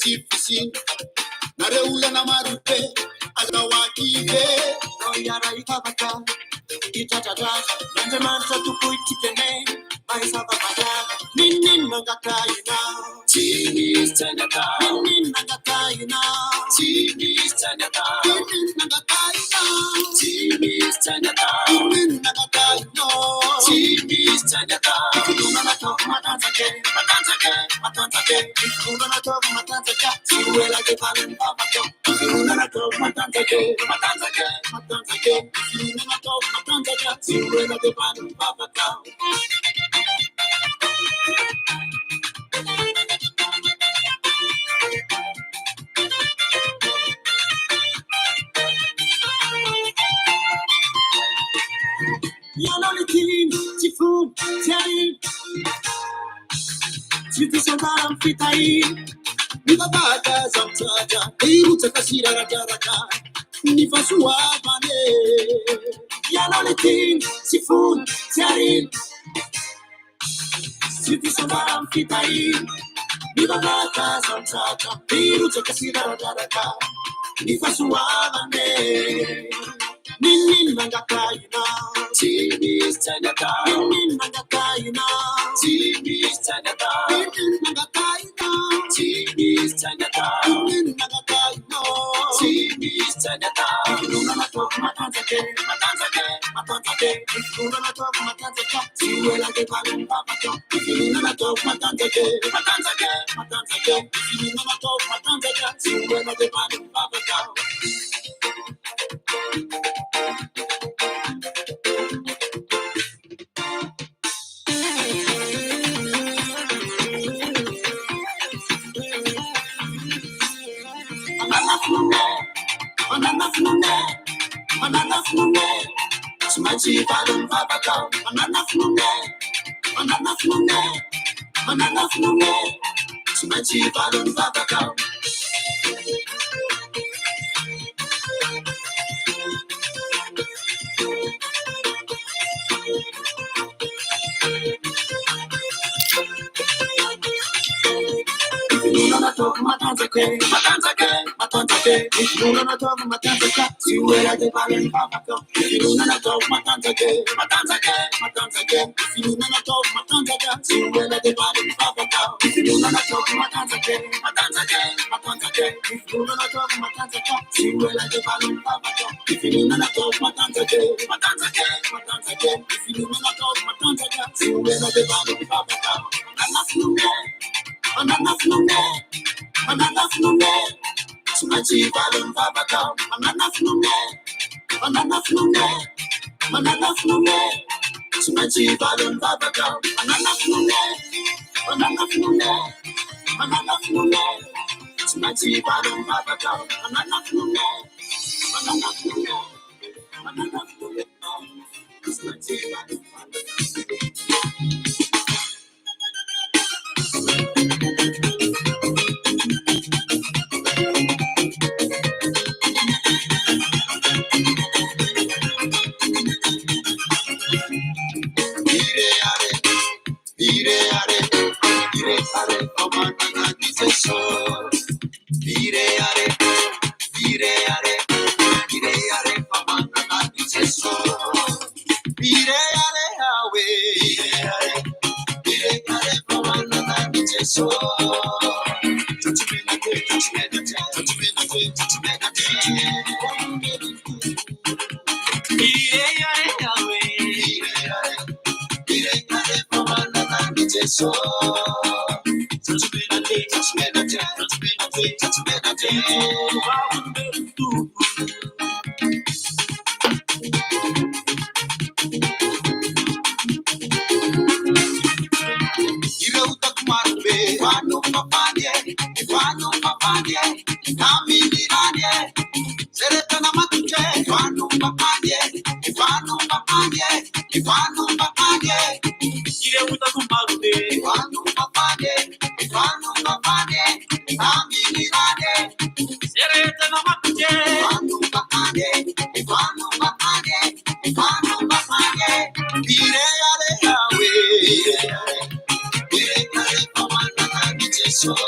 Tsy fisiana nareo olana marobe azao akive ao hiara-hivavaka hitratratratra Andriamanitra Tompo itsika ane mahay zava-mahagaga N'inon'inona angatahina Tsy misy tsy hainy atao N'inon'inona angatahina Tsy misy tsy hainy atao N'inon'inona angatahina Tsy misy tsy hainy atao N'inon'inona angatahina Tsy misy tsy hainy atao Finoana nataoko matanjaka e, matanjaka e, matanjaka e. Finoana nataoko matanjaka tsy ho ela dia valin'ny vavaka. Finoana nataoko matanjaka e, matanjaka e, matanjaka e. Finoana nataoko matanjaka tsy ho ela dia valin'ny vavaka. Ianao le tiana, tsy fony, tsy ariana, tsy diso anjara amin'ny fitahiana. Mivavaka aza mitratra, hirotsaka sy raradraraka ny fahasoavana e. Ianao le tiana, tsy fony, tsy ariana, tsy diso anjara amin'ny fitahiana. Mivavaka aza mitratra, hirotsaka sy raradraraka ny fahasoavana e. N'inon'inona angatahina, tsy misy tsy hainy atao. N'inon'inona angatahina, tsy misy tsy hainy atao. N'inon'inona angatahina, tsy misy tsy hainy atao. N'inon'inona angatahina, tsy misy tsy hainy atao. Finoana nataoko matanjaka e, matanjaka e, matanjaka e. Finoana nataoko matanjaka, tsy ho ela dia valin'ny vavaka. Finoana nataoko matanjaka e, matanjaka e, matanjaka e. Finoana nataoko matanjaka, tsy ho ela dia valin'ny vavaka. Manana finoana, manana finoana, manana finoana, tsy maintsy valin'ny vavaka. Manana finoana, manana finoana, manana finoana, tsy maintsy valin'ny vavaka. Finoana nataoko matanjaka e, matanjaka e, matanjaka e. Finoana nataoko matanjaka, tsy ho ela dia valin'ny vavaka. Finoana nataoko matanjaka e, matanjaka e, matanjaka e. Finoana nataoko matanjaka, tsy ho ela dia valin'ny vavaka. Finoana nataoko matanjaka e, matanjaka e, matanjaka e. Finoana nataoko matanjaka, tsy ho ela dia valin'ny vavaka. Finoana nataoko matanjaka e, matanjaka e, matanjaka e. Finoana nataoko matanjaka, tsy ho ela dia valin'ny vavaka. Manana finoana e, manana finoana e, manana finoana e, tsy maintsy valin'ny vavaka. Manana finoana e, manana finoana e, manana finoana e, tsy maintsy valin'ny vavaka. Manana finoana e, manana finoana e, manana finoana e, tsy maintsy valin'ny vavaka. Manana finoana e, manana finoana e, manana finoana e, tsy maintsy valin'ny vavaka. Ire are, ire are, ire are, fa manana an'i Jesosy. Ire are, ire are, ire are, fa manana an'i Jesosy. Ire are awe, ire are, ire are, fa manana an'i Jesosy. Tsotsomena te, tsotsomena te, tsotsomena te, tsotsomena te. Ire are awe, ire are, ire are, fa manana an'i Jesosy. Tsotsomena te, tsotsomena te, tsotsomena te, tsotsomena te. Ireo otako marobe efa nofafany e, efa nofafany e, tamin'ny rany e. Zay rehetra namatotra e, efa nofafany e, efa nofafany e, efa nofafany e. Ireo otako marobe efa nofafany e, efa nofafany e, tamin'ny rany e. Zay rehetra namatotra e, efa nofafany e, efa nofafany e, efa nofafany e. Ire are awe, ire are, ire are, fa manana an'i Jesosy.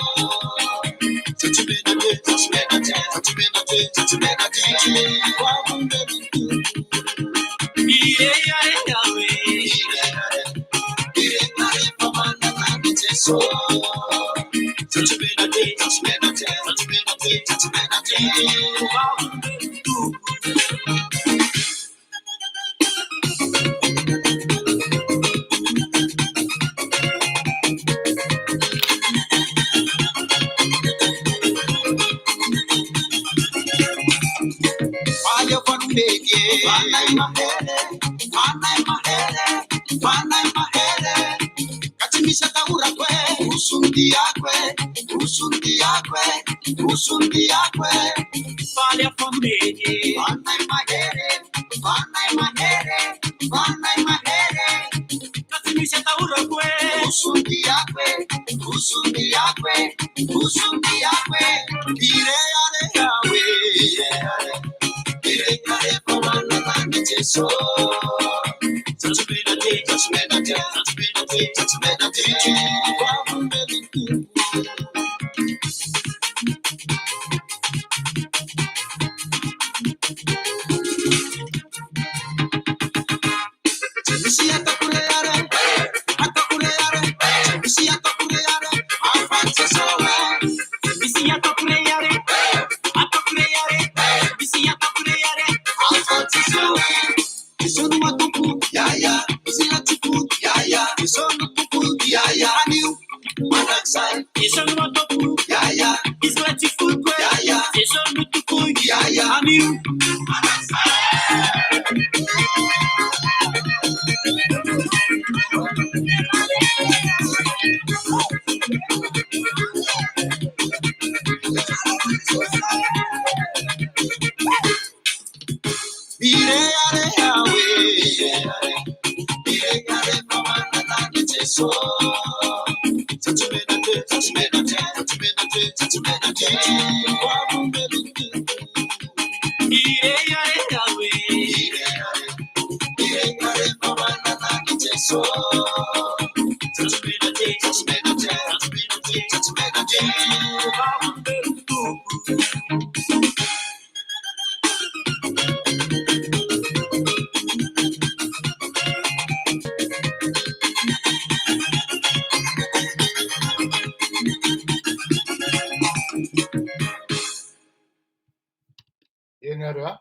Eny ary a!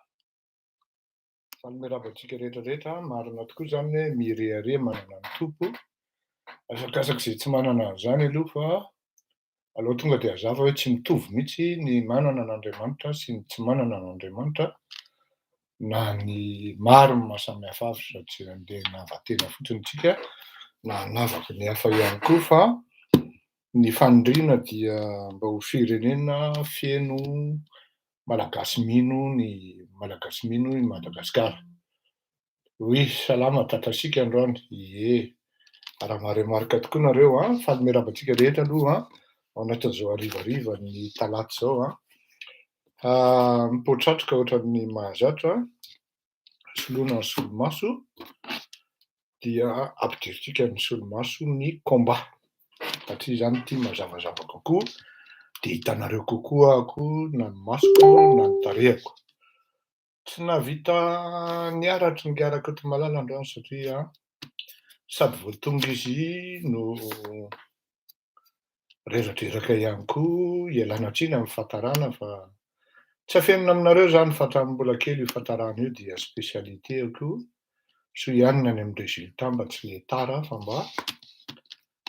Faly miarahaba antsika rehetra rehetra, marina tokoa izany hoe mirehareha manana ny Tompo, asakasak'izay tsy manana an'izany aloha fa aleo tonga dia hazava hoe tsy mitovy mihitsy ny manana an'Andriamanitra sy ny tsy manana an'Andriamanitra na ny maro ny maha samy hafa azy fa tsy handeha hanava-tena fotsiny isika na hanavaka ny hafa ihany koa fa ny faniriana dia mba ho firenena feno Malagasy mino ny Malagasy mino i Madagasikara. Oui, salama Tatasika androany. Ie. Raha maremarika tokoa nareo an, faly miarahaba antsika rehetra aloha an, ao anatin'izao harivariva ny talata izao an. Mipoatratroka ohatran'ny mahazatra, soloina ny solomaso, dia ampidirintsika ny solomaso ny combat satria izany ity mazavazava kokoa dia hitanareo kokoa aho koa na ny masoko na ny tarehiko. Tsy nahavita niaratry ny Rakotomalala androany satria sady vao tonga izy no reradreraka ihany koa, ialana tsiny amin'ny fahatarana fa tsy afenina aminareo izany fa hatramin'ny mbola kely io fahatarana io dia spécialité-ko, soa ihany ny any amin'ny résultat mba tsy le tara fa mba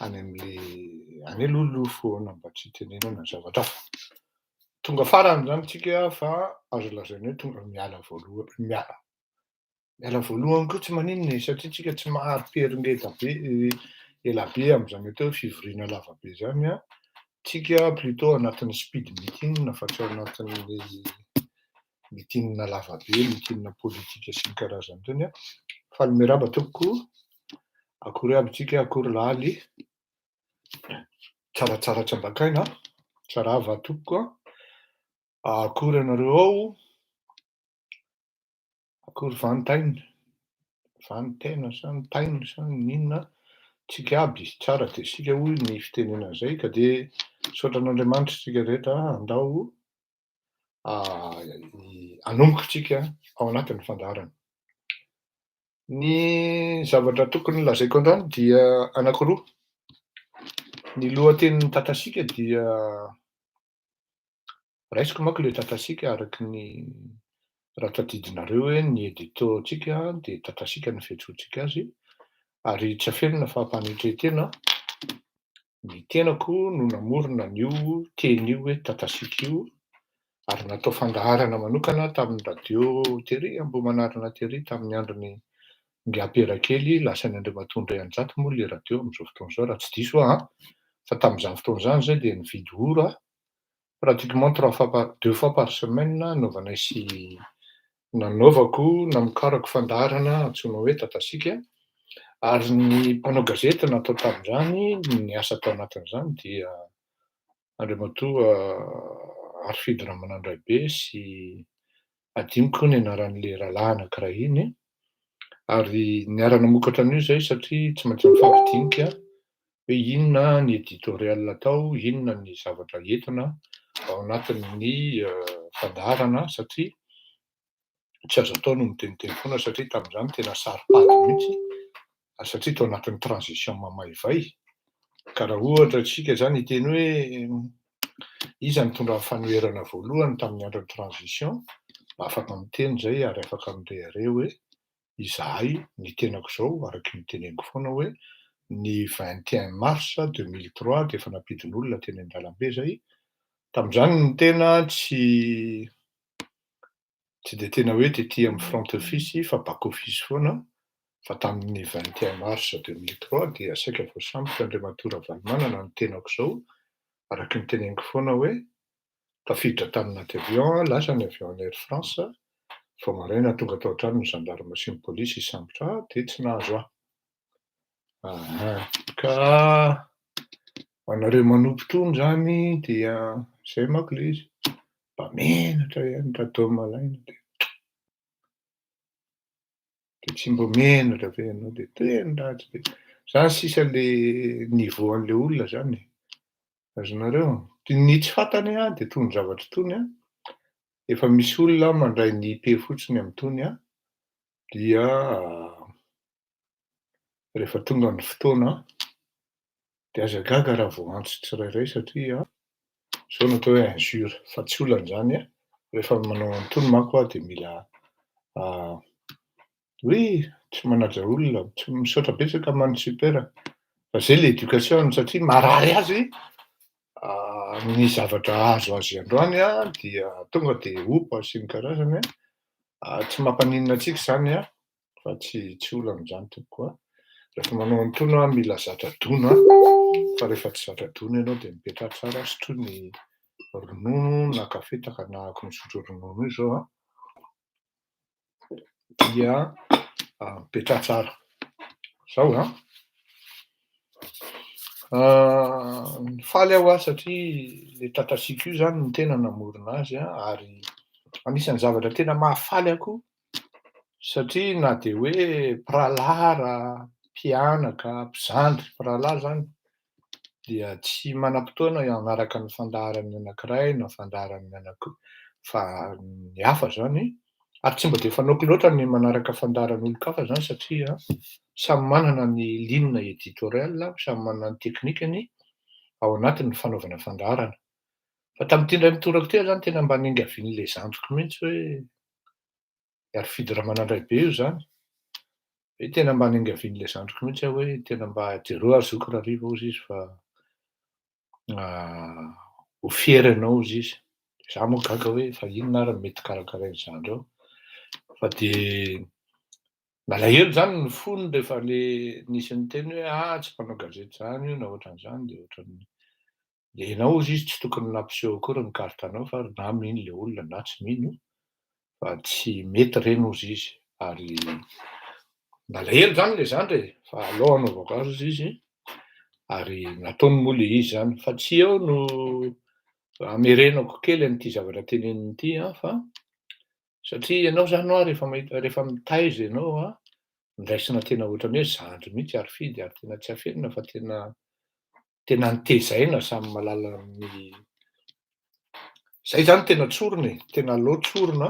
any amin'le any alohaloha foana mba tsy hitenenana zavatra hafa. Tonga farany izany tsika fa azo lazaina hoe tonga miala voalohany, miala Miala voalohany koa tsy maninona e, satria tsika tsy mahari-pery ngeda be ela be amin'izany atao hoe fivoriana lava be izany an, tsika plutôt anatin'ny speed meeting fa tsy ao anatin'ny meeting lava be, meeting politika sy ny karazany ireny an. Faly miarahaba tompoko, akory aby tsika, akory laly, tsaratsara tsy ambakaina an, tsarava tompoko an, akory anareo ao. Akory vantaina, vantaina sa ntaina sa n'inona, tsika aby tsara dia isika hoy ny fitenenana izay ka dia misaotra an'Andriamanitra isika rehetra andao. Hanomboka isika ao anatin'ny fandaharana. Ny zavatra tokony lazaiko androany dia anankiroa. Ny lohatenin'ny tatasiaka dia raisiko manko ilay tatasiaka araky ny raha tadidinareo hoe ny édito-ntsika dia tatasiaka no fiantsoantsika azy ary tsy afenina fa ampanetren-tena ny tenako no namorona an'io teny io hoe tatasiaka io ary natao fandaharana manokana tamin'ny radio tery Ambohimanarina tery tamin'ny andron'ny Ingahy Kely, lasan'i Andriamatoa Andrianjato moa ilay radio amin'izao fotoana izao raha tsy diso aho an! Fa tamin'izany fotoana izany izay dia nividy ora pratiquement trois fois par deux fois par semaine nanaovanay sy nanaovako namokarako fandaharana antsoina hoe Tatasiaka ary ny mpanao gazety natao tamin'izany niasa tao anatin'izany dia Andriamatoa Harifidy Ramanandraibe sy adinoko ny anaran'ilay rahalahy anankiray iny ary niara-namokatra an'io izay satria tsy maintsy mifampidinika hoe inona ny éditorial atao, inona ny zavatra entina ao anatin'ny fandaharana satria tsy azo atao no miteniteny foana satria tamin'izany tena saro-pady mihitsy ary satria tao anatin'ny transition mamaivay ka raha ohatra isika izany hiteny hoe iza nitondra ny fanoherana voalohany tamin'ny andron'ny transition, mba afaka miteny izay ary afaka mirehareha hoe izahay, ny tenako izao araky ny teneniko foana hoe ny 21 mars 2003 dia efa nampidin'olona teny an-dalambe izay, tamin'izany ny tena tsy Tsy dia tena hoe tety amin'ny front office fa back office foana fa tamin'ny 21 mars 2003 dia saika voasambotra Andriamatoa Ravalomanana ny tenako izao araky ny teneniko foana hoe tafiditra tany anaty avion lasa ny avion an'ny Air France vao maraina tonga tao an-trano ny gendarme sy ny polisy hisambotra ahy dia tsy nahazo ahy. Aha. Ka ho anareo manompo tony izany dia izay manko ilay izy. Mba menatra ihany Radom malaina dia dia tsy mba menatra ve ianao dia teny ratsy be. Zany sisa le niveau an'le olona zany e. Azonareo? Ny tsy fantany an dia itony zavatra itony an, efa misy olona mandray ny IP fotsiny amin'itony an, dia rehefa tonga ny fotoana dia aza gaga raha voaantso tsirairay satria izao no atao hoe injure fa tsy olana izany an, rehefa manao an'itony manko aho dia mila oui tsy manaja olona, tsy misaotra betsaka Mano Super fa zay le éducation satria marary azy ny zavatra azo azy androany an dia tonga dia opa sy ny karazany an, tsy mampaninona antsika izany an. Fa tsy tsy olana izany tompoko a. Rehefa manao an'itony aho mila zatra dona fa rehefa tsy zatra dona ianao dia mipetraha tsara sotroy ny ronono na kafe tahaka ny ahako misotro ronono io izao an, dia mipetraha tsara. Zao an. Faly aho hoa satria le tatasiaka io izany no tena namorona azy an, ary anisan'ny zavatra tena mahafaly ahy koa satria na dia hoe mpirahalahy ara, mpianaka, mpizandry, mpirahalahy izany dia tsy manam-potoana hanaraka ny fandaharan'ny anankiray na fandaharan'ny anankiroa fa ny hafa izany ary tsy mba dia fanaoko loatra ny manaraka fandaharan'olon-kafa izany satria samy manana ny ligne éditorial, samy manana ny teknikany ao anatin'ny fanaovana fandaharana. Fa tamin'ity indray mitoraka ity aho izany tena mba niangavian'ilay zandriko mihitsy hoe Harifidy Ramanandraibe io izany. Hoe tena mba niangavian'ilay zandriko mihitsy aho hoe tena mba jereo aho zoky Rariva hozy izy fa ho fier ianao hozy izy. Izaho moa gaga hoe fa inona ary no mety karakarain'ny zandry ao. Fa dia nalahelo izany ny fony rehefa le nisy niteny hoe ah tsy mpanao gazety izany io na ohatran'izany dia ohatran'ny Dia ianao hozy izy tsy tokony nampiseho akory ny carte anao fa na mino le olona na tsy mino fa tsy mety ireny hozy izy ary nalahelo zany le zandry e fa alao hanaovako azy hozy izy ary nataony moa le izy zany fa tsy eo no hamerenako kely an'ity zavatra teneniny ity an fa satria ianao zany hoa rehefa mahita rehefa mitaiza ianao an ndraisina tena ohatran'ny hoe zandry mihitsy ary fidy ary tena tsy afenina fa tena Tena notezaina samy mahalala ny Zay zany tena tsorina e, tena aleo tsorina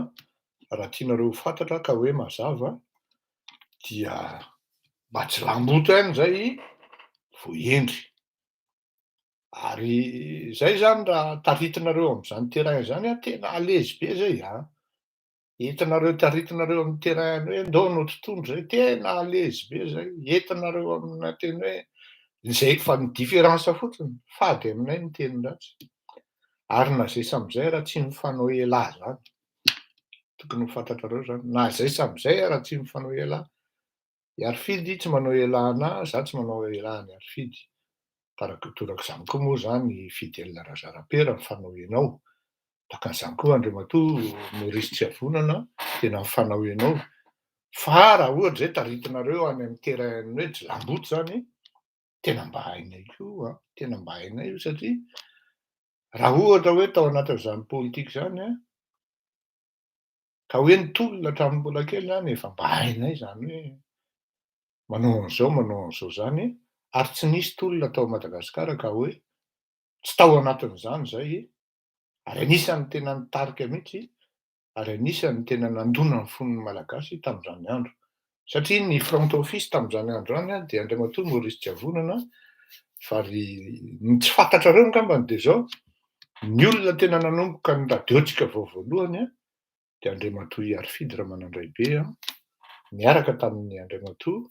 raha tianareo ho fantatra ka hoe mazava dia mba tsy lamboto ihany zay vao hendry. Ary zay zany raha taritinareo am'zany terrain zany a, tena à l'aise be zay a. Entinareo taritinareo amy terrain hoe ndao hanao tontondro zay, tena à l'aise be zay, entinareo amina teny hoe zay fa ny différence fotsiny fady aminay ny teny ratsy. Ary na zay samy zay raha tsy mifanao elahy zany, tokony ho fantatrareo zany, na zay samy zay raha tsy mifanao elahy. I Harifidy tsy manao elahy anahy, za tsy manao elahy any Harifidy. Torak'izany koa moa zany Fidèle Razarapera mifanao enao. Tahaka an'izany koa Andriamatoa Maurice Tsiavonana tena mifanao enao. Fa raha ohatra zay taritinareo any amy terrain hoe jilamboto zany, tena mba hainay koa a, tena mba hainay io satria raha ohatra hoe tao anatin'izany politika zany a, ka hoe nitolona hatramin'ny mbola kely zany, efa mba hainay zany hoe manao an'izao, manao an'izao zany, ary tsy nisy tolona tao Madagasikara ka hoe tsy tao anatin'izany zay, ary anisan'ny tena nitarika mihitsy, ary anisan'ny tena nandona ny fon'ny Malagasy tamin'izany andro. Satria ny front office tamin'izany andro zany a dia Andriamatoa Maurice Tsiavonana, fa ry ny tsy fantatrareo angambany de zao, ny olona tena nanomboka ny radiotsika vao voalohany a de Andriamatoa Harifidy Ramanandraibe a, niaraka tamin'ny Andriamatoa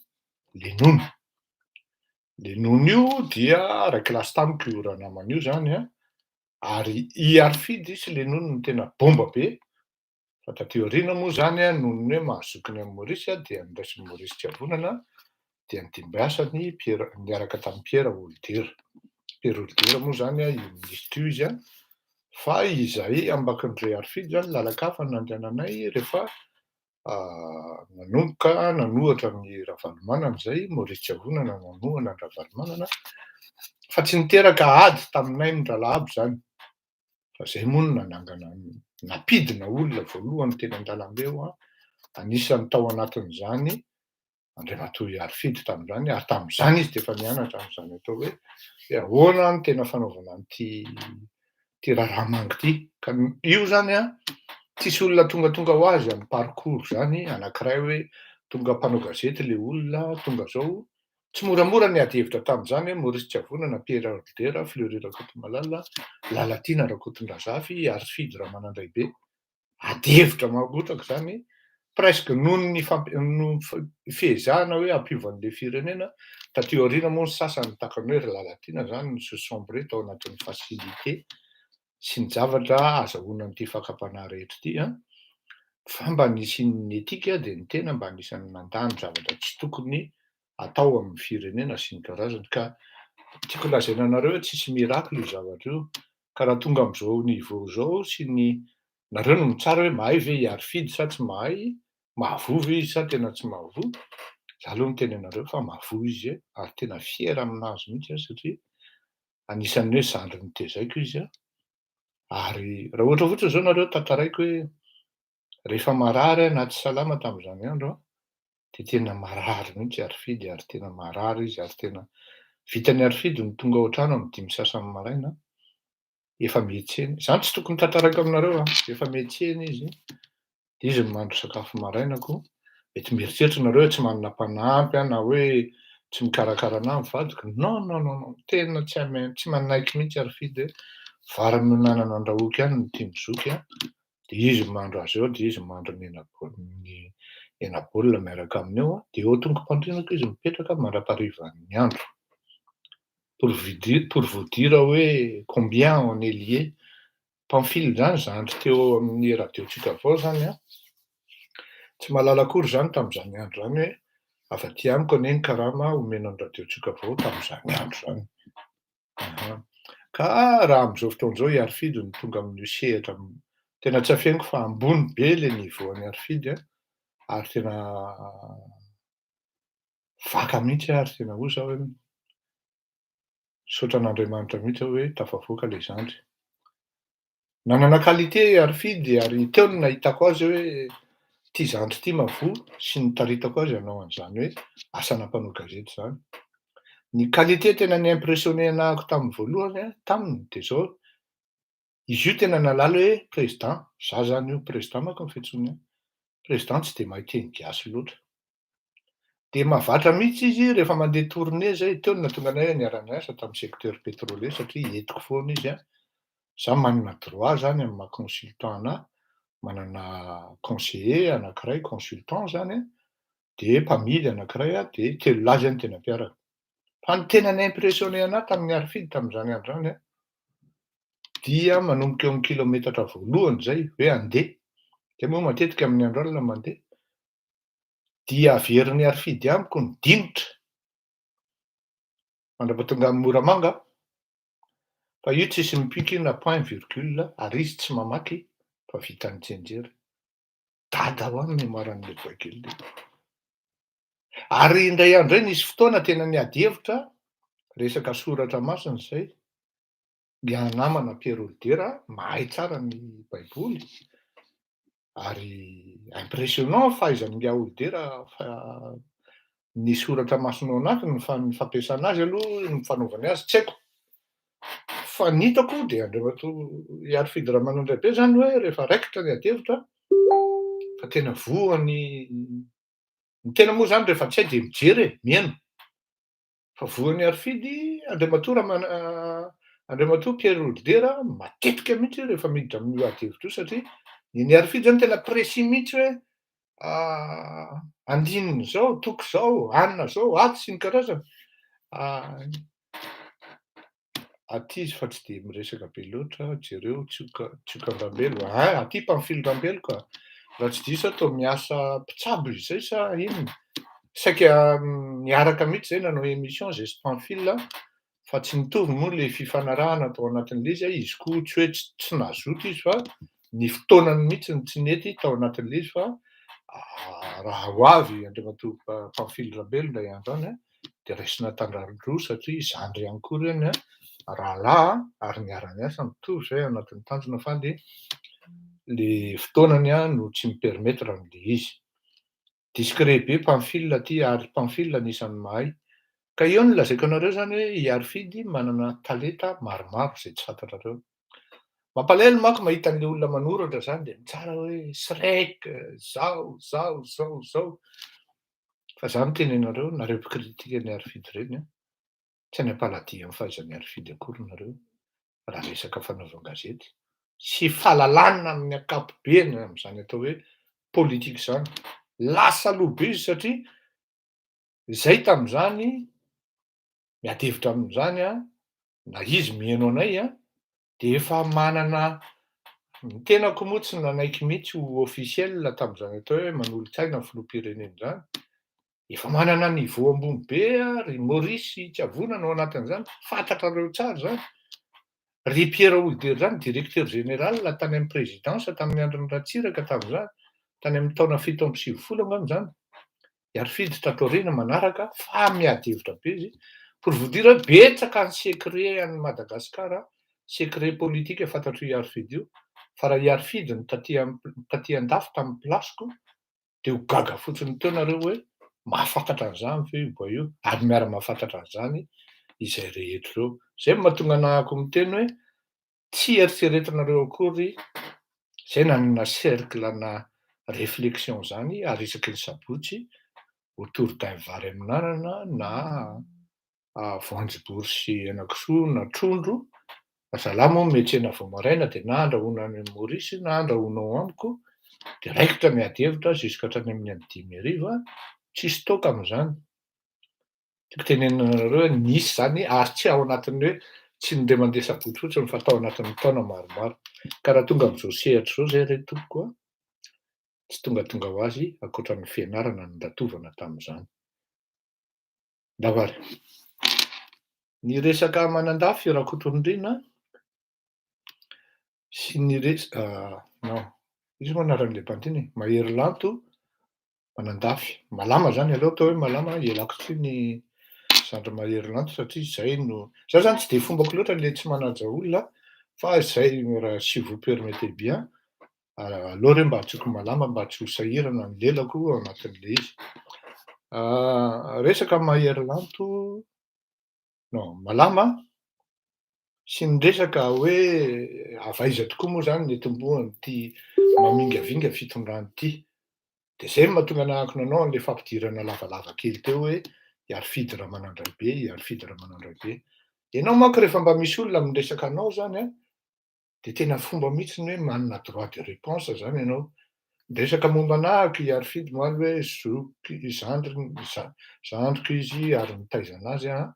Lenono. Lenono io dia ray kilasy tamiko io raha namana io zany a, ary i Harifidy sy Lenono no tena bomba be, fa taty aoriana moa zany a, noho ny hoe mahazokiny amin'i Maurice a, dia niraisin'i Maurice Tsiavonana, dia nidimbiasany Pierre, niaraka tamin'i Pierre Houlder. Pierre Houlder moa zany a, io ministre io izy a, fa izahay ambakindre Harifidy zany lalakafa nandehananay rehefa nanomboka nanohatra ny Ravalomanana zay, Maurice Tsiavonana nanohana ny Ravalomanana, fa tsy niteraka ady taminay ny rahalahy zany, fa zay moa no nanangana, nampidina olona voalohany teny an-dalambe eo a, anisan'ny tao anatin'izany Andriamatoa Harifidy tamin'izany, ary tamin'izany izy de efa nianatra an'izany atao hoe ahoana ny tena fanaovana an'ity ty raharaha mangy ty. Ka io zany a, tsisy olona tongatonga ho azy amin'ny parcours zany, anankiray hoe tonga mpanao gazety le olona, tonga zao, tsy moramora ny ady hevitra tamin'izany hoe Maurice Tsiavonana, Pierre Houlder, Fleury Rakotomalala, Lalatiana Rakotondrazafy, Harifidy Ramanandraibe. Ady hevitra marotraka zany, presque noho ny noho ny fiezahana hoe hampiova an'le firenena. Taty aoriana moa ny sasany tahaka ny hoe ry Lalatiana zany ny se sombrer tao anatin'ny facilité sy ny zavatra azahoana an'ity fakam-panahy rehetra ity a, fa mba nisian'ny etika de ny tena mba anisan'ny nandany zavatra tsy tokony atao amin'ny firenena sy ny karazany. Ka tiako lazaina anareo hoe tsisy miracle io zavatra io, ka raha tonga am'izao niveau zao sy ny nareo no mitsara hoe mahay ve i Harifidy sa tsy mahay, mahavoa ve izy sa tena tsy mahavoa, za aloha miteny anareo fa mahavoa izy e, ary tena fier aminazy mihitsy aho satria anisan'ny hoe zandry nitezaiko izy a. Ary raha ohatra fotsiny zao nareo tantaraiko hoe rehefa marary aho na tsy salama tamin'izany andro a, de tena marary mihitsy Harifidy, ary tena marary izy, ary tena vitany Harifidy no tonga ao an-trano amin'ny 5:30 maraina, efa mietsena. Zany tsy tokony tantaraiko aminareo a, efa mietsena izy, de izy no mahandro sakafo maraina koa. Mety mieritreritra nareo hoe tsy manana mpanampy aho na hoe tsy mikarakara anahy ny vadiko. Non, non, non, non, tena tsy tsy manaiky mihitsy Harifidy hoe vary amin'anana andrahoiko ihany no tian'ny zoky a, de izy no mahandro azy eo, de izy no mahandro ny ny hena baolina miaraka aminy eo a, de eo an-tongo-pandrianako izy mipetraka mandra-paharivan'ny andro. Pour vous dire, pour vous dire hoe combien on est lié. Pamphile zany zandry teo amin'ny radiotsika avao zany a, tsy mahalala akory zany tamin'izany andro zany hoe avy aty amiko anie ny karama omena ny radiotsika avao tamin'izany andro zany. Aha. Ka raha am'izao fotoana izao i Harifidy no tonga amin'io sehatra tena tsy afeniko fa ambony be le niveau an'i Harifidy a, ary tena vaka mihitsy, ary tena hoy zaho hoe misaotra an'Andriamanitra mihitsy aho hoe tafavoaka le zandry. Nanana qualité Harifidy, ary teo no nahitako azy hoe ty zandry ty mahavoa sy nitaritako azy hanao an'izany hoe asana mpanao gazety zany. Ny qualité tena ni-impressionné anahako tamin'ny voalohany a taminy de zao. Izy io tena nahalala hoe président, za zany io, président manko ny fiantsoany ahy, président tsy de mahay teny gasy loatra. De mahavatra mihitsy izy rehefa mandeha tournée zay, teo no nahatonga anay hoe niara-niasa tamy secteur pétrolier satria entiko foana izy a. Za manana droit zany amy maha consultant anahy, manana conseiller anankiray consultant zany a, de mpamily anankiray a, de telo lahy zany tena mpiaraka. Fa ny tena ni-impressionné anahy tamin'ny Harifidy tam'izany andro zany a, dia manomboka eo amy kilometatra voalohany zay hoe andeha, de moa matetika amin'ny andro alina mandeha, dia averin'ny Harifidy amiko ny dinitra mandra-pahatonga amy Moramanga, fa io tsisy mipiky na point virgule ary izy tsy mamaky fa vitany tsianjery. Dada ho any mémoire-n'le boay kely. Ary indray andro ray nisy fotoana tena niady hevitra resaka soratra masina zay, ny namana Pierre Houlder mahay tsara ny baiboly ary impressionnant fahaizany Houlder fa ny soratra masina ao anatiny, fa ny fampiasana azy aloha, ny fanaovany azy tsy haiko. Fa ny hitako de Andriamatoa Harifidy Ramanandraibe zany hoe rehefa raikitra ny ady hevitra fa tena voany ny tena moa zany rehefa tsy hay de mijery e, mihaino. Fa voan'ny Harifidy Andriamatoa Ramana Andriamatoa Pierre Houlder matetika mihitsy rehefa miditra amin'io ady hevitra io, satria ny Harifidy zany tena précis mihitsy hoe andininy zao, toko zao, anina zao, ato sy ny karazany. Aty izy fa tsy de miresaka be loatra, jereo tsioka tsiokan-drambelo, aty mpamifily rambelo ka, raha tsy diso aho toa miasa mpitsabo izy zay sa inona? Saika niaraka mihitsy zay nanao émission zay sy Pamphile, fa tsy nitovy moa le fifanarahana tao anatin'le izy a, izy koa tsy hoe tsy nazoto izy fa ny fotoanany mihitsy no tsy nety tao anatin'le izy, fa raha ho avy Andriamatoa Pamphile Rambelo indray andro any a, de raisina an-tandrandroa satria zandry ihany koa reny a, rahalahy ary niara-niasa mitovy zay anatin'ny tanjona, fa le fotoanany a no tsy mi-permettre an'le izy. Discret be Pamphile aty ary Pamphile anisan'ny mahay. Ka eo no lazaiko anareo zany hoe i Harifidy manana talenta maromaro zay tsy fantatrareo. Mampalahelo manko mahita an'le olona manoratra zany de mitsara hoe Shrek, zao, zao, zao, zao. Fa za miteny anareo, nareo mpikritika ny Harifidy reny a, tsy any am-paladia amin'ny fahaizan'ny Harifidy akory nareo raha resaka fanaovan-gazety sy fahalalana amin'ny ankapobeny am'izany atao hoe politika zany. Lasa aloha be izy satria zay tam'izany miady hevitra amin'izany a, na izy mihaino anay a, de efa manana ny tenako moa tsy nanaiky mihitsy ho officiel tam'izany atao hoe manolo-tsaina ny filoham-pirenena zany. Efa manana niveau ambony be a, ry Maurice tsy avonana ao anatin'izany, fantatrareo tsara zany. Ry Pierre Houlder zany directeur général tany amin'ny présidence tamin'ny andron'ny Ratsiraka tam'izany, tany amin'ny taona 97 angamba zany. Harifidy tato aoriana manaraka fa miady hevitra be izy. Pour vous dire hoe betsaka ny secret an'i Madagasikara, secret politique fantatro i Harifidy io, fa raha i Harifidy no taty taty an-dafy tamin'ny place-ko de ho gaga fotsiny teo nareo hoe mahafantatra an'izany ve io boay io, ary miara-mahafantatra an'izany izay rehetra ireo. Zay no mahatonga anahako miteny hoe tsy eritreretinareo akory zay nanana cercle na réflexion zany ary isaky ny sabotsy autour d'un vary amin'anana na voanjobory sy henakisoa na trondro. Zalahy moa miantsena vao maraina de na andrahoana any Maurice na andrahoana ao amiko, de raikitra miady hevitra jusqu'à hatrany amin'ny amy 5 hariva, tsisy toaka am'izany. Tiako tenenina anareo hoe nisy zany ary tsy ao anatin'ny hoe tsy indray mandeha sabotsy fotsiny fa tao anatin'ny taona maromaro. Ka raha tonga am'izao sehatra zao zay re tompoko a, tsy tongatonga ho azy ankoatran'ny fianarana nondatovana tam'izany. Ndao ary. Ny resaka Manandafy Rakotonirina sy ny non, izy moa anaran'le bandy iny e, Mahery Lanto Manandafy, Malama zany aleo atao hoe Malama, ialako tsiny zandry Mahery Lanto satria zay no za zany tsy de fombako loatra le tsy manaja olona, fa zay raha si vous permettez bien, aleo re mba antsoiko Malama mba tsy ho sahirana ny lelako ao anatin'le izy. Resaka Mahery Lanto, non, Malama. sy ny resaka hoe avy aiza tokoa moa zany ny etombohan'ity mamingavinga fitondrana ity. De zay no mahatonga anahako nanao an'le fampidirana lavalava kely teo hoe Iarifidy Ramanandraibe, Iarifidy Ramanandraibe. Ianao manko rehefa mba misy olona miresaka anao zany an, de tena fomba mihitsy ny hoe manana droit de réponse zany ianao. Miresaka momba anahako i Iarifidy moaly hoe zoky, zandriny, zandriko izy ary nitaiza anazy an,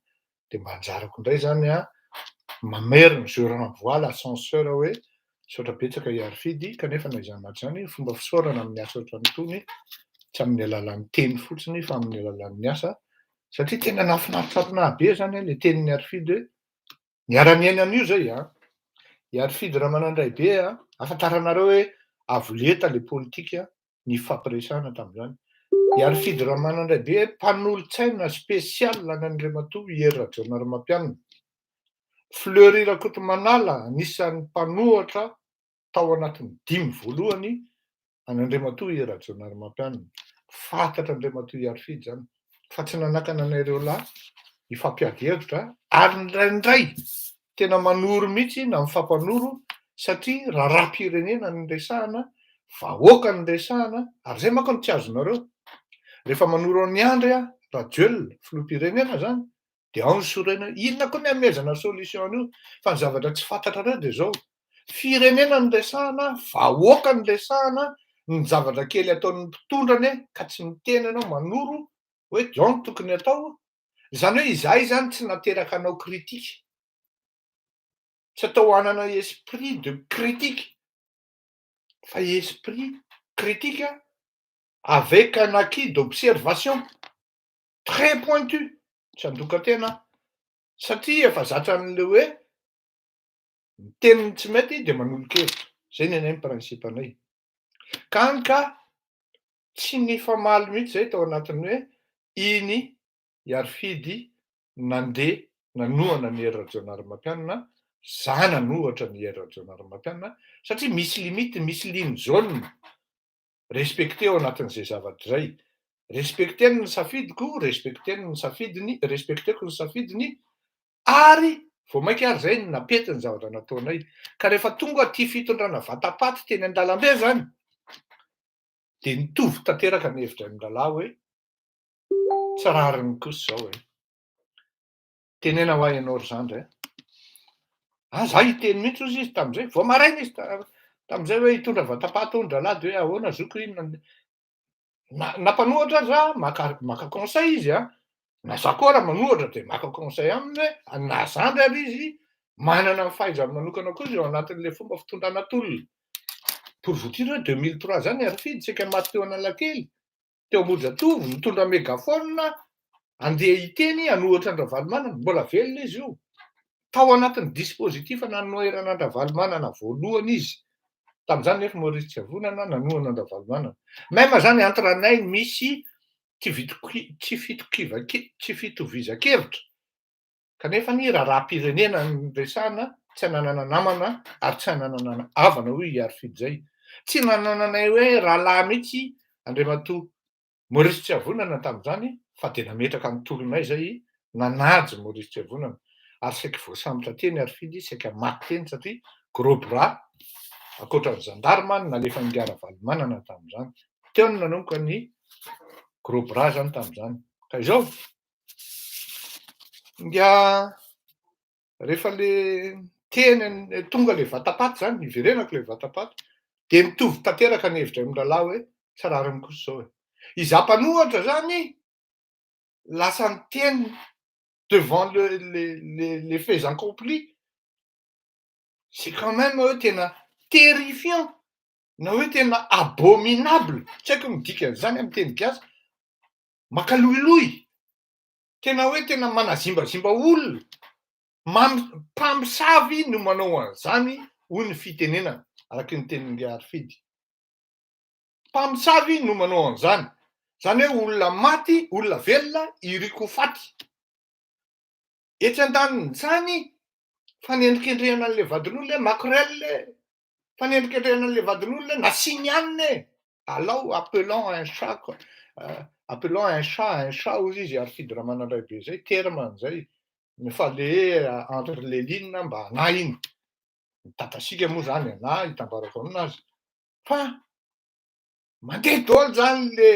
de mba anjarako indray zany an, mamerina, je renvoie l'ascenseur hoe misaotra betsaka Iarifidy, kanefa na izany na tsy izany, fomba fisaorana amin'ny asa ohatran'itony, tsy amin'ny alalan'ny teny fotsiny fa amin'ny alalan'ny asa, satria tena nahafinaritra aminahy be zany an le tenin'i Iarifidy hoe niara-niaina an'io zay an, Iarifidy Ramanandraibe an, ahafantaranareo hoe avo lenta le politika nifampiresahana tamin'izany. Iarifidy Ramanandraibe mpanolotsaina spécial an'Andriamatoa Hery Rajaonarimampianina. Fleury Rakotomanala anisan'ny mpanohatra tao anatin'ny dimy voalohany an'Andriamatoa Hery Rajaonarimampianina. Fantatra Andriamatoa Iarifidy izany fa tsy nanakana anay ireo lahy hifampiady hevitra ary indraindray tena manoro mihitsy na mifampanoro satria raharaham-pirenena no resahana, vahoaka no resahana ary zay manko no tsy azonareo. Rehefa manoro an'i Andry Rajoelina, filoham-pirenena zany, de ao ny sorena hoe inona koa ny hanomezana solution an'io fa ny zavatra tsy fantatrareo de zao, firenena no resahana, vahoaka no resahana, ny zavatra kely ataon'ny mpitondra anie ka tsy miteny ianao manoro hoe zao no tokony atao, Izany hoe izahay izany tsy nateraka hanao critique. Tsy atao hanana esprit de critique fa esprit critique avec un acquis d'observation très pointu, tsy handoka tena aho satria efa zatra an'le hoe miteny ny tsy mety de manolo-kevitra, zay ny anay ny principe anay. Ka hany ka tsy nifamaly mihitsy zay tao anatin'ny hoe iny Iarifidy nandeha nanohana an'i Hery Rajaonarimampianina, za nanohatra an'i Hery Rajaonarimampianina satria misy limite, misy ligne jaune respecté ao anatin'izay zavatra izay. Respecter-ny ny safidiko, respecter-ny ny safidiny, respecter-ko ny safidiny ary vao mainka ary zay no nampety ny zavatra nataonay. Ka rehefa tonga aty fitondrana vatapaty teny an-dalambe zany de nitovy tanteraka ny hevitra amin-drahalahy hoe tsy rariny kosa izao e. Tenena hoa ianao ry zandry a. Ah, za hiteny mihitsy hozy izy tamin'izay, vao maraina izy tamin'izay hoe hitondra vatapaty hono drahalahy de hoe ahoana zoky inona. Na na mpanohatra aza maka maka conseil izy a, na za koa raha manohatra de maka conseil aminy hoe na zandry ary izy manana ny fahaizany manokana koa izy ao anatin'le fomba fitondrana tolona. Pour vous dire hoe 2003 zany Harifidy saika maty teo Analakely, teo Ambohijatovo, nitondra mégaphone andeha hiteny hanohatra an-dRavalomanana, mbola velona izy io. Tao anatin'ny dispositif nanoherana an-dRavalomanana voalohany izy. Tamin'izany nefa Maurice Tsiavonana nanohana an-dRavalomanana. Même zany entre anay misy tsy vitoki- tsy fitokiva- tsy fitovizan-kevitra, kanefa ny raharaham-pirenena no resahana, tsy ananana namana ary tsy ananana havana hoy i Harifidy zay. Tsy nanananay hoe rahalahy mihitsy Andriamatoa Maurice Tsiavonana tamin'izany fa dia nametraka ny tolonay zay nanaja Maurice Tsiavonana ary saiky voasambotra teny Harifidy, saika maty teny satria gros bras ankoatra ny gendarme no nalefan'i Ravalomanana tamin'izany. Teo no nanomboka ny gros bras zany tamin'izany. Ka izao, nga rehefa le teny tonga le vatapaty zany, niverenako le vatapaty, de mitovy tanteraka ny hevitra amin'ny rahalahy hoe tsy rariny kosa zao e. Izaho mpanohatra zany lasa niteny devant le les les faits accomplis, c'est quand même hoe tena terrifiant na hoe tena abominable, tsy haiko ny dikan'izany amin'ny teny gasy, makaloiloy, tena hoe tena manazimbazimba olona, mam- mpamosavy no manao an'izany hoy ny fitenenana araky ny tenin'i Harifidy. Mpamosavy no manao an'izany, zany hoe olona maty, olona velona iriko ho faty. Etsy andanin'izany fanendrikendrehana an'le vadin'olona hoe maquerelle e, fanendrikendrehana an'le vadin'olona hoe nasiany hanina e, alao appelons un chat quoi, appelons un chat un chat hozy izy Harifidy Ramanandraibe zay, terme an'izay. Ny fallait entre les lignes mba anah iny. Ny tatasika moa zany anah hitambarako aminazy. Fa mandeha daholo zany le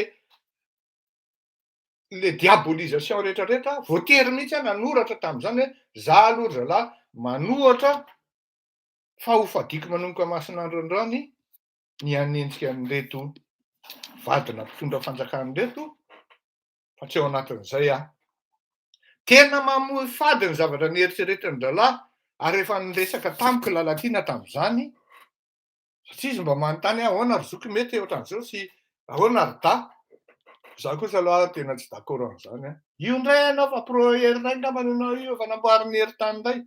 le diabolisation rehetrarehetra, voatery mihitsy aho nanoratra tam'izany hoe za aloha ry zalahy manohatra fa ho fadiko manomboka masin'andro androany ny hanenjika an'ireto vadina mpitondra fanjakana ireto fa tsy ao anatin'izay aho. Tena mamoy fady ny zavatra nieritreretin-drahalahy ary efa niresaka tamiko Lalatiana tam'izany satria izy mba manontany hoe ahoana ry zoky mety ohatran'izao sy ahoana ry da. Za kosa aloha tena tsy d'accord am'izany a. Io indray ianao fa pro Hery indray angambany ianao io efa namboarin'ny Hery tany indray.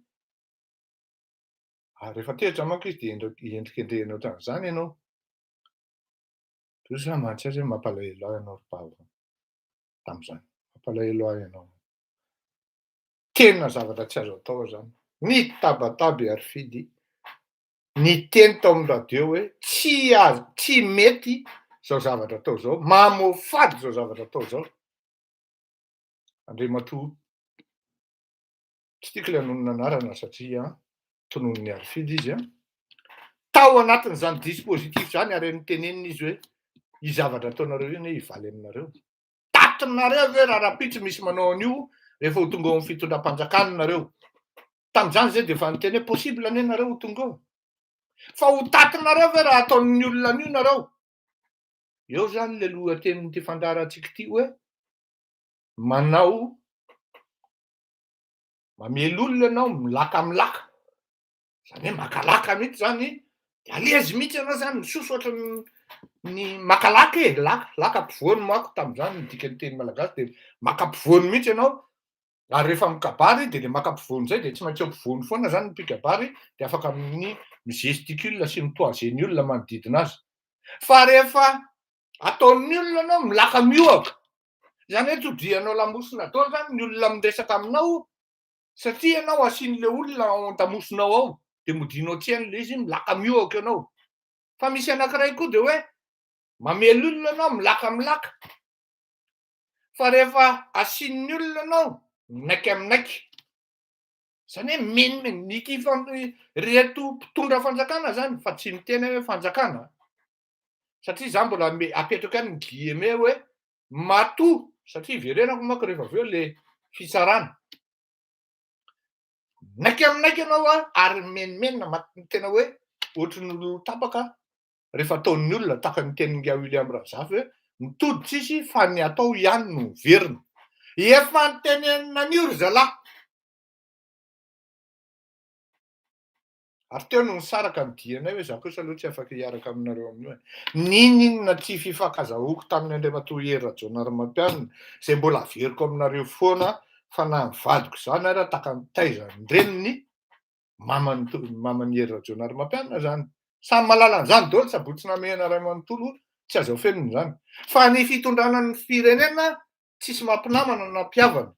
Ary rehefa tezitra manko izy de endrikendrehina ohatran'izany ianao. Toy za mahatsiaro hoe mampalahelo ahy ianao ry bava tam'izany. Mampalahelo ahy ianao. Tena zavatra tsy azo atao zany. Nitabataba Harifidy niteny tao amin'ny radio hoe tsy azo, tsy mety zao zavatra atao zao, mamoafady zao zavatra atao zao. Andriamatoa, tsy tiako ilay hanonona anarana satria tononon'ny Harifidy izy a. Tao anatin'izany dispositif zany ary nitenenina izy hoe io zavatra ataonareo io anie hivaly aminareo. Tatinareo ve raha rahampitso misy manao an'io rehefa ho tonga ao amin'ny fitondram-panjakana nareo? Tamin'izany zay de efa niteny hoe possible anie nareo ho tonga ao. Fa ho tatinareo ve raha ataon'ny olona an'io nareo? Eo zany le lohatenin'ity fandaharantsika ity hoe manao mamely olona ianao milaka milaka. Zany hoe makalaka mihitsy zany, de alezy mihitsy ianao zany misoso ohatran'ny ny makalaka e, laka, laka ampovoany manko tamin'izany ny dikan'ny teny malagasy de maka ampovoany mihitsy ianao, ary rehefa mikabary de le maka ampovoany zay de tsy maintsy eo ampovoany foana zany ny mpikabary de afaka amin'ny mi-gesticule sy mi-toiser ny olona manodidina azy. Fa rehefa ataon'ny olona anao milaka miohaka, zany hoe todihanao lamosina daholo zany ny olona miresaka aminao satria ianao asian'le olona ao an-damosinao ao de modianao tsy hainy le izy milaka miohaka ianao. Fa misy anankiray koa de hoe mamely olona anao milaka milaka, fa rehefa asian'ny olona anao minaika minaika, zany hoe menomenona ity reto mpitondra fanjakana zany fa tsy miteny hoe fanjakana satria za mbola apetrako ihany ny guillemets hoe matoa satria iverenako manko rehefa avy eo le fitsarana. Minaika minaika ianao a ary menomenona tena hoe ohatry ny olo tapaka rehefa ataon'ny olona tahaka ny tenin'i William Razafy hoe mitody tsisy fa ny atao ihany no miverina. Efa nitenenina an'io ry zalahy. Ary teo no nisaraka ny dianay hoe za kosa aloha tsy afaka hiaraka aminareo amin'io e. N'inon'inona tsy fifankazahoako tamin'ny Andriamatoa Hery Rajaonarimampianina izay mbola averiko aminareo foana fa na ny vadiko izany ary tahaka ny taizan-dreniny maman'ny maman'i Hery Rajaonarimampianina zany. Samy mahalala an'izany daholo sabotsy namehana ray manontolo tsy azo afenina izany. Fa ny fitondrana ny firenena tsisy mampinamana na mpihavana.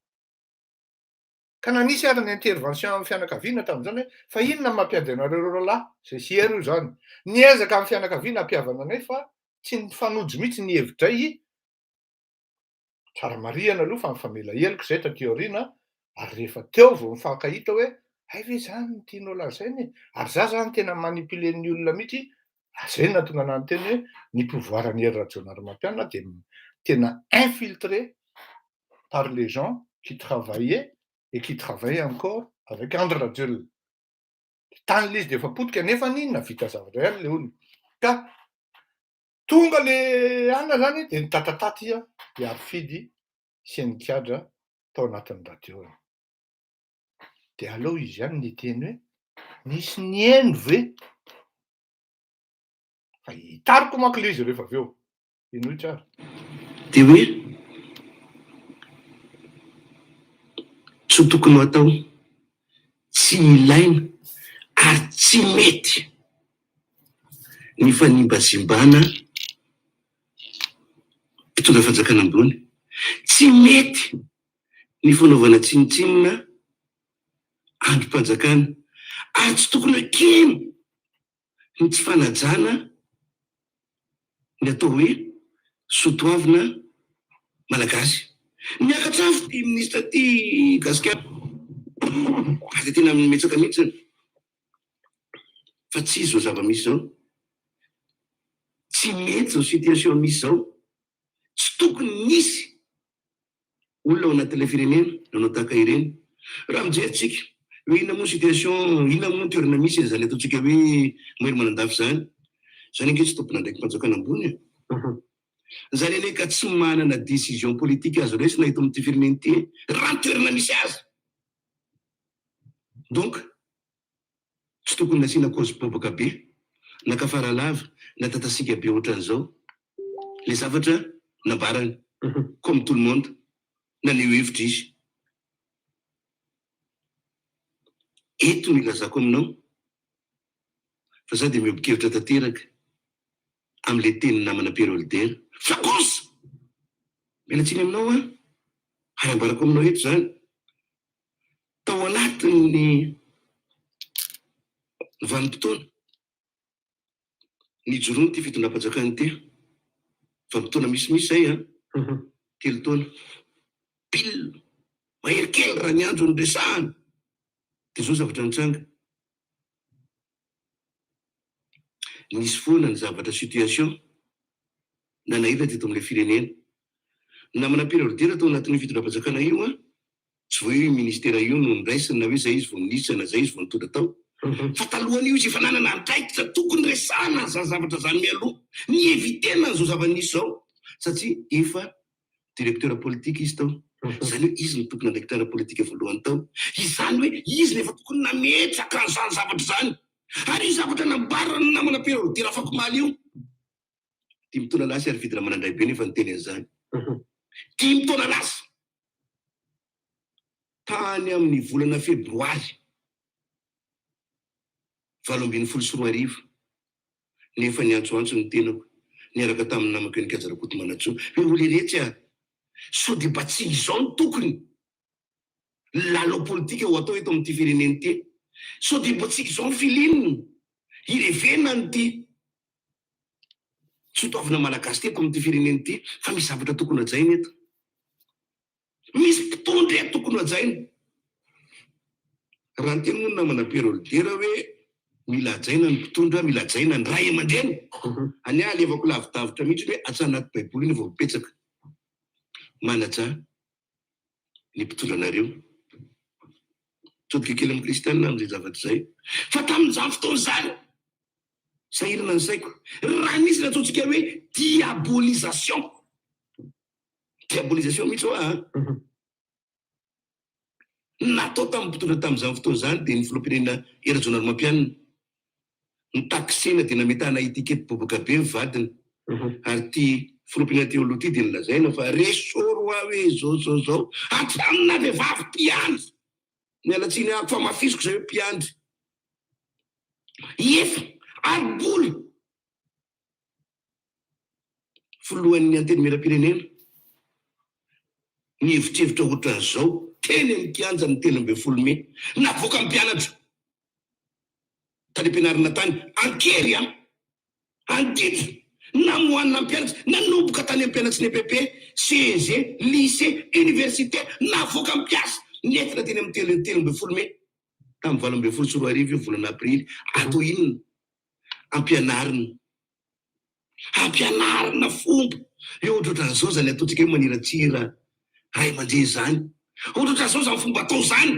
Ka na nisy ary ny intervention amin'ny fianakaviana tamin'izany hoe fa inona no mampiady anareo roa lahy? Izay sy Hery io izany. Niezaka amin'ny fianakaviana hampihavana anay fa tsy nifanojo mihitsy ny hevitray. Tsara marihana aloha fa nifamela heloka izay taty aoriana ary rehefa teo vao nifankahita hoe hay ve izany no tianao lazaina e? Ary za zany tena manipuler-n'ny olona mihitsy, ary izay no nahatonga anah niteny hoe ny pouvoir an'i Hery Rajaonarimampianina dia tena infiltré par les gens qui travaillaient et qui travaillent encore avec Andry Rajoelina. Tany le izy de efa potika nefany nahavita zavatra ihany le olona. Ka tonga le anona zany de nitatataty i Harifidy sy ny kiadra tao anatin'ny radio. De aleo izy ihany niteny hoe nisy nihaino ve? Fa hitariko manko le izy rehefa avy eo. Henoy tsara. Dia hoe tsy ho tokony ho atao, tsy ilaina ary tsy mety ny fanimbazimbana mpitondra fanjakana ambony. Tsy mety ny fanaovana tsinontsinona andrim-panjakana ary tsy tokony ekena ny tsy fanajana ny atao hoe soatoavina malagasy. Miakatra avo ity minisitra ity Gasikara. Ary dia tena mihetsaka mihitsy fa tsy izy izao zava-misy izao. Tsy mety izao situation misy izao. Tsy tokony nisy olona ao anatin'ilay firenena nanao tahaka ireny. Raha mijery tsika hoe inona moa ny situation, inona moa ny toerana misy an'izany ataontsika hoe Mahery Manandafy izany. Izany ange tsy tompon'andraiki-panjakana ambony e. Izany anie ka tsy manana décision politique azo raisina eto amin'ity firenena ity e, raha ny toerana misy azy. Donc tsy tokony nasiana cause bobaka be, na kafara lava, na tatasika be ohatran'izao le zavatra nambarany, comme tout le monde, naneho hevitra izy. Eto no ilazako aminao fa za dia miombon-kevitra tanteraka amin'ilay tenin'ny namana Pierre Holder fa kosa miala tsiny aminao aho ary ambarako aminao eto izany, tao anatin'ny vanim-potoana nijoroan'ity fitondram-panjakana ity, vanim-potoana misimisy izay an, 3 taona pile, mahery kely raha ny andro no resahana, dia izao zavatra nitranga. Nisy foana ny zavatra situation nanahirana teto amin'ilay firenena. Ny namana Pierre Rodera tao anatin'io fitondram-panjakana io an, tsy vao io ministera io no noraisiny na hoe zay izy vao minisitra na zay izy vao nitondra tao, fa talohan'io izy efa nanana andraikitra tokony resahana an'izany zavatra izany mialoha, ni-eviter-na an'izao zava-nisy izao satria efa directeur politique izy tao, izany hoe izy no tompon'andraikitra ara-politika voalohany tao, izany hoe izy no efa tokony nametraka an'izany zavatra izany, ary io zavatra nambaran'ny namana Pierre Rodin afakomaly io, dimy taona lasa i Arvidy Ramanandraibe no efa niteny an'izany, dimy taona lasa, tany amin'ny volana febroary 2018. Nefa niantsoantso ny tenako niaraka tamin'ny namako eny Kaja Rakotomanantsoa hoe o leretsy a! Sao dia mba tsy izao no tokony lalao politika ho atao eto amin'ity firenena ity? Sao dia mba tsy izao ny feeling hirevena an'ity soatoavina malagasy ity eto amin'ity firenena ity fa misy zavatra tokony hajaina eto. Misy mpitondra eto tokony hajaina. Raha niteny moa ny namana Pierre Holder hoe mila hajaina ny mpitondra, mila hajaina ny ray aman-dreny. Any aho alevako lavidavitra mihitsy hoe ats anaty baiboly iny vao mipetsaka. Manajà ny mpitondra anareo. Mitodika kely amin'ny kristianina amin'izay zavatra izay. Fa tamin'izany fotoana izany, sahirana ny saiko, raha nisy ny antsointsika hoe diabolisation. Diabolisation mihitsy hoa an! Natao tamin'ny mpitondra tamin'izany fotoana izany dia ny filoham-pirenena Hery Rajaonarimampianina. Notaxena dia nametahana étiquette bobaka be ny vadiny. Ary ity filoham-pirenena teo aloha ity dia nolazaina fa resoro hoa hoe izao izao izao hatramina vehivavy mpiandry. Miala tsiny ahako fa hamafisiko izay hoe mpiandry. Efa ary mbola. Filohan'ny Antenimierampirenena, nihevitrevitra ohatran'izao teny amin'ny kianja ny 13 mey, navoakan'ny mpianatra tany am-pianarana tany an-kery an, an-ditra, namoanina mpianatra, nanomboka tany amin'ny mpianatry ny EPP, CEG, Lycée, Université, navoakan'ny mpiasa, nentina teny amin'ny 13 mey tamin'ny 2018 io volana aprily, atao inona? Ampianarina. Ampianarina fomba. Hoe ohatrohatran'izao izany ataontsika hoe maniratsira ray aman-dreny izany. Ohatrohatran'izao izany fomba atao izany.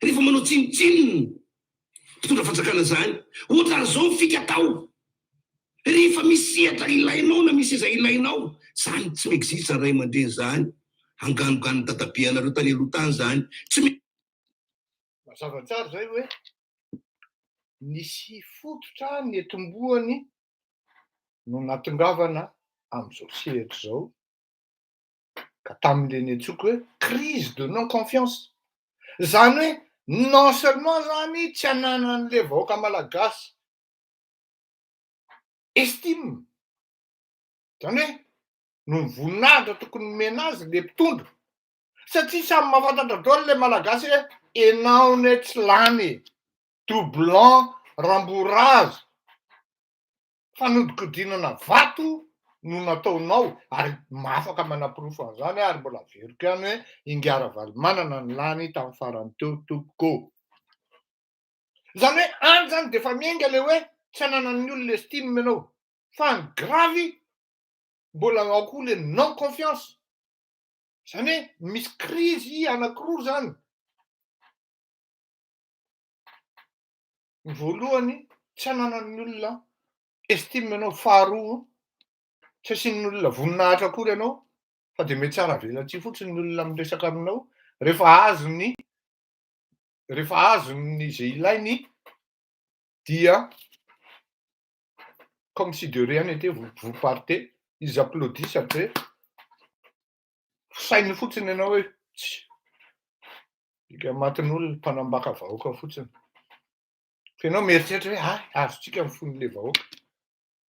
Rehefa manao tsinontsinona mpitondra fanjakana izany. Ohatran'izao ny fika atao. Rehefa misy sehatra ilainao na misy seza ilainao. Izany tsy mi-existe izany ray aman-dreny izany. Anganoganon'ny dadabe anareo tany aloha tany izany. Tsy mi. Mazava tsara izay hoe nisy fototra nitomboany no nahatongavana amin'izao sehatra izao, ka tamin'ilay niantsoako hoe crise de non confiance. Izany hoe non seulement zany tsy ananan'ilay vahoaka malagasy estime, izany hoe noho ny voninahitra tokony nomena azy le mpitondra, satria samy mahafantatra daholo le malagasy hoe enao ne tsy lany e, doublon, rembourrage, fanodikodinana vato no nataonao ary afaka manaporofo an'izany aho ary mbola averiko ihany hoe Ingahy Ravalomanana no lany tamin'ny farany teo tompoko. Izany hoe any izany dia efa miainga ilay hoe tsy ananan'ny olona estime ianao fa ny grave mbola ao koa ilay non confiance. Izany hoe misy crise anankiroa izany. Ny voalohany tsy ananan'ny olona estime ianao, faharoa tsy asian'ny olona voninahitra akory ianao fa dia mihatsara velatsihy fotsiny ny olona miresaka aminao rehefa azony rehefa azony izay ilainy dia comme si de rien n'était vous vous partez, ils applaudissent après sainy fotsiny ianao hoe tsy ika matin'olona mpanambaka vahoaka fotsiny. Fa ianao mieritreritra hoe hay azontsika ny fon'ilay vahoaka.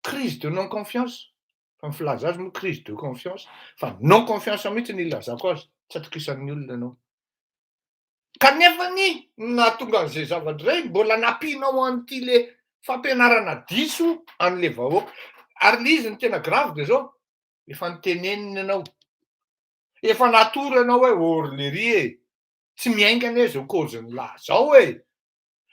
Crise de non confiance, fa ny filaza azy moa crise de confiance, fa non confiance mihitsy ny ilazako azy, tsy atokisan'ny olona ianao. Kanefa ny nahatonga an'izay zavatra izay mbola nampianao an'ity le fampianarana diso an'le vahoaka. Ary le izy ny tena grave de zao, efa nitenenina ianao, efa natoro ianao hoe or lery e, tsy miainga anie zao cause-ny lahy zao e,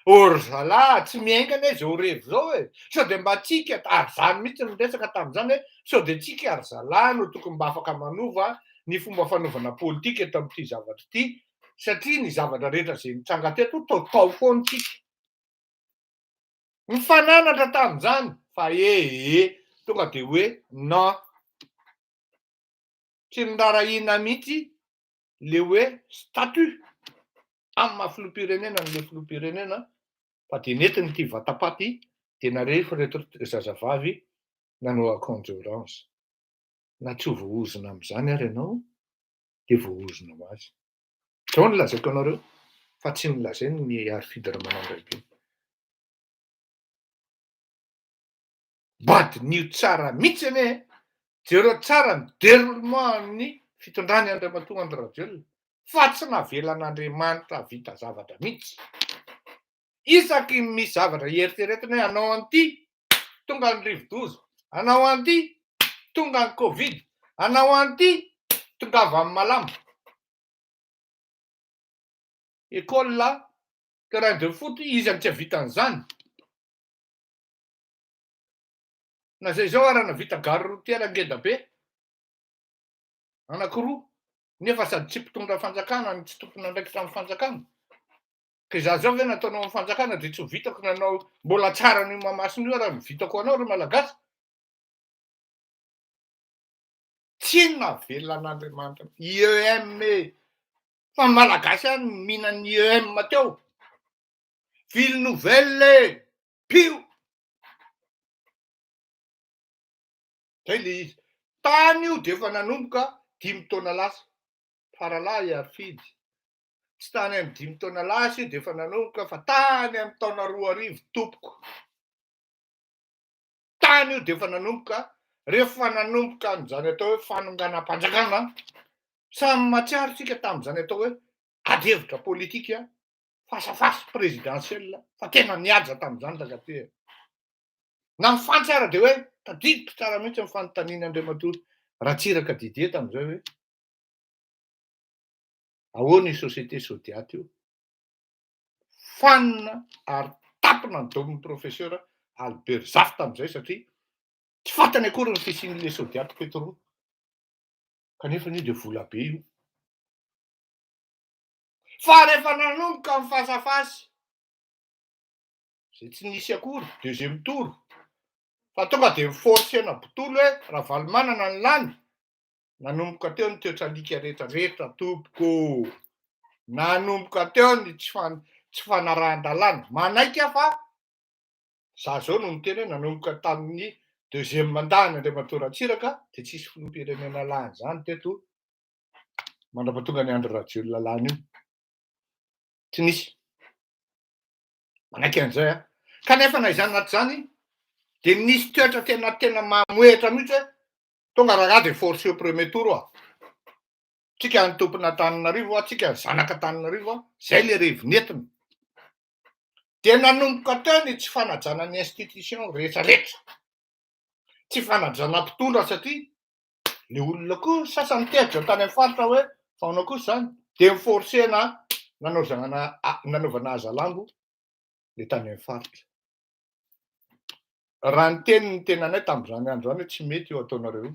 O ry zalahy, tsy miainga anie izao revy izao e! Sao dia mba tsika, ary izany mihitsy no resaka tamin'izany hoe, sao dia tsika ry zalahy no tokony mba afaka manova ny fomba fanaovana politika eto amin'ity zavatra ity, satria ny zavatra rehetra izay nitranga teto toa tao foana tsika. Nifananatra tamin'izany fa ee, tonga dia hoe non. Tsy noraharahiana mihitsy le hoe statut amin'ny maha filoham-pirenena an'le filoham-pirenena fa dia nentiny ity vatapaty dia narefo ireto zazavavy nanao akanjo orange. Na tsy ho voahozona amin'izany ary ianao dia voahozona ho azy. Izao no lazaiko anareo fa tsy nolazainy ny Harifidy Ramanandraibe. Mba diniho tsara mihitsy anie e! Jereo tsara ny déroulement an'ny fitondran'i Andriamatoa Andry Rajoelina fa tsy navelan'Andriamanitra hahavita zavatra mihitsy. Isaky ny misy zavatra eritreretina hoe hanao an'ity, tonga ny rivodoza, hanao an'ity, tonga ny covid, hanao an'ity, tongava amin'ny malama. École, terrain de foot, iza no tsy hahavita an'izany? Na zay zao ara navita gare routière ngeda be anakiroa nefa sady tsy mpitondra fanjakana no tsy tompon'andraikitra amin'ny fanjakana. Ka izaho zao ve nataonao amin'ny fanjakana de tsy ho vitako nanao mbola tsara an'io Mahamasina io ara no vitako anao ry Malagasy. Tsy navelan'Andriamanitra IEM e! Fa ny Malagasy ihany no mihinan'ny IEM teo. Ville nouvelle e! Pio! Zay le izy. Tany io de efa nanomboka dimy taona lasa. Faralahy Harifidy. Tsy tany amin'ny dimy taona lasa io de efa nanomboka fa tany amin'ny taona 2000 tompoko. Tany io de efa nanomboka, rehefa nanomboka an'izany atao hoe fanonganam-panjakana, samy mahatsiaro tsika tamin'izany atao hoe ady hevitra politika face à face présidentiel fa tena nihaja tamin'izany rangahy e. Na ny fantsy ara dia hoe tadidiko tsara mihitsy ny fanontanian'i Andriamatoa Ratsiraka Didier tamin'izay hoe ahoana io société Sodiat io? Fanina ary tapina ny domin'ny professeur Albert Zafy tamin'izay satria tsy fantany akory ny fisian'ilay Sodiat Petro. Kanefa io dia vola be io. Fa rehefa nanomboka ny face à face, izay tsy nisy akory, deuxième tour, fa tonga dia ni-forcer-na botolo hoe Ravalomanana ny lany, nanomboka teo ny toetra alika rehetra rehetra tompoko ô! Nanomboka teo ny tsy fan- tsy fanarahan-dalàna. Manaiky aho fa za zao no miteny hoe nanomboka tamin'ny deuxième mandat-ny Andriamatoa Ratsiraka dia tsisy filoham-pirenena lany izany teto mandra-pahatonga ny Andry Rajoelina lany io. Tsy nisy. Manaiky an'izay aho. Kanefa na izany na tsy izany dia nisy toetra tena tena mamohehitra mihitsy hoe tonga rangahy dia force au premier tour oa. Tsika ny tompon'Antananarivo oa, tsika ny zanak'Antananarivo oa, zay le revy nentina. Dia nanomboka teo ny tsy fanajana ny institution rehetra rehetra. Tsy fanajana mpitondra satria le olona koa sasany tezitra tany amin'ny faritra hoe fa ahoana kosa zany, de mi-forcer-na nanaovana nanaovana hazalambo le tany amin'ny faritra. Raha niteny ny tenanay tamin'izany andro zany hoe tsy mety io ataonareo io.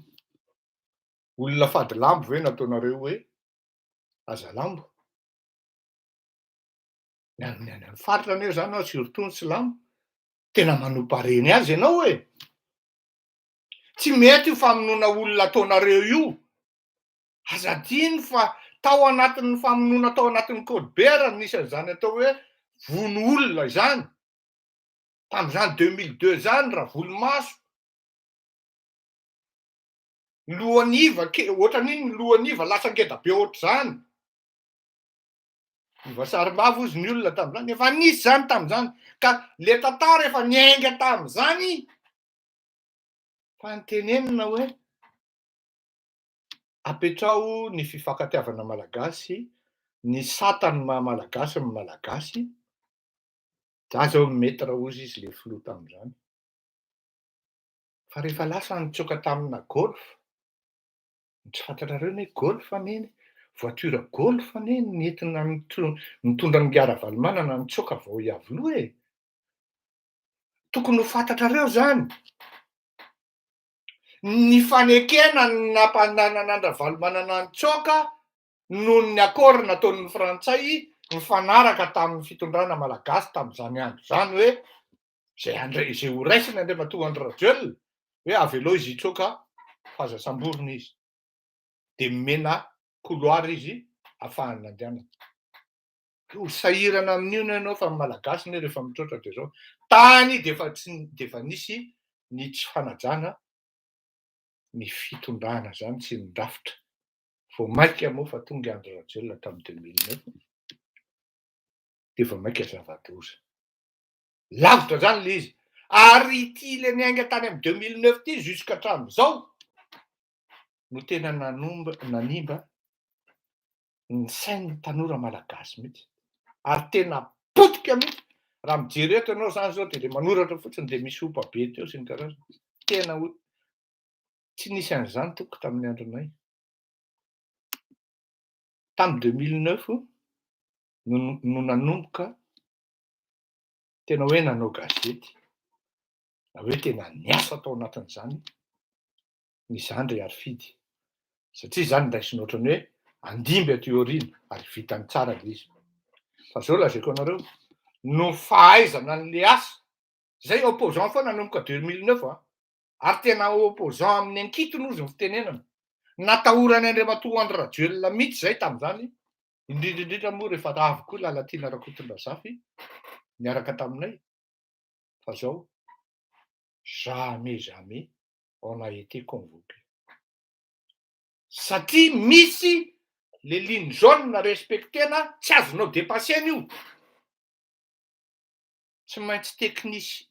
Olona fady lambo ve nataonareo hoe hazalambo? Ny any amin'ny faritra anie zany an, surtout ny silamo, tena manompa reny azy ianao e! Tsy mety io famonoana olona ataonareo io. Aza adino fa tao anatin'ny famonoana tao anatin'ny code B ary nisy an'izany atao hoe vono olona izany. Tamin'izany 2002 zany Ravolomaso, lohan'iva ke ohatran'iny ny lohan'iva lasa ngeda be ohatr'izany. Iva sarimbavy hozy ny olona tamin'izany, efa nisy zany tamin'izany. Ka le tantara efa niainga tamin'izany fa nitenenina hoe apetraho ny fifankatiavana malagasy, ny satany maha malagasy ny malagasy. Za zao maître hozy izy le filoha tamin'izany. Fa rehefa lasa nitsoaka tamina Golf, tsy fantatrareo anie Golf anie, voiture Golf anie nentina nitondra an'i Ravalomanana nitsoaka vao Iavoloha e. Tokony ho fantatrareo zany. Ny fanekena ny nampananana an-dRavalomanana nitsoaka noho ny accord nataon'ny frantsay mifanaraka tamin'ny fitondrana malagasy tamin'izany andro zany hoe zay andre zay ho raisiny Andriamatoa Andry Rajoelina hoe avelao izy hitsoaka fa aza samborina izy, de mena couloir izy ahafahany nandehanana. Ho sahirana amin'io no ianao fa ny malagasy ne rehefa mitroatra de zao tany de efa tsy de efa nisy ny tsy fanajana ny fitondrana zany sy ny rafitra. Vao maika moa fa tonga Andry Rajoelina tamin'ny 2009 de vao maika zava-doza. Lavitra zany le izy. Ary ity le niainga tany amin'ny 2009 ty jusqu'à hatramin'izao no tena nanomba nanimba ny sain'ny tanora malagasy mihitsy. Ary tena potika mihitsy. Raha mijery eto ianao zany zao de le manoratra fotsiny de misy opa be teo sy ny karazany. Tena hoe tsy nisy an'izany tompoko tamin'ny andronay. Tamin'ny 2009 no nanomboka tena hoe nanao gazety, na hoe tena niasa tao anatin'izany ny zandry Harifidy. Satria zany raisina ohatrany hoe andimby aty aoriana ary vitany tsara le izy. Fa zao lazaiko anareo, no fahaizana an'le asa, zay opposant foana nanomboka 2009 a, ary tena opposant amin'ny ankitony ozy ny fitenenana. Natahorany Andriamatoa Andry Rajoelina mihitsy zay tamin'izany, indrindra indrindra moa rehefa avy koa Lalatiana Rakotondrazafy niaraka taminay, fa zao jamais, jamais on a été convoqué. Satria misy le ligne jaune respectena tsy azonao dépassena io. Tsy maintsy teknisy,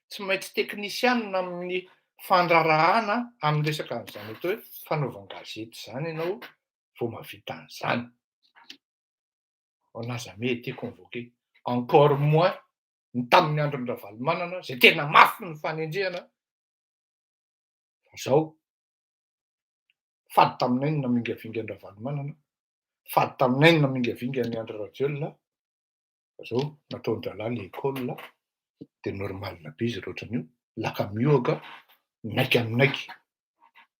tsy maintsy teknisianina amin'ny fandraharahana amin'ny resaka an'izany atao hoe fanaovan-gazety zany ianao vao mahavita an'izany. On n'a jamais été convoqué. Encore moins ny tamin'ny andron'ny Ravalomanana zay tena mafy ny fanenjehana. Fa zao fady taminay ny namingavinga ny Ravalomanana, fady taminay ny namingavinga ny Andry Rajoelina, fa zao nataon-drahalahy l'école de normal be izy raha ohatran'io, laka miohaka naika aminaiky.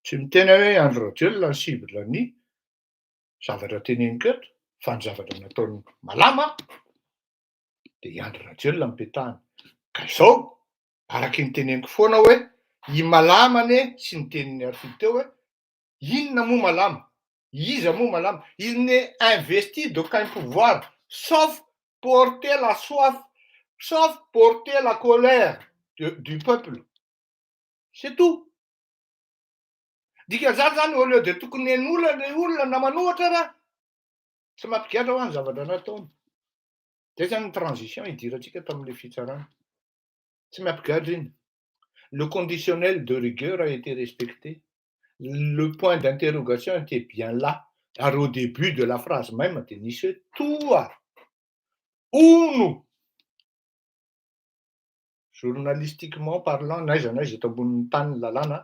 Tsy miteny aho hoe Andry Rajoelina ny cible ny zavatra teneniko eto, fa ny zavatra nataony malama de i Andry Rajoelina mipetahany. Ka izao, araky ny teneniko foana hoe i Malama anie sy ny tenin'ny Harifidy teo hoe inona moa Malama? Iza moa Malama? Il n'est investi d'aucun pouvoir sauf porter la soif, sauf porter la colère du peuple. C'est tout. Dikan'izany zany au lieu de tokony henolana le olona na manohatra raha tsy mampigadra ho any zavatra nataony. Zay zany ny transition idirantsika tamin'le fitsarana. Tsy mampigadra iny. Le conditionnel de rigueur a été respecté. Le point d'interrogation était bien là. Ary au début de la phrase même de nisy hoe toa ono. Journalistiquement parlant, n'aiza n'aiza eto ambonin'ny tany, ny lalàna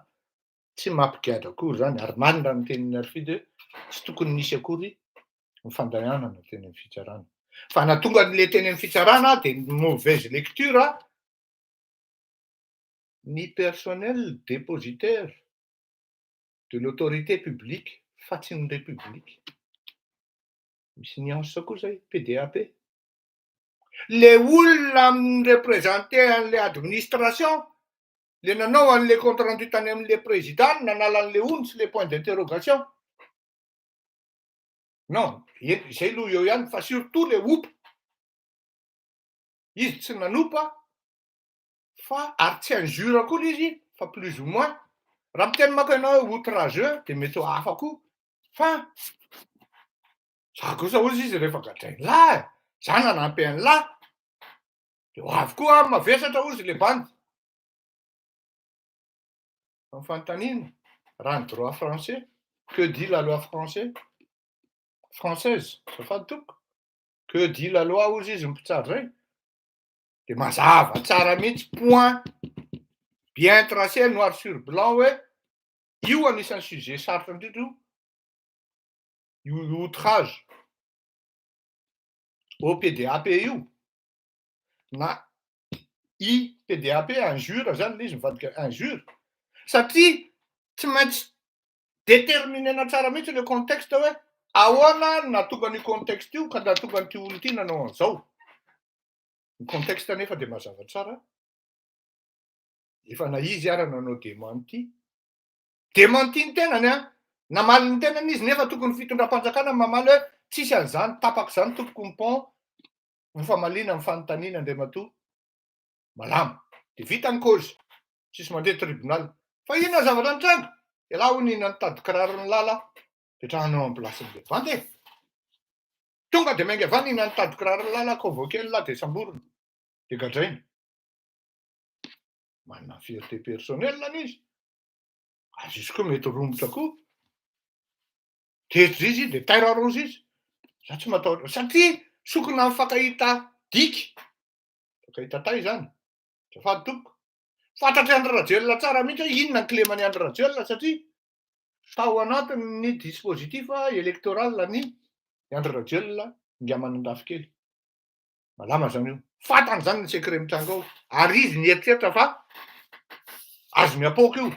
tsy mampigadra akory zany. Ary marina ny tenin'ny Harifidy hoe tsy tokony nisy akory ny fandehanana teny amin'ny fitsarana, fa natonga an'le teny amin'ny fitsarana de mauvaise lecture ny personnel dépositaire de l'autorité publique fa tsy ny république. Misy nuance koa zay. PDAP, le olona mi-représente an'le administration, le nanao an'le compte rendu tany amin'le président, nanala an'le ony sy le point d'interrogation. Non, zay aloha eo ihany, fa surtout le opa izy tsy nanopa fa ary tsy injure koa le izy, fa plus ou moins raha miteny manko ianao hoe outrageux de mety ho hafa koa. Fa za kosa ozy izy rehefa gadrainy lahy, za nanampy an'lahy de ho avy koa mavesatra ozy le bandy. Ny fanontaniana, raha ny droit français, que dit la loi française? Zafady tompoko, que dit la loi ozy izy mpitsary zay? De mazava tsara mihitsy, point bien tracé, noir sur blanc, hoe io anisan'ny sujet sarotra indrindra io outrage OPDAP io na IPDAP, injure zany le izy mivadika injure, satria tsy maintsy déterminena tsara mihitsy le contexte hoe ahoana natonga an'io contexte io ka natonga an'ity olo ty nanao an'izao. Ny contexte nefa de mazava tsara efa na izy ara nanao démenti, démenti ny tenany a, namaly ny tenany izy, nefa tokony fitondram-panjakana mamaly hoe tsisy an'izany tapaka zany tompoko ny pont mifamaliana amy fanontaniana andriamatoa Malama, de vita ny cause, tsisy mandeha tribunal. Fa inona zavatra nitranga? Ialahy hono ina nitady kirarony lala petrahanao amy placen'le bandy e, tonga de mainga avany ina nitady kirarony lala, convoqué lahy, de samborona, de gadraina. Manana fierté personnelle any izy, azy izy koa mety romotra koa, tezitra izy, de taira rozy izy. Za tsy matahotra satria sokona mifankahita diky, mifankahita tay zany. Zafady tompoko, fantatry Andry Rajoelina tsara mihitsy hoe inona ny kilemany Andry Rajoelina, satria tao anatin'ny dispositif électoral ny Andry Rajoelina ngamanandafy kely Malama zany io. Fantany zany ny secret mitranga ao, ary izy nieritreritra fa azo miapoaka io,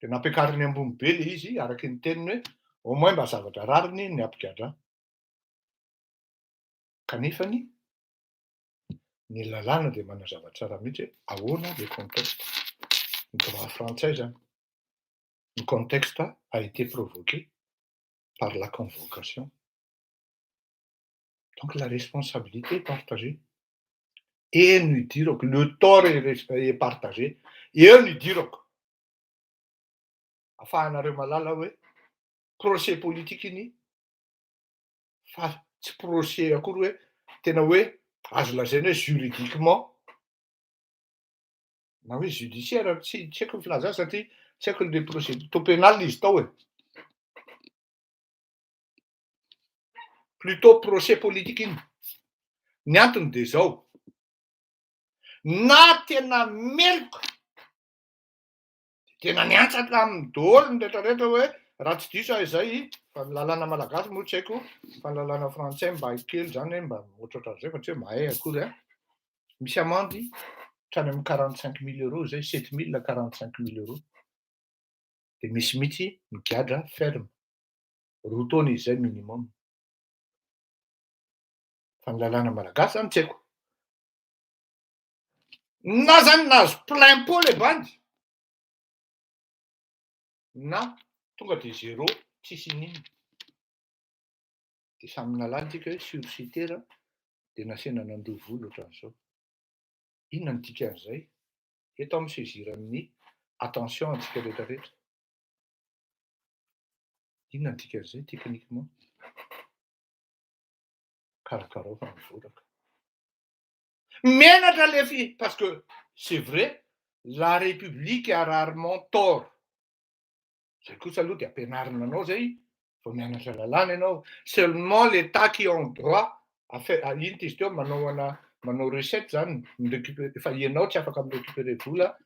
de nampiakariny ambony be le izy araky ny teniny hoe au moins mba zavatra rariny ny ampigadra. Kanefany ny lalàna de manazava tsara mihitsy hoe ahoana le contexte. Ny droit frantsay zany, ny contexte a été provoqué par la convocation, donc la responsabilité est partagée. E no idirako, le tort est partagé eo no idirako, ahafahanareo malala hoe procès politique iny fa tsy procès akory hoe tena hoe azo lazaina hoe juridiquement na hoe judiciaire. Tsy haiko ny filaza azy satria tsy haiko le procédure to pénal izy tao e. Plutôt procès politique iny. Ny antony de zao: na tena meloka, tena niantsatra aminy daholo ny rehetrarehetra hoe raha tsy diso aho izay, fa ny lalàna malagasy moa tsy haiko, fa ny lalàna frantsay mba haiko kely zany hoe mba ohatrohatran'izay, fa tsy hoe mahay akory a. Misy amendy hatrany amin'ny 45 000 euros zay, 7000, 45 000 euros, de misy mihitsy migadra ferme 2 taona izy zay minimum. Fa ny lalàna malagasy zany tsy haiko na zany nahazo plein pot le bandy na tonga de zéro, tsisy ininona, de samy nalany tsika hoe sursitera, de nasena nandoa vola ohatran'izao. Inona ny dikan'izay eto amy saisir amin'ny attention antsika rehetrarehetra? Inona ny dikan'izay techniquement? Karakarao fa mivoraka menatra le fi, parce que c'est vrai, la république a rarement tort. Zay kosa aloha de ampianarina anao zay vao mianatra lalàna ianao. Seulement l'état qui en droit afa ino ty izy teo manao ana Manao recette zany, mi-récupérer, fa ianao tsy afaka mi-récupérer vola.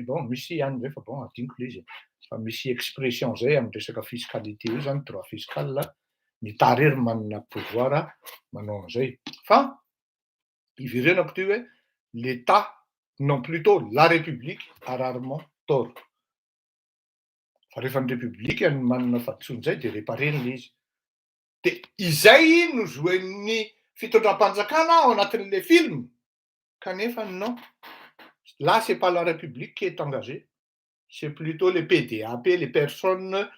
Bon, misy ihany zay fa bon, adinoko le izy, fa misy expression zay amy resaka fiscalité io zany, droit fiscal, ny État rery manana pouvoir manao an'izay. Fa iverenako ty hoe l'État, non, plutôt la République a rarement tort, fa rehefa ny République ny manana fahadisoany zay de répareny le izy. De izay no zoen'ny fitondram-panjakana ao anatin'le film. Kanefa non, là c'est pas la République qui est engagée, c'est plutôt les PDAP, les personnes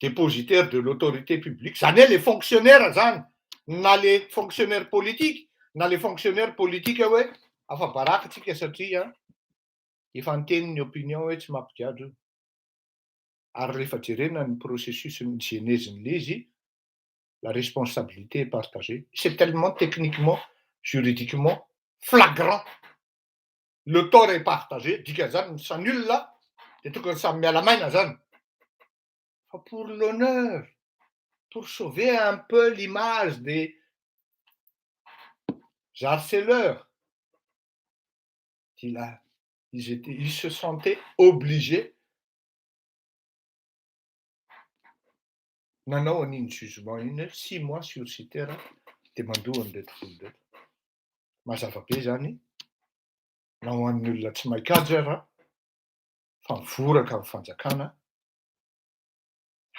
dépositaires de l'autorité publique, zany hoe les fonctionnaires zany, na les fonctionnaires politiques, na les fonctionnaires politiques hoe afa-baraka tsika satria efa niteny ny opinion hoe tsy mampigadro io. Ary rehefa jerena ny processus, ny genèse-n'le izy, la responsabilité est partagée. C'est tellement techniquement, juridiquement flagrant, le tort est partagé. Dikan'izany ny s'annule de tokony samy miala maina zany. Fa pour l'honneur, pour sauver un peu l'image des harceleurs, il a ils étaient ils se sentaient obligés nanao an'iny jugement iny hoe 6 mois sursitaire de mandoa an'ireto vola reto. Mazava be zany na ho an'ny olona tsy mahay kajy ara fa mivoraka amy fanjakana,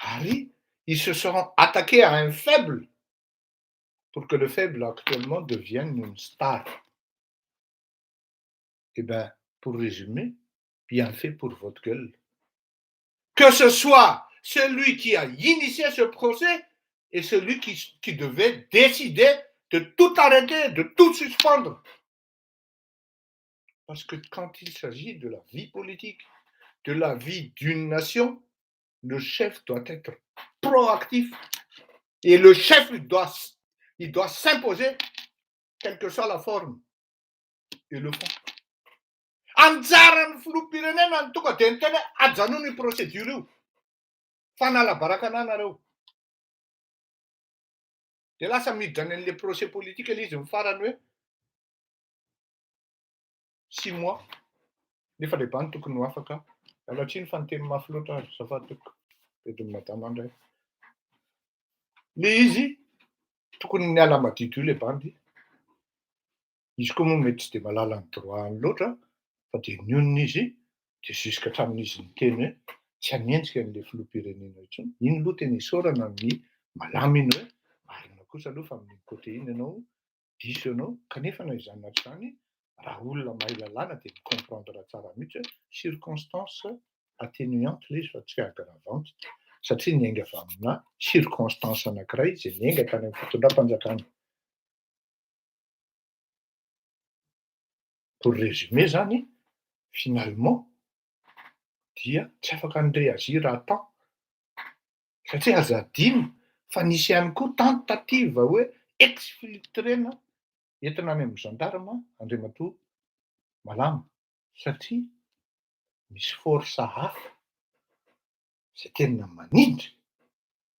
ary ils se sont attaqués à un faible pour que le faible actuellement devienne une star. Eh ben, pour résumer, bien fait pour votre gueule, que ce soit celui qui a initié ce procès et celui qui devait décider de tout arrêter, de tout suspendre. Parce que quand il s'agit de la vie politique, de la vie d'une nation, le chef doit être proactif et le chef, il doit s'imposer, quelle que soit la forme et le fond. Anjaran'ny filoham-pirenena ny tonga de ny tena hoe ajanony io procédure io, fanala baraka ana nareo. De lasa miditra any an'le procès politique le izy mifarany hoe 6 mois, nefa le bany tokony ho afaka. Alatsiny fa nyteny mafy loatra azy, azafady tompoko, bediny madama indray le izy. Tokony niala madito io le bandy izy koa moa mety tsy de mahalala ny droit any loatra, fa de nionona izy de jusque hatramin'izy niteny hoe tsy hanenjika an'le filoham-pirenena intsony. Iny aloha tena isaorana ny malama iny hoe marina kosa aloha fa amin'iny côté iny ianao diso ianao. Kanefa na izany na tsy izany, raha olona mahay lalàna de mi-comprendre tsara mihitsy hoe circonstance atténuante le izy fa tsy aggravante, satria niainga avy amina circonstance anankiray zay niainga tany amin'ny fitondram-panjakana. Pour résumer zany, finalement dia tsy afaka ny réagir à temps, satria aza adino fa nisy ihany koa tentative hoe exfiltrena entina any amin'ny gendarme Andriamatoa Malama, satria misy force hafa zay tena manindry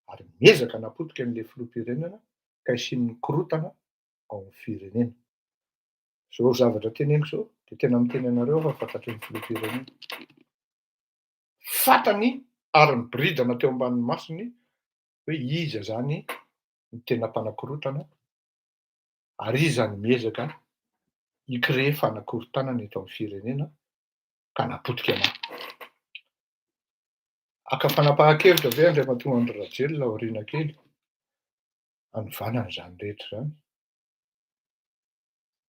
ary miezaka napotika an'le filoham-pirenena ka isian'ny korotana ao amin'ny firenena. Zao zavatra teneniko zao de tena miteny anareo aho fa fantatry ny filoham-pirenena, fantany ary niboridana teo ambanin'ny masony hoe iza zany ny tena mpanakorotana ary iza ny miezaka hi-créer fanakorotanana eto amin'ny firenena ka napotika anahy. Haka fanapahan-kevitra ve Andriamatoa Andry Rajoelina aoriana kely hanovana an'izany rehetra izany?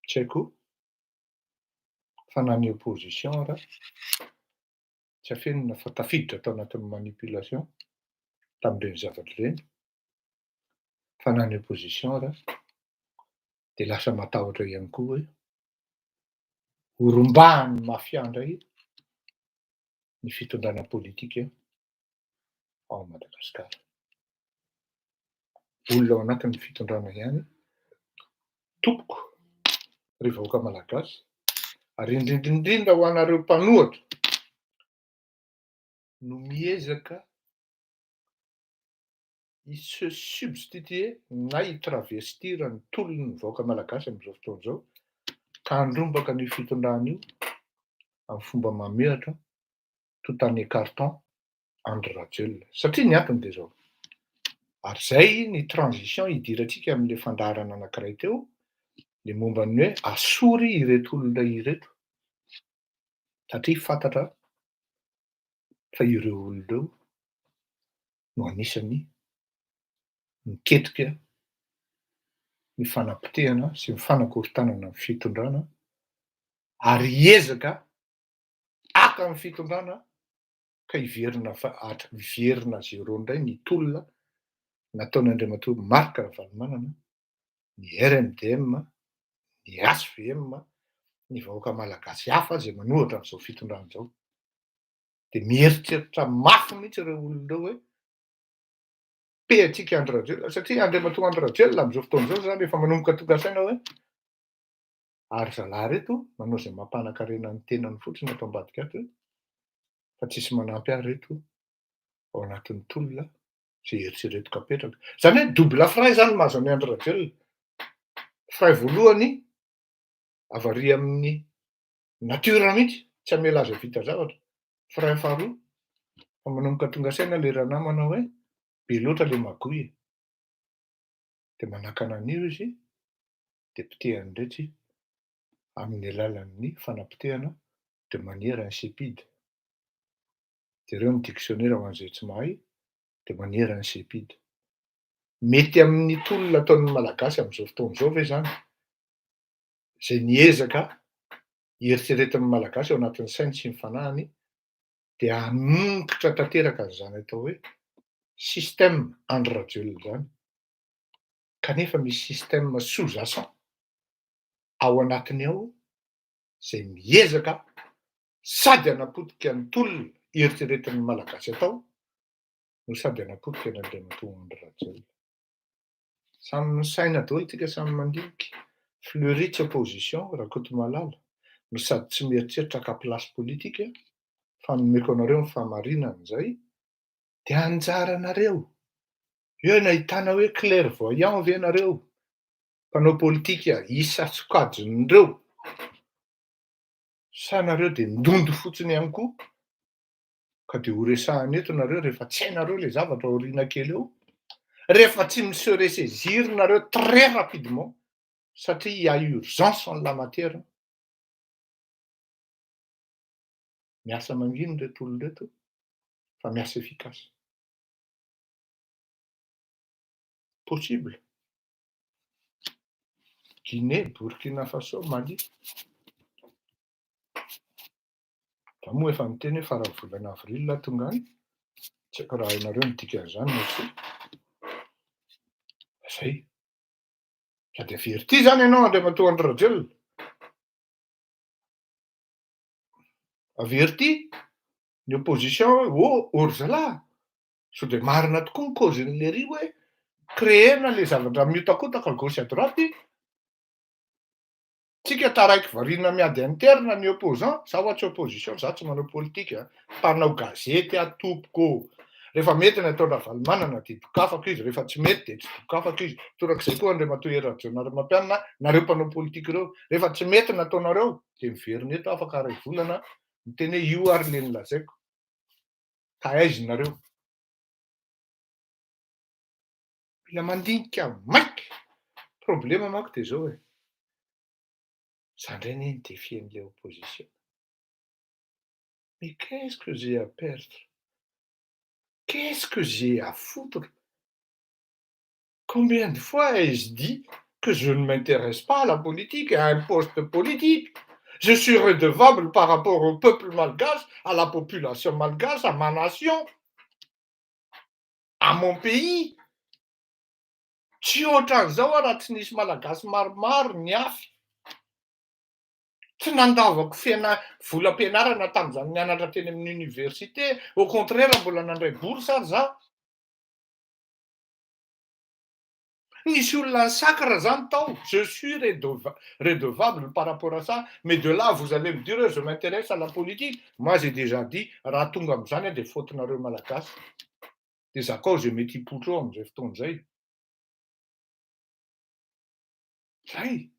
Tsy haiko fa na ny opposition ara tsy afenina fa tafiditra tao anatin'ny manipulation tamin'ireny zavatra ireny, fa na ny opposition ara de lasa matahotra ihany koa hoe horombahan'ny mafia indray ny fitondrana politika ao Madagasikara. Olona ao anatin'ny fitondrana ihany tompoko, ry vahoaka malagasy, ary indrindra indrindra ho anareo mpanohatra no miezaka hi-se substituer na hi-travestir ny tolon'ny vahoaka malagasy amin'izao fotoana izao. Ka handrombaka an'io fitondrana io amin'ny fomba mamiratra tout en écartant Andry Rajoelina. Satria ny antony de zao, ary zay ny transition hidirantsika am'le fandaharana anankiray teo, le momba ny hoe asory ireto olona ireto, satria fantatra fa ireo olona ireo no anisany miketrika ny fanapotehana sy ny fanakorontanana ny fitondrana, ary hiezaka haka ny fitondrana ka hiverina fa hiverina zéro indray ny tolona nataon'Andriamatoa Marc Ravalomanana, ny R M D M, ny H V M, ny vahoaka malagasy hafa zay manohitra an'izao fitondrana izao. De mieritreritra mafy mihitsy ireo olona ireo hoe pehatsika Andry Rajoelina, satria Andriamatoa Andry Rajoelina am'izao fotoana izao zany efa manomboka tonga saina hoe ary zalahy reto manao izay mampanan-karena ny tenany fotsiny ato ambadika ato, fa tsisy manampy ahy reto ao anatin'ny tolona zay eritreretiko apetraka. Zany hoe double frein zany mahazo an'i Andry Rajoelina. Frein voalohany avy amin'ny nature mihitsy, tsy hamela azy hahavita zavatra. Frein faharoa, fa manomboka tonga saina le ranamana hoe be loatra le magouille. De manakana an'io izy, de potehany retsy amin'ny alalan'ny fanapotehana de manière insipide. Jereo ny dictionnaire ho an'izay tsy mahay, de manière insipide. Mety amin'ny tolona ataon'ny Malagasy am'izao fotoana izao ve zany? Zay niezaka eritreretin'ny Malagasy ao anatin'ny sainy sy ny fanahiny, de hamongotra tanteraka an'izany atao hoe système Andry Rajoelina zany. Kanefa misy système sous-jacent ao anatiny ao zay miezaka sady hanapotika ny tolona eritreretin'ny Malagasy atao no sady hanapotika an'Andriamatoa Andry Rajoelina. Samy misaina daholo tsika, samy mandinika. Fleury tsy opposition Rakotomalala no sady tsy mieritreritra haka place politika, fa nomeko anareo ny fahamarinana zay, de anjaranareo eo nahitana hoe clairvoyant ve nareo mpanao politika isa-sokajin'ireo, sa nareo de ndondo fotsiny ihany koa, ka de ho resahana eto nareo rehefa tsy hainareo le zavatra aoriana kely eo, rehefa tsy mi-se ressaisir nareo très rapidement, satria il y a urgence en la matière. Miasa manginy reto olo reto fa miasa efficace. Possible. Guinée, Burkina Faso, Mali. Da moa efa niteny hoe faran'ny volana avril tonga any. Tsy haiko raha hainareo ny dikan'izany na tsia. Zay. Sady averti zany ianao, Andriamatoa Andry Rajoelina. Averti ny opposition hoe oh, ory zalahy. Sao de marina tokoa ny cause-n'le ry hoe créena le zavatra miotakotaka gauche à droite. Tsika taraiky variana miady interne ny opposant, za hoa tsy opposition, za tsy manao politika, mpanao gazety aho tompoko. Rehefa mety ny ataon-dRavalomanana de dokafako izy, rehefa tsy mety de tsy dokafako izy. Torak'izay koa Andriamatoa Hery Rajaonarimampianina, nareo mpanao politika ireo, rehefa tsy mety ny ataonareo de miverina eto afaka ray volana miteny hoe io ary le nolazaiko. Ka aiza nareo? Mila mandinika maiky. Problema manko de zao e. Za ndray anie ny défi an'le opposition. Mais qu'est-ce que j'ai à perdre? Qu'est-ce que j'ai à foutre? Combien de fois ai-je dit que je ne m'intéresse pas à la politique et à un poste politique? Je suis redevable par rapport au peuple malgache, à la population malgache, à ma nation, à mon pays. Tsy ohatran'izao aho raha tsy nisy Malagasy maromaro niafy. Tsy nandavako fiana volam-pianarana tamin'izany nianatra teny amin'ny université, au contraire mbola nandray bourse ary zaho. Nisy olona nisacre zany tao, je suis redevable par rapport à ça, mais de là vous allez me dire je m'intéresse à la politique. Moi, j'ai déjà dit, raha tonga am'izany aho de faute-nareo Malagasy. De zakao zay mety hipoitra eo am'izay fotoana zay. Zay.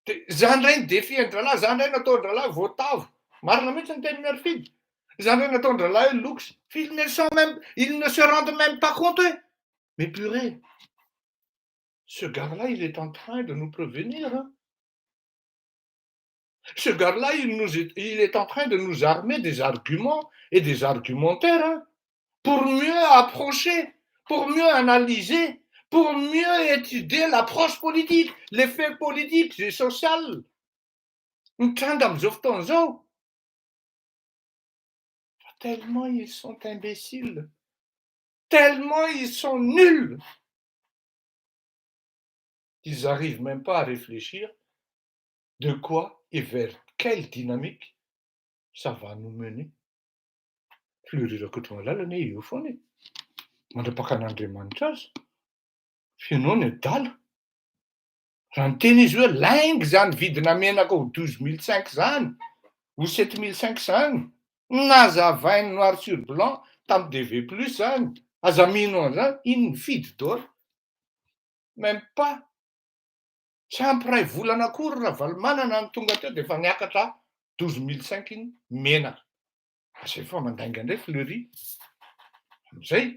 De za ndray ny défi an-drahalahy, za ndray nataon-drahalahy voatavo. Marina mihitsy ny tenin'i Arfidy. Za ndray nataon-drahalahy hoe lox. Fa ils ne sont même, ils ne se rendent même pas compte hoe, mais purée, ce gars-là, il est en train de nous prévenir, hein. Ce gars-là, il est en train de nous armer des arguments et des argumentaires, hein, pour mieux approcher, pour mieux analyser, pour mieux étudier l'approche politique, l'effet politique et social. Mitranga am'izao fotoana zao. Fa tellement ils sont imbéciles, tellement ils sont nuls, ils arrivent même pas à réfléchir de quoi et vers quelle dynamique ça va nous mener. Fleury Rakotomalala anie eo foana e, mandra-pakan'Andriamanitra azy. F'ianao ny adala. Raha niteny izy hoe lainga zany vidina menaka ho 12 500 zany, ho 7500 zany, nazavainy noir sur blanc tamy DV plus zany, aza mino an'izany, iny nifidy daholo. Même pas tsy ampy ray volana akory Ravalomanana ny tonga teo de efa niakatra 12 500 iny menaka. Zay fa mandainga indray Fleury. Am'izay,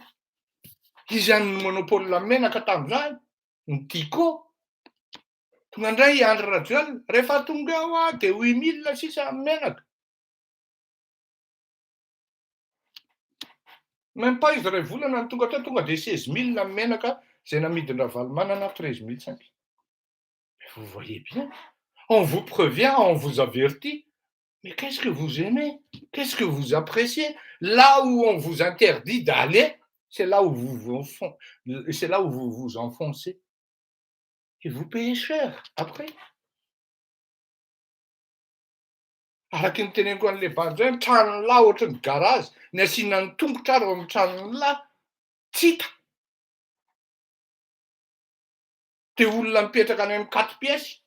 izy any monopole menaka tam'izany, ny Tiko. Tonga indray Andry Rajoelina, rehefa tonga eo aho de 8000 sisa amy menaka. Même pas izy ray volana ny tonga teo, tonga de 16 000 amy menaka zay namidin-dRavalomanana 13 500. Vous voyez bien, on vous prévient, on vous avertit, mais qu'est-ce que vous aimez? Qu'est-ce que vous appréciez? Là où on vous interdit d'aller, c'est là où vous vous enfoncez. Et vous payez cher après. Araky ny teneniko an'le bandy zay, ny tranony lahy ohatry ny garazy, ny asiana ny tongotra ary ao amin'ny tranony lahy, tsy hita. Te olona mipetraka any amin'ny quatre pièces,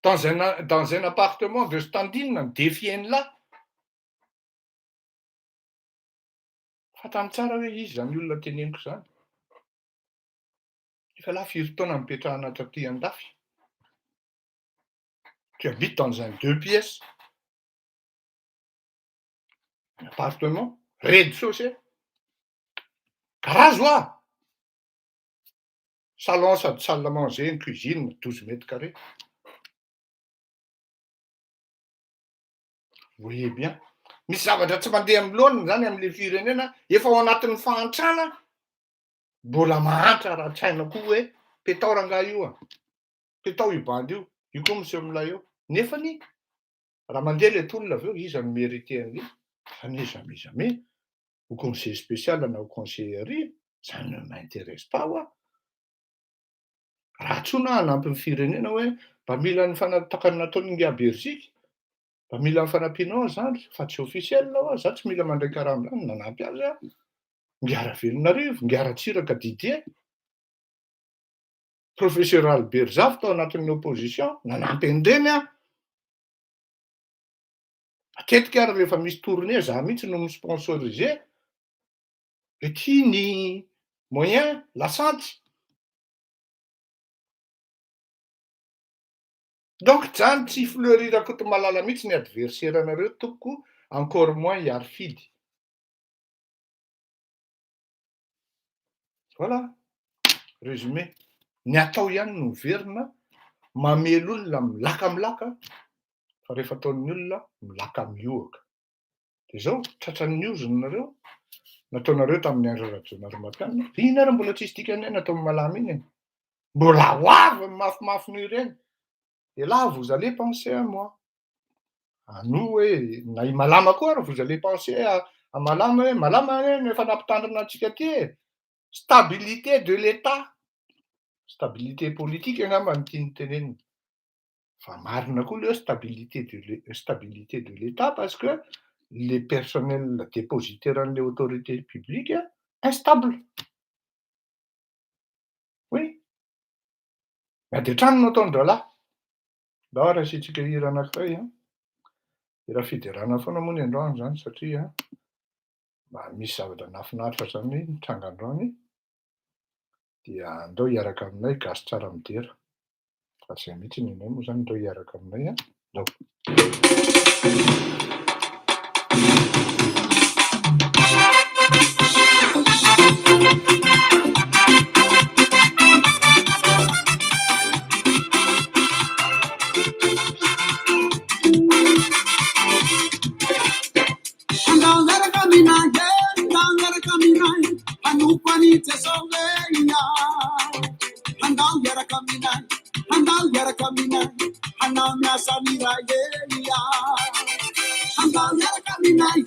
dans un appartement de standing, ny défier-ny lahy. Fantany tsara hoe izy zany olona teneniko zany. Efa lahy firy taona mipetrahana taty andafy. Tu habites dans un deux pièces. Un appartement, rez-de-chaussée. Garazy hoa. Salon sady salle à manger, ny cuisine, 12 mètres carrés. Vous voyez bien. Misy zavatra tsy mandeha amy laoniny zany am'le firenena efa ao anatin'ny fahantrana, mbola mahantra raha tsaina koa hoe petao rangahy io a, petao io bandy io, io koa miseho milay eo. Nefany raha mandeha le tolona avy eo, iza no mérité an'le? Ça n'est jamais jamais au conseiller spécial na au conseiller ry, ça ne m'intéresse pas hoa. Raha tsoa na hanampy ny firenena hoe mba mila ny fanatakany nataony Ingahy Beriziky, mba mila ny fanampianao zany fa tsy officiel hoa, za tsy mila mandray karama zany, nanampy azy aho. Ingahy Ravelonarivo, Ingahy Ratsiraka Didier, professeur Albert Zafy tao anatin'ny opposition, nanampy an'ireny aho. Matetika ary rehefa misy tournée za mihitsy no mi-sponsoriser, ety ny moyen lasantsy. Donc zany tsy Fleury Rakotomalala mihitsy ny adversaire anareo tompoko, encore moins i Arfidy. Voilà, résumé. Ny atao ihany no miverina, mamely olona milaka milaka, fa rehefa ataon'ny olona milaka miohaka. De zao, tratran'ny ozona nareo, nataonareo tamin'ny Andry Rajaonarimampianina, iny ary mbola tsisy dikany hoe nataon'ny malama iny e. Mbola ho avy ny mafimafy noho ireny. Et là, vous allez penser à moi. À nous hoe, na i Malama koa ary, vous allez penser à Malama hoe, Malama hoe no efa nampitandrina antsika ty e. Stabilité de l'État. Stabilité politique angamba no tiany tenenina. Fa marina koa le hoe stabilité de l'État parce que les personnels dépositaires an'le autorité publique instable. Oui. Miady an-trano no ataon-drahalahy. Ndao ary asiantsika hira anankiray a. Hira fiderana foana moa ny androany zany satria mba misy zavatra nahafinaritra zany nitranga androany. Dia andao hiaraka aminay Gasy Tsara Midera. Fa zay mihitsy ny anay moa zany ndao hiaraka aminay an! Ndao. Andao miaraka aminay, andao miaraka aminay, hanompo an'i Jesosy Andao miaraka aminay, andao miaraka aminay, hanao ny asan'ny Ray Andao miaraka aminay,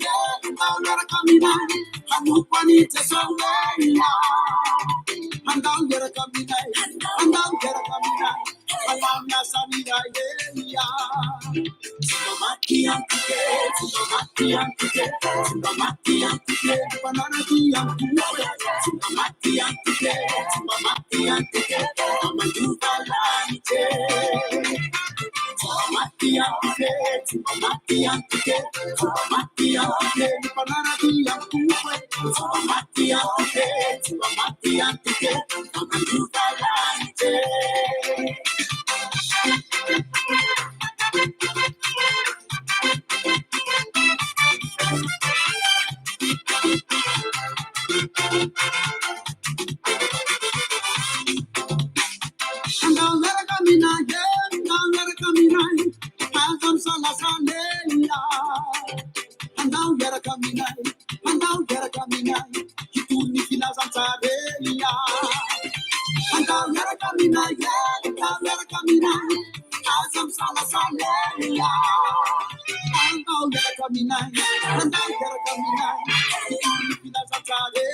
andao miaraka aminay, hanompo an'i Jesosy Andao miaraka aminay, andao miaraka aminay, hanao ny asan'ny Ray Tsy mba maty antoka e, tsy mba maty antoka e, tsy mba maty antoka e, mpanara-dia antoka e. Tsy mba maty antoka e, tsy mba maty antoka e, fa mandova lanitra e. Tsy mba maty antoka e, tsy mba maty antoka e, tsy mba maty antoka e, mpanara-dia antoka e. Tsy mba maty antoka e, tsy mba maty antoka e, fa mandova lanitra e. Andao miaraka aminay, andao miaraka aminay, aza misalasala. Andao miaraka aminay, andao miaraka aminay, hitory ny filazantsara. Andao miaraka aminay, andao miaraka aminay, aza misalasala. Andao miaraka aminay, andao miaraka aminay, hitory ny filazantsara.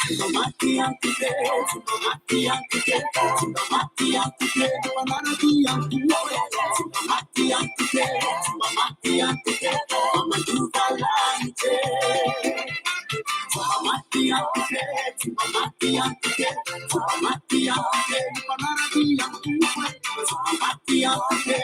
Tsy mba maty antoka e, tsy mba maty antoka e, tsy mba maty antoka e, mpanara-dia antoka e. Tsy mba maty antoka e, tsy mba maty antoka e, fa mandova lanitra e. Tsy mba maty antoka e, tsy mba maty antoka e, tsy mba maty antoka e, mpanara-dia antoka e. Tsy mba maty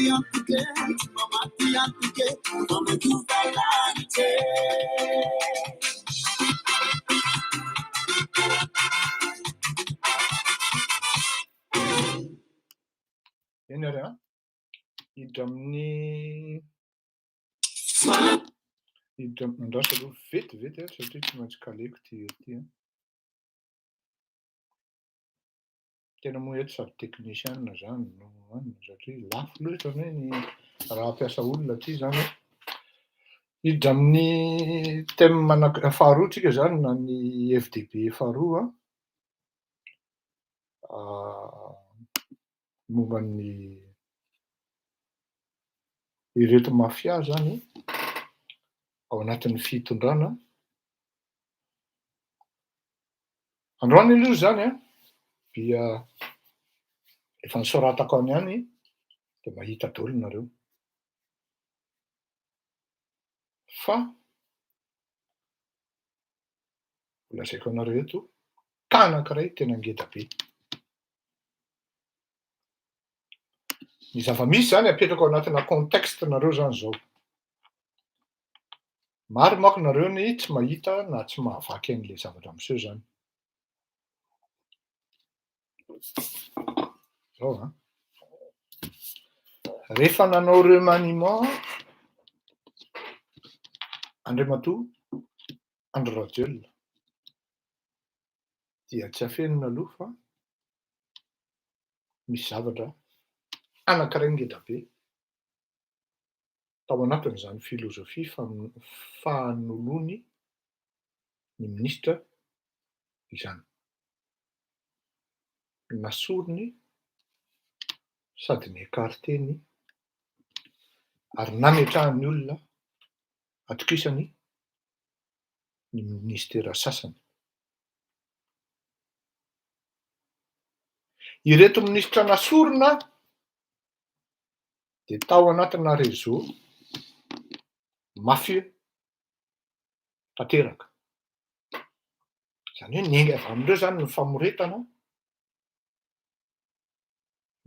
antoka e, tsy mba maty antoka e, fa mandova lanitra e. Eny ary an, hiditra amin'ny hiditra am- andraso aloha vetivety a satria tsy maintsy kaleko ity hira ity an. Tena moa eto sady technicien zany no anona satria lafo loatra anie ny raha hampiasa olona aty zany an. Hiditra amin'ny thème anak- faharoa tsika zany na ny hevi-dehibe faharoa an, momba ny ireto mafia zany ao anatin'ny fitondrana. Androany aloha izany an, dia efa nosoratako any ihany dia mahita daholo nareo. Fa ho lazaiko anareo eto, cas anankiray tena ngeda be. Ny zava-misy zany apetrako ao anatina contexte nareo zany zao. Maro manko nareo ny tsy mahita na tsy mahavaky an'le zavatra miseho zany. Zao an. Rehefa nanao remaniement Andriamatoa Andry Rajoelina dia tsy afenina aloha fa misy zavatra anankiray ngeda be tao anatin'izany filozofia fanoloany ny minisitra izany. Nasoriny sady ni-écarter-ny ary nametrahany olona atokisany ny minisitera sasany. Ireto minisitra nasorina dia tao anatina réseau mafieux tanteraka. Izany hoe niainga avy amin'ireo izany ny famoretana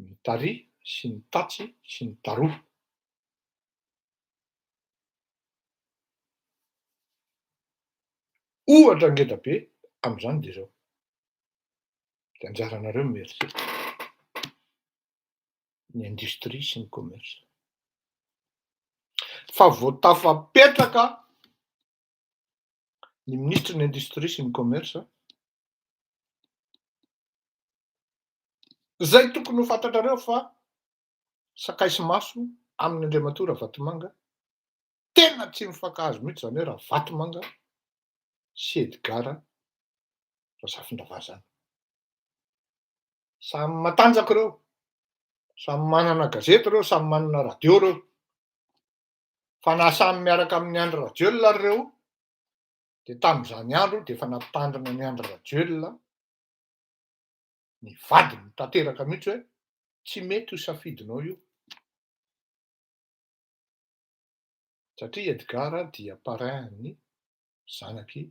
ny tary sy ny tatsy sy ny taroa. Ohatra ngeda be amin'izany dia izao, dia anjaranareo ny mieritreritra. Ny industrie sy ny commerce. Fa vao tafapetraka ny minisitry ny industrie sy ny commerce, zay tokony ho fantatrareo fa sakay sy maso amin'ny Andriamatoa Ravatomanga, tena tsy mifankahazo mihitsy zany hoe Ravatomanga sy Edgard Razafindravazana. Samy matanjaka ireo, samy manana gazety ireo, samy manana radio ireo. Fa na samy miaraka amin'i Andry Rajoelina ary ireo, dia tamin'izany andro dia efa nampitandrina an'i Andry Rajoelina ny vadiny tanteraka mihitsy hoe tsy mety io safidinao io. Satria Edgard dia parrain-n'ny zanak'i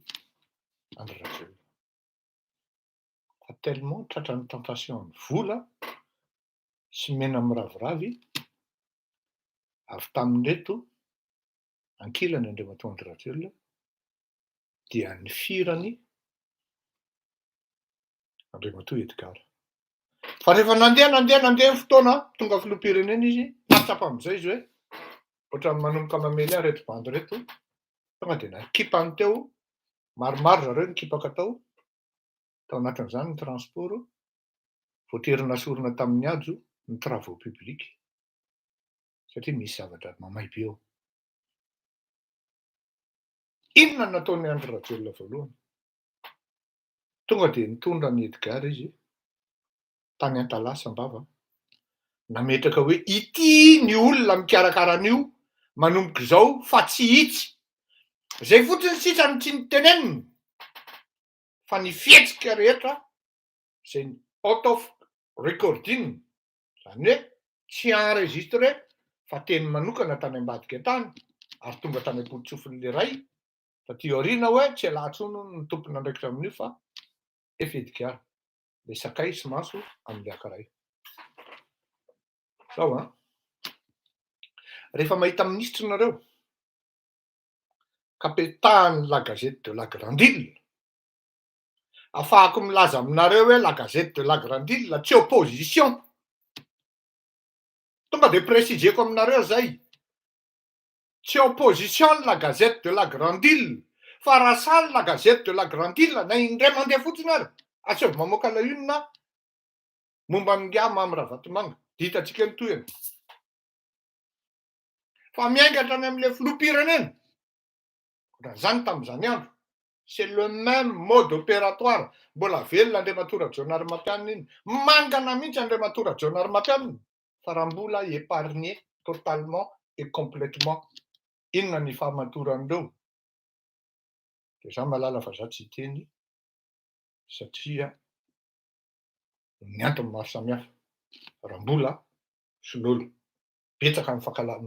Andry Rajoelina. Fa tellement tratran'ny tentation-n'ny vola sy mena miraviravy avy tamin'ireto ankilany Andriamatoa Andry Rajoelina dia nifirany Andriamatoa Edgard. Fa rehefa nandeha nandeha nandeha ny fotoana, tonga filoham-pirenena izy, nahatsapa amin'izay izy hoe ohatran'ny manomboka mamely ahy ireto bandy ireto, tonga dia nakipany teo, maromaro zareo nikipaka tao, tao anatin'izany ny transport, voatery nasorina tamin'ny hajo ny travaux publics satria misy zavatra mamay be ao. Inona no nataon'i Andry Rajoelina voalohany? Tonga dia nitondra an'i Edgard izy tany Antalaha Sambava, nametraka hoe ity ny olona mikarakara an'io manomboka izao fa tsy itsy. Izay fotsiny sisa no tsy niteneniny fa ny fihetsika rehetra izay out of recording, izany hoe tsy enregistré fa teny manokana tany ambadika tany ary tonga tany am-pototsofin'ilay ray taty aoriana hoe tsy ialahy intsony hono no tompon'andraikitra amin'io fa efa Edgard, ilay sakay sy maso amin'ilay ankiray. Zao an! Rehefa mahita minisitra nareo ka petahan'ny la gazette de la grande ile, afahako milaza aminareo hoe la gazette de la grande ile tsy opposition, tonga de préciser-ko aminareo zay, tsy opposition ny la gazette de la grande ile, fa raha sahy ny la gazette de la grande ile na indray mandeha fotsiny ary asaivo mamoaka la une momba an'ingahy Mamy Ravatomanga de hitantsika ny tohiny, fa miainga hatrany amin'ilay filoham-pirenena, ohatran'izany tamin'izany andro, c'est le même mode opératoire, mbola velona Andriamatoa Rajaonarimampianina iny, mangana mihitsy Andriamatoa Rajaonarimampianina fa raha mbola épargné totalement et complètement, inona ny fahamatoran'ireo? Dia za mahalala fa za tsy hiteny satria ny antony maro samihafa, raha mbola sololo, betsaka ny fankala-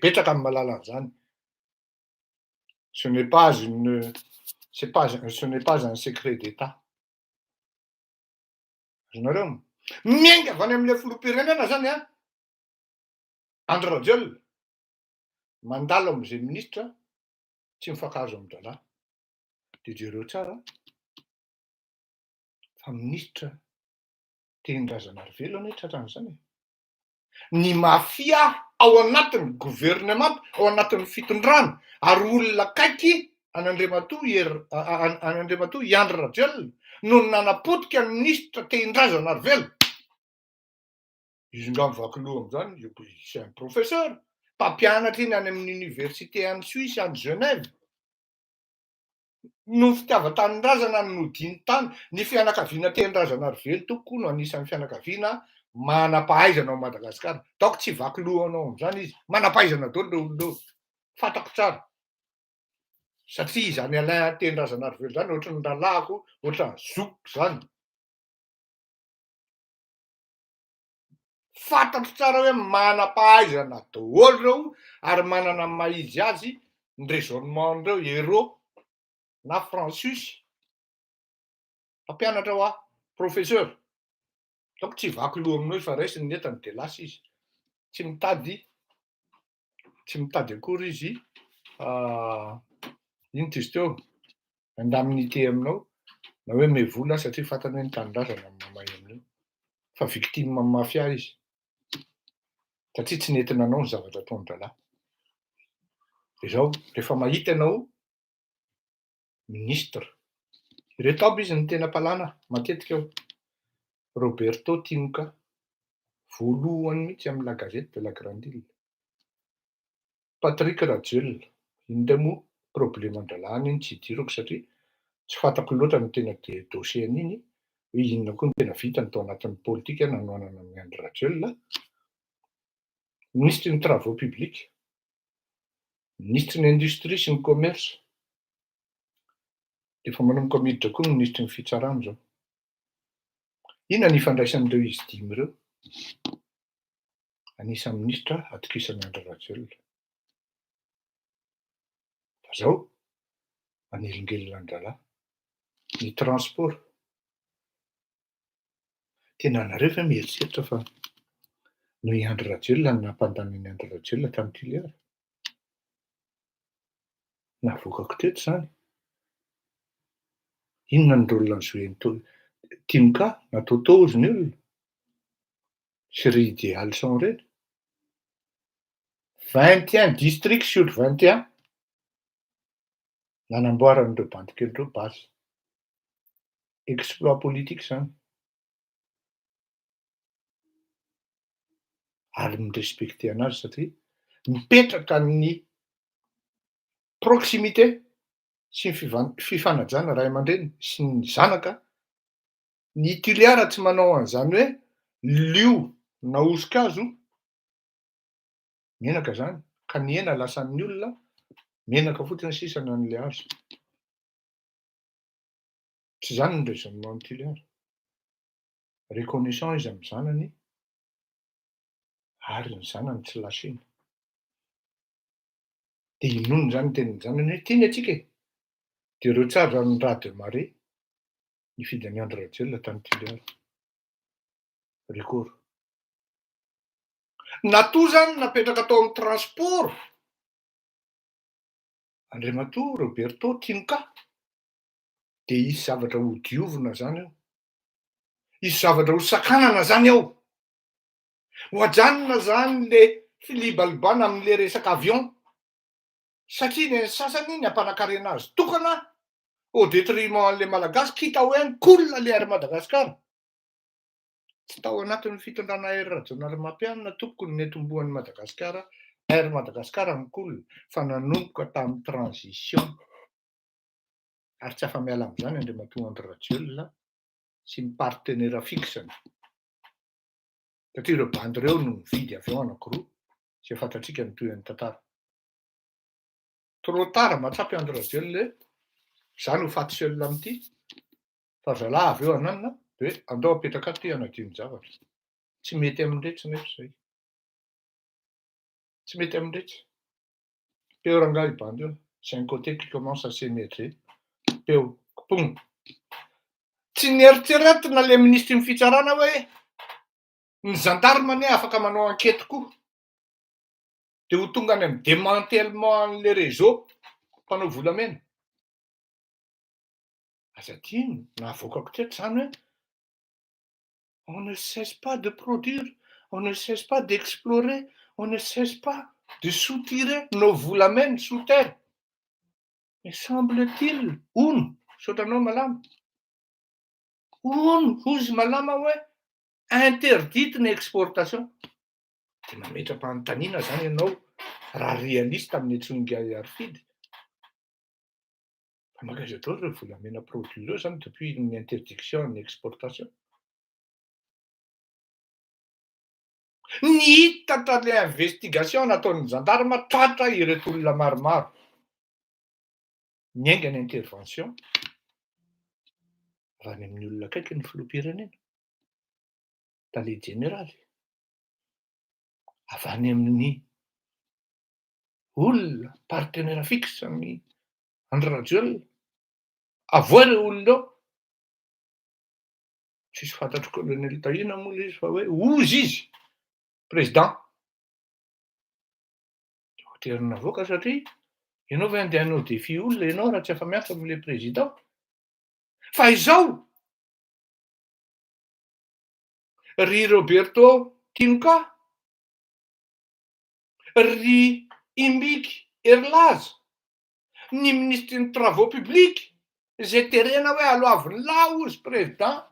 betsaka ny mahalala an'izany. Ce n'est pas une c'est pas ce n'est pas un secret d'État. Azonareo? Miainga avy any amin'ilay filoham-pirenena zany an, Andry Rajoelina, mandalo amin'izay ministra. Tsy mifankahazo amin-drahalahy. Dia jereo tsara fa minisitra Tehindrazanarivelo anie tratran'izany e. Ny mafia ao anatin'ny governemanta, ao anatin'ny fitondrana ary olona akaiky an'Andriamatoa Hery, an'Andriamatoa i Andry Rajoelina no nanapotika ny minisitra Tehindrazanarivelo. Izy nga mivaky loha amin'izany, c'est un professeur, mpampianatra iny any amin'ny université any Suisse, any Genève. Noho ny fitiavan-tanindrazana no nodiany tany. Ny fianakaviana Tehindrazanarivelo tompoko no anisan'ny fianakaviana manam-pahaizana ao Madagasikara. Donc tsy hivaky loha anao amin'izany izy. Manam-pahaizana daholo ireo olona ireo. Fantako tsara. Satria izany Alain Tehindrazanarivelo izany ohatran'ny rahalahiko, ohatran'ny zokiko izany. Fantatro tsara hoe manam-pahaizana daholo ireo ary manana ny maha izy azy ny raisonnement-n'ireo Héro na Francis, mpampianatra hoa, professeur. Donc tsy hivaky loha aminao izy fa raisiny ny entany dia lasa izy. Tsy mitady tsy mitady akory izy inona izy teo indemnité aminao na hoe ome vola satria fantany hoe ny tanindrazana no mamay amin'io fa victime amin'ny mafia izy satria tsy nety nanao ny zavatra ataon-drahalahy. Dia izao, rehefa mahita ianao ministre, ireto aby izy no tena mpalana matetika ao, Roberto Tinoka, voalohany mihitsy amin'ny la gazette de la grande ile. Patrick Rajoelina, iny indray moa probleman-dralahiny iny tsy idirako satria tsy fantako loatra ny tena dossier an'iny hoe inona koa no tena vitany tao anatin'ny politika nanohanana an'i Andry Rajoelina, minisitry ny travaux publics, minisitry ny industrie sy ny commerce, dia efa manomboka miditra koa ny minisitry ny fitsarana izao. Inona ny ifandraisan'ireo izy dimy ireo? Anisan'ny minisitra atokisan'i Andry Rajoelina. Fa zao, manelingelina an-drahalahy. Ny transport. Tena nareo ve mieritreritra fa noho i Andry Rajoelina no nampandany an'i Andry Rajoelina tamin'ny Toliara? Navoakako teto izany. Inona ny rôle nozouen'i Tinoka na Toto hozy ny olona? Sy ry Idealson ireny? 21 districts sur 21 nanamboaran'ireo bandy kely ireo base. Exploit politique izany. Ary mi-respecter anazy satria mipetraka ny proximité sy ny fifanajana ray aman-dreny sy ny zanaka, ny Toliara tsy manao an'izany hoe lio na hoso-kazo menaka zany ka ny hena lasan'ny olona menaka fotsiny sisa ny an'ilay hazo. Tsy izany ny raisonnement n'ny Toliara. Reconnaissant izy amin'ny zanany ary ny zanany tsy lâcheny. Dia inoana izany ny tenin'ny zanany hoe tiany antsika e! Dia ireo tsara ny raz de marée nifidy an'i Andry Rajoelina tany Toliara. Record. Natoa izany napetraka tao amin'ny transport Andriamatoa Roberto Tinoka dia hisy zavatra ho diovina izany ao. Hisy zavatra ho sakanana izany ao. Ho ajanona izany le filibalibana amin'le resaka avion satria ny an'ny sasany ny ampanankarena azy tokana au détriment an'le Malagasy quitte hoe cool le Air Madagascar. Tsy tao anatin'ny fitondrana Hery Rajaonarimampianina tompoko no netombohan'i Madagasikara Air Madagascar ny cool fa nanomboka tamin'ny transition ary tsy afa-miala amin'izany Andriamatoa Andry Rajoelina sy ny partenaire fixe-ny. Satria ireo bandy ireo no nividy avion anankiroa izay fantatsika ny tohin'ny tantara. Trop tard mahatsapa i Andry Rajoelina hoe za no faty seul amin'ity fa zalahy avy eo ananona de hoe andao apetraka ato ty hanadio ny zavatra. Tsy mety amin'iretsy nefa izay. Tsy mety amin'iretsy. Peo rangahy io bandy io, c'est un côté qui commence à s'émerger. Peo, kpong. Tsy nieritreretina le minisitry ny fitsarana hoe ny gendarme anie afaka manao enquête koa. De ho tonga any amin'ny démantèlement an'le réseau. Mpanao volamena. Aza adino, nahavoakako teto zany hoe on ne cesse pas de produire, on ne cesse pas d'explorer, on ne cesse pas de soutirer nos volamena sous terre. Mais semble-t-il, hono, misaotra anao Malama, hono, hozy Malama hoe interdite ny exportation. De mametra-panontaniana zany ianao raha réaliste amin'ny antsonga Harifidy. Fa mankaiza daholo ireo volamena produit ireo zany depuis ny interdiction ny exportation? Nihitatra le investigation nataon'ny gendarme, tratra ireto olona maromaro. Niainga ny intervention avy any amin'ny olona akaiky ny filoham-pirenena, tale jeneraly, avy any amin'ny olona partenaire fixe ny Andry Rajoelina. Avoay ireo olona ireo. Tsisy fantatry colonel Tahina moa ilay izy fa hoe ozy izy, président. Dia voatery navoaka satria ianao ve andeha hanao défi olona ianao raha tsy afa-miantso amin'ilay président? Fa izao, ry Roberto Tinoka, ry Imbiky Herilaza, ny minisitry ny travaux publics izay terena hoe aloavin'ny lahy hozy président,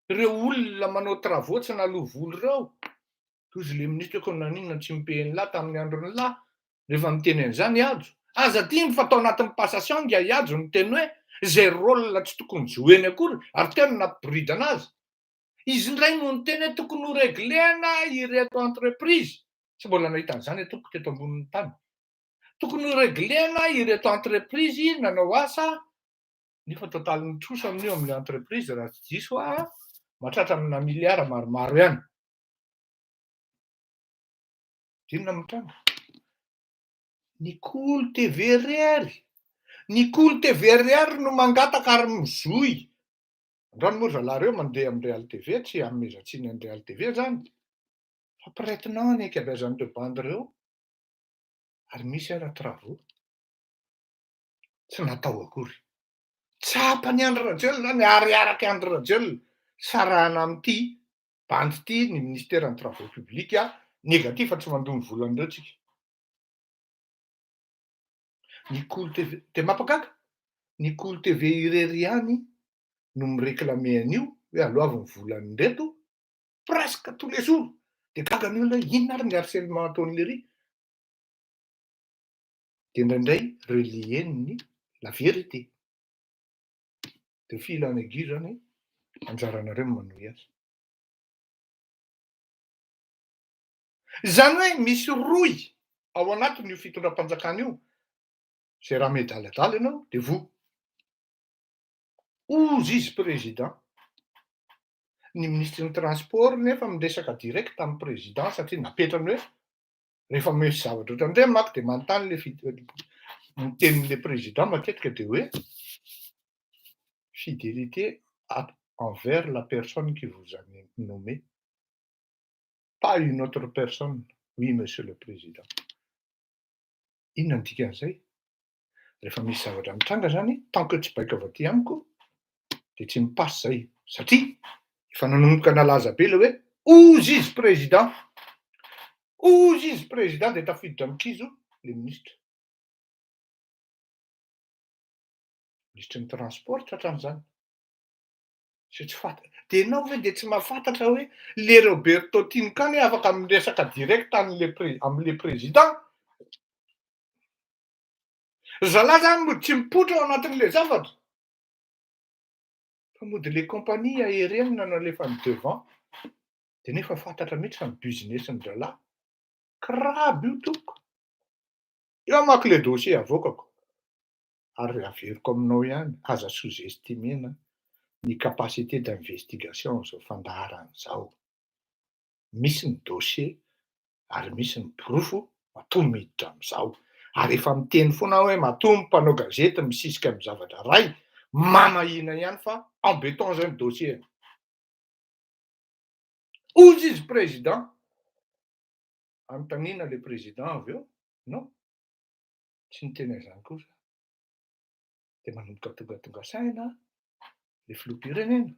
ireo olona manao travaux tsy naloa vola ireo, hozy le ministre hoe ko naninona tsy mi-payer ny lahy tamin'ny andron'ny lahy, rehefa miteny an'izany i Hajo, aza adino fa tao anatin'ny passation nga i Hajo niteny hoe izay rôle tsy tokony jouer-ny akory ary teo no nampiboridana azy, izy indray no niteny hoe tokony ho regler-na ireto entreprise, tsy mbola nahita an'izany aho tompoko teto ambonin'ny tany. Tokony ho reglena ireto entreprise nanao asa nefa totalin'ny trosa amin'io amin'ilay entreprise raha tsy diso aho mahatratra amina milliard maromaro ihany. Inona no mitranga? Ny Kolo TV irery, ny Kolo TV irery no mangataka ary mizohy. Androany moa ry zalahy ireo mandeha amin'ny Real TV, tsy hanomezan-tsiny an'ny Real TV izany, fa prête-nom ny ankabeazan'ireo bandy ireo. ary misy ara travaux tsy natao akory. Tsapan'i Andry Rajoelina zany ary arak'i Andry Rajoelina sarahana amin'ity bandy ity ny ministeran'ny travaux publics négatif fa tsy mandoa ny volan'ireo tsika. Ny Kolo TV de mampagaga, ny Kolo TV irery ihany no mi-reclamer an'io hoe aloavy ny volan'ireto presque tous les jours de gaga ny olona hoe inona ary ny harcèlement ataon'lery. De indraindray relier-ny la vérité. De fil en aiguille zany anjaranareo ny manohy azy. Izany hoe misy rohy ao anatin'io fitondram-panjakana io, izay raha miadaladala ianao de voa. Hozy izy président. Ny minisitry ny transport nefa miresaka direct amin'ny président satria napetrany hoe rehefa misy zavatra ohatran'ireny manko de manontany le ny tenin'le président matetika de hoe fidélité envers la personne qui vous a nommé, pas une autre personne. Oui, monsieur le président. Inona ny dikan'izay? Rehefa misy zavatra mitranga zany, tant que tsy baiko avy aty amiko de tsy mi-passe zay, satria efa nanomboka nalaza be le hoe ozy izy président, ozy izy président de tafiditra am-kizo le ministre. Minisitry ny transport tratran'izany. Zay tsy fantatra. De enao ve de tsy mahafantatra hoe le Roberto Tinoka anie afaka miresaka direct amle pré- amle président? Ry zalahy zany mody tsy mipoitra ao anatin'le zavatra. Fa mody le compagnie aérienne no alefany devant. De nefa fantatra mihitsy fa ny business-n-dralahy. Crabe io tompoko. Eo manko le dossier avoakako. Ary averiko aminao ihany, aza sous-estimena ny capacité d'investigation am'izao fandaharana izao. Misy ny dossier ary misy ny porofo matoa miditra am'izao. Ary efa miteny foana aho hoe matoa ny mpanao gazety misisika amy zavatra ray, mamahina ihany fa en béton zay ny dossier. Hozy izy président. Anontaniana le président avy eo, non. Tsy niteny an'izany kosa. Dia manomboka tongatonga saina le filoham-pirenena.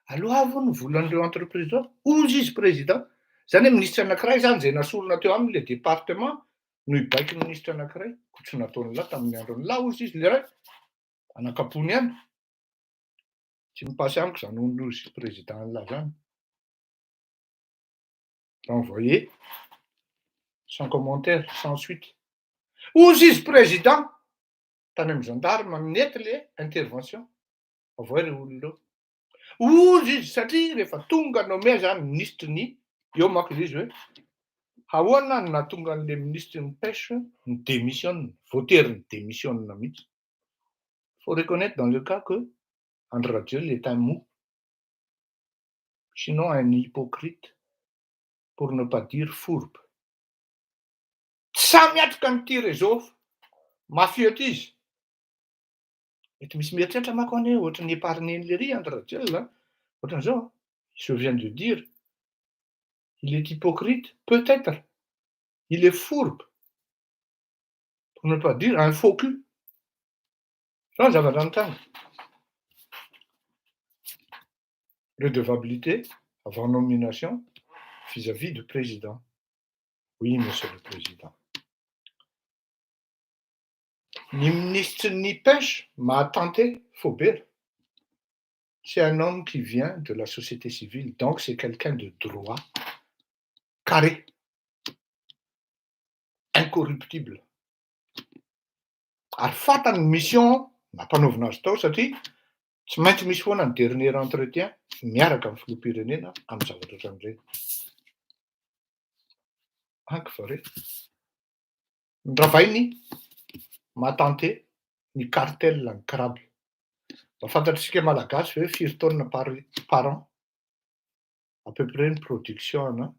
Aloha hono ny volan'ireo entreprise ireo, hozy izy président. Zany hoe minisitra anankiray zany zay nasorina teo aminy le département no hibaiko minisitra anankiray. Koa tsy nataony lahy tamin'ny andron'ny lahy hozy izy le ray. Anakampony ihany. Tsy mipasy amiko zany hozy président ny lahy zany. Renvoyé sans commentaire, sans suite. Hozy izy président. Tany amin'ny gendarme nety le intervention. Avoay reo olona reo. Hozy izy satria rehefa tonga nommé zany ministre ny eo manko izy hoe ahoana no nahatonga an'le ministre ny pêche ny démissionne, voatery ny démissionne mihitsy. Faut reconnaître dans le cas que Andry Rajoelina est un mou, sinon un hypocrite, pour ne pas dire fourbe. Tsy samy miatrika an'ity réseau mafieux ty izy. Mety misy mieritreritra manko any hoe ohatran'ny épargné lery Andry Rajoelina, ohatran'izao. Je viens de dire, il est hypocrite, peut-être. Il est fourbe, pour ne pas dire un faux cul. Zao ny zavatra nitranga. Redevabilité avant nomination vis-à-vis du président. Oui, monsieur le président. Ny ministre ny pêche Mahatante Faubert, c'est un homme qui vient de la société civile, donc c'est quelqu'un de droit, carré, incorruptible. Ary fantany ny mission nampanaovina azy tao satria tsy maintsy misy foana ny dernier entretien miaraka amin'ny filoham-pirenena amin'ny zavatra ohatran'ireny. Anky va re. Niravainy Mahatante ny cartel ny crabe. Mba fantatritsika malagasy ve firy tonnes par an à peu près ny production ana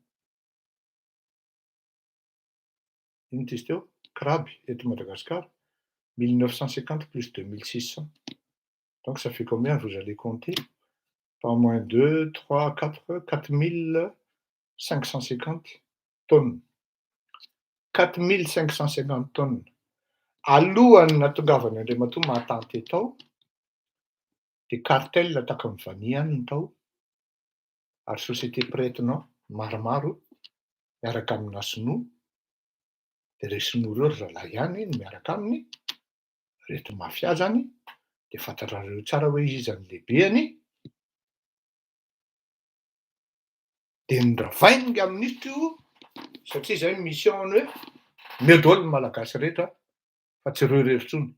ino ty izy teo? Crabe eto Madagascar, 1950 plus 2600. Donc ça fait combien? Vous allez compter. Par moins 2, 3, 4, 4550 tonnes. 4550 tonnes. Alohan'ny nahatongavany Andriamatoa Mahatante tao, de cartel tahaka ny vanille ihany ny tao, ary société prête-nom maromaro miaraka amina sinoa, de reo sinoa reo ry zalahy ihany no miaraka aminy, reto mafia zany, de fantatrareo tsara hoe iza ny lehibeny, de niravainy nga minisitra io satria zay ny mission-ny hoe omeo daholo ny malagasy rehetra fa tsy ireo irery intsony.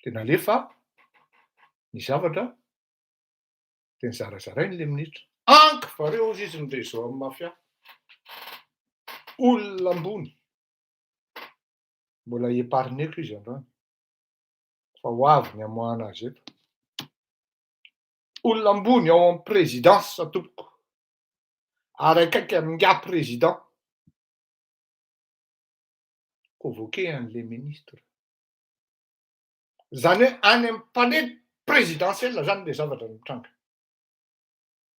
De nalefa ny zavatra de nizarazarainy le ministra. Anky va reo hozy izy ny réseau amin'ny mafia. Olona ambony. Mbola épargneko izy androany. Fa ho avy ny hamoahana azy eto. Olona ambony ao amin'ny présidence tompoko. Ary akaiky amin'ingahy président. Convoqué an'le ministre. Zany hoe any amin'ny palais présidentiel zany le zavatra mitranga.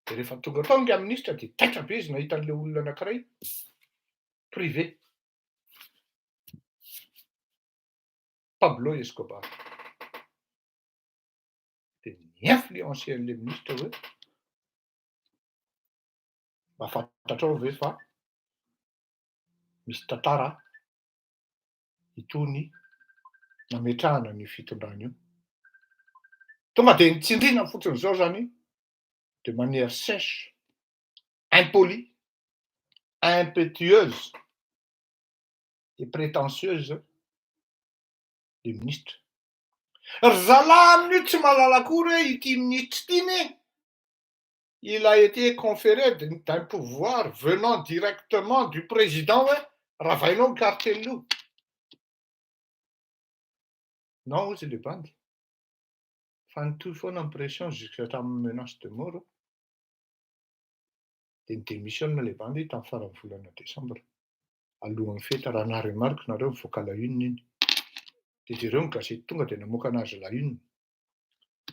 De rehefa tonga tao ingahy ministre de taitra be izy nahita an'le olona anankiray privé. Pablo Escobar. De ni-influencer an'le ministre hoe mba fantatrao ve fa misy tantara itony nametrahana an'io fitondrana io. Tonga de nitsindrina fotsiny zao zany de manière sèche, impolie, impétueuse et prétentieuse le ministre. Ry zalahy amin'io tsy mahalala akory hoe ity ministre ity ne il a été conféré d'un pouvoir venant directement du président hoe ravainao ny cartel io. Non hozy le bandy. Fa nitohy foana ny pression jusqu'à hatramin'ny menace de mort. De ni-démissionne le bandy tamin'ny faran'ny volana décembre. Alohan'ny fety raha naremarque nareo mivoaka la une iny. De jereo ny gazety tonga de namoaka anazy la une.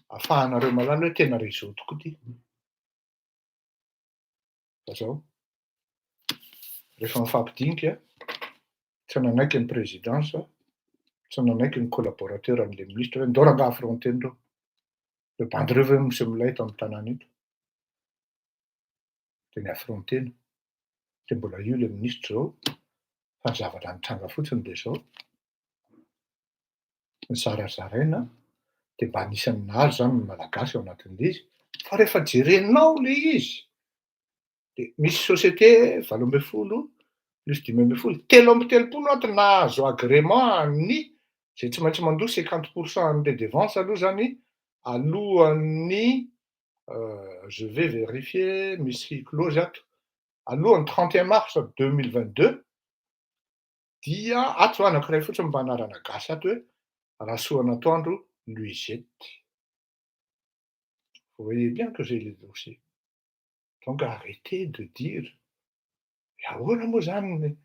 Ahafahanareo mahalala hoe tena réseau tokoa ty. Fa zao, rehefa mifampidinika. Tsy nanaiky ny présidence, tsy nanaiky ny collaborateur an'le ministre hoe ndao rangaha affronter-ndreo. Reo bandy reo ve miseho milay eto amy tanàna eto? De ny affronter-na. De mbola io le ministre zao, fa ny zavatra nitranga fotsiny de zao, nizarazaraina de mba anisan'ny nahazo zany ny Malagasy ao anatin'le izy, fa rehefa jerenao le izy, de misy société 18 plus 15, 33 ato nahazo agrément any zay tsy maintsy mandoa 50 % any redevance aloha zany alohan'ny, je vais vérifier, misy clause ato, alohan'ny 31 mars 2022. Dia ato zao anankiray fotsiny mba anarana gasy ato hoe Rasoanatoandro Louisette. Vous voyez bien que j'ai les dossiers. Donc arrêtez de dire ahoana moa zany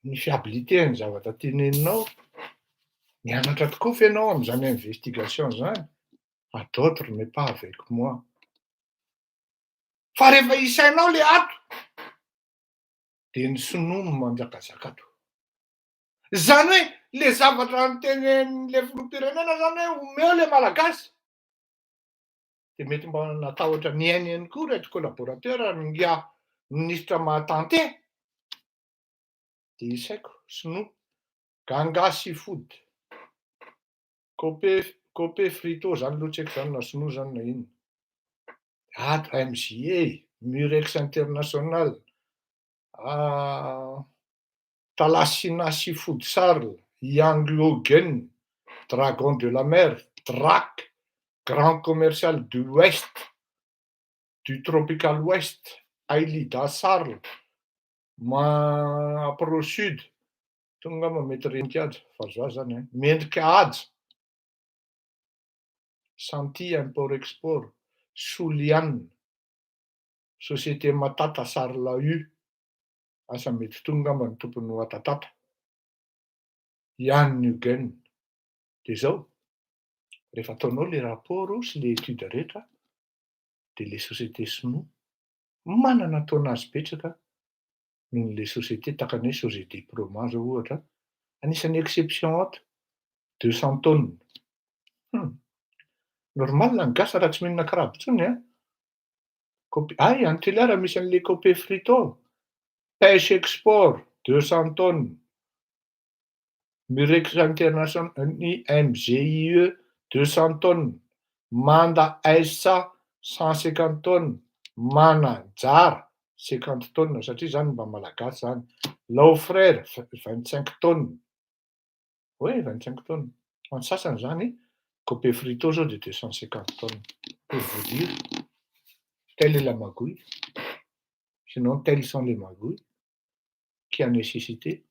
ny fiabilité ny zavatra teneninao. Mianatra tokoa fa ianao am'izany investigation zany, à d'autres mais pas avec moi. Fa rehefa isainao le ato, de ny sinoa no manjakazaka ato. Zany hoe le zavatra nytenen'le filoham-pirenena zany hoe omeo le Malagasy, de mety mba natahotra ny ainy ihany koa reto collaborateur nga ministre mahatante. De isaiko sinoa Ganga Seafood, Copé Copé Frito zany aloha tsy haiko zany na sinoa zany na inona. Ato MJA, Murex International, Thalassina Seafood Sarl, Yanglogen, Dragon de la Mer, Drac, Grand Commercial du Ouest, du Tropical Ouest, Ailida Sarl, Mapro Sud, tonga angamba mety renikaja vazivazy zany a, Mendrika Haja, Santi Import Export, Soliane, Société Matata Sarl U, asa mety tonga angamba ny tompony Watatata, Yann Nugen. De zao, rehefa ataonao le rapport sy le étude rehetra, de le société sinoa manana tonnage betsaka noho le société tahaka ny hoe société Proma zao ohatra, anisan'ny exception ato, 200 tonnes. Normal ny gasy raha tsy mihinana crabe intsony a. Copé, ay any Toliara misy an'le Copé Frito, Pêche Export, 200 tonnes, Murex International, ny MGIE, 200 tonnes, Manda SA, 150 tonnes, Manajara, 50 tonnes, satria zany mba malagasy zany, Lao Frère, 25 tonnes, oe 25 tonnes, fa ny sasany zany Copé Frito zao de 250 tonnes. Pour vous dire, telle est la magouille, sinon telles sont les magouilles qui a nécessité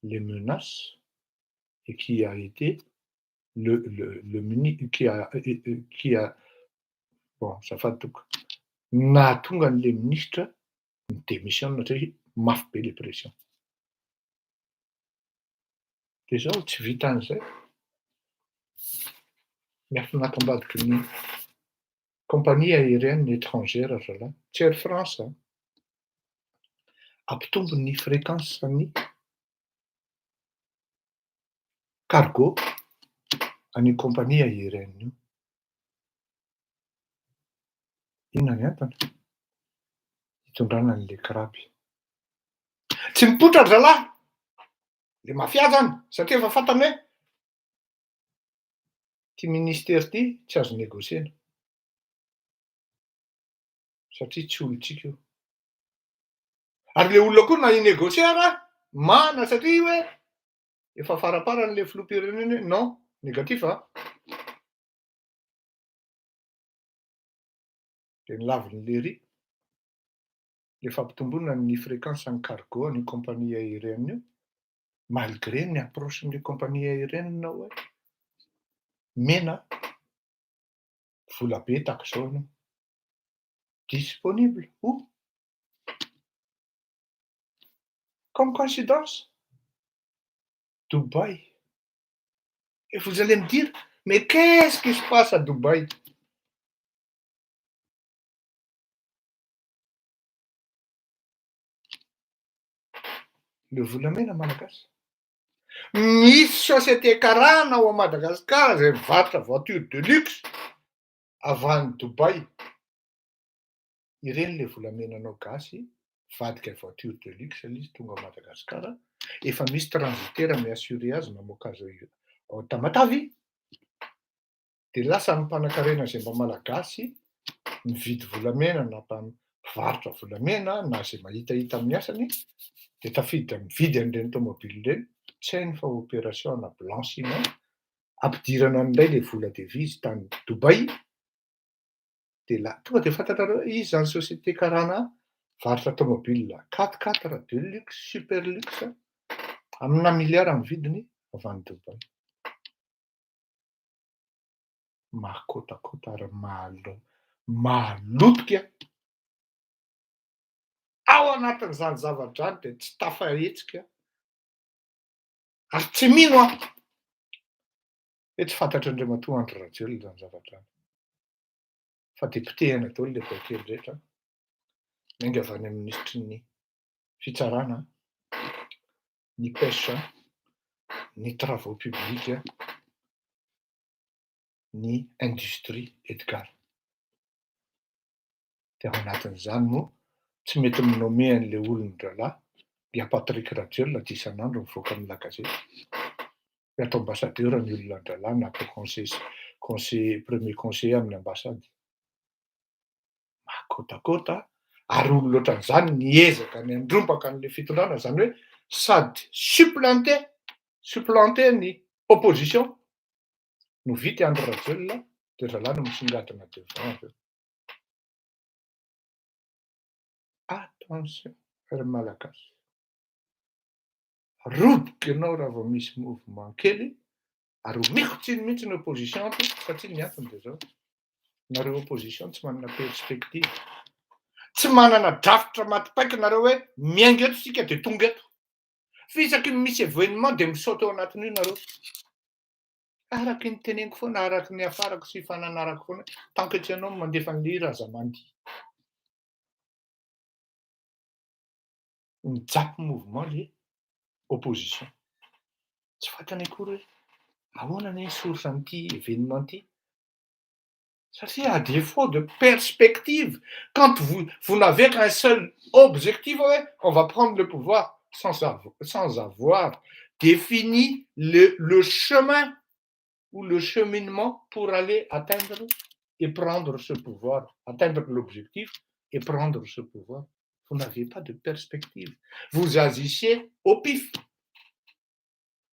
les menaces et qui a été le mini qui a bon azafady tompoko nahatonga an'le ministre ny démission satria mafy be le pression. De zao tsy vitan'izay, miafina ato ambadiky ny compagnie aérienne étrangère zalahy, tsy Air France, ampitombo ny fréquence ny cargo any compagnie aérienne io. Inona ny antony? Hitondrana an'le crabe. Tsy mipoitra ry zalahy, le mafia zany, satria efa fantany hoe ty ministère ty tsy azo négociena satria tsy olotsika io. Ary le olona koa na i-négocier ara mana satria hoe efa faraparan'le filoham-pirenena hoe non négatif a. De ny lavin'le ry le fampitomboana ny fréquence ny cargo any compagnie aérienne io, malgré ny approche-n'le compagnie aérienne hoe mena vola be tahaka zao anao. Disponible où? Comme coïncidence, Dubaï. Et vous allez me dire, mais qu'est-ce qui se passe à Dubaï? Le volamena malagasy. Misy société karana ao Madagasikara zay mivarotra voiture de luxe avy any Dubaï. Ireny le volamenanao gasy mivadika voiture de luxe le izy tonga ao Madagasikara, efa misy transitaire mi-assurer azy mamoaka azy ao Tamatavy, de lasa ny mpanan-karena zay mba malagasy mividy volamena na mpivarotra volamena na zay mahitahita amin'ny asany, de tafiditra mividy an'ireny tomobily ireny, tsy hainy fa opération na blanchiment ampidirana an'ilay le vola devise tany Dubaï, de la tonga de fantatrareo hoe izy zany société karana varotra tomobile 4x4 de luxe, super luxe, amina milliard ny vidiny avy any Dubaï. Mahakotakota ary mahalotika ao anatin'izany zavatra zany de tsy tafahetsika ary tsy mino aho hoe tsy fantatr'Andriamatoa Andry Rajoelina zany zavatra zany fa de potehina daholo le boakely rehetra miainga avy any amin'ny minisitry ny fitsarana, ny pêche, ny travaux publics, ny industrie Edgar. De ao anatin'izany moa tsy mety mi-nommer an'le olon-drahalahy dia Patrick Rajoelina de isan'andro mivoaka amin'ny la gazety hoe atao ambassadeur ny olona an-drahalahy na atao conseil premier conseiller amin'ny ambassade. Mahakotakota ary olo loatran'izany niezaka ny andrombaka an'le fitondrana, zany hoe sady supplanter ny opposition no vita Andry Rajoelina, de rahalahy no misongadina devant avy eo. Attention ry malagasy, roboka ianao raha vao misy mouvement kely ary omeko tsiny mihitsy ny opposition ato satria ny antony de zao, nareo opposition tsy manana perspective, tsy manana drafitra maty nareo hoe miainga eto sika de tonga eto, fa isaky ny misy événement de misaoty ao anatin'io nareo. Araky ny teneniko foana, araky ny afarako sy fananarako foana, tant que tsy ianao mandefa an'le hira aza mandihy. Mijapy mouvement le opposition. Tsy fantany akory hoe ahoana anie ny source an'ity événement ity. Satria à défaut de perspective, quand vous n'avez qu'un seul objectif, ouais, on va prendre le pouvoir sans avoir défini le chemin ou le cheminement pour aller atteindre et prendre ce pouvoir, atteindre l'objectif et prendre ce pouvoir. Vous n'avez pas de perspective. Vous agissez au pif.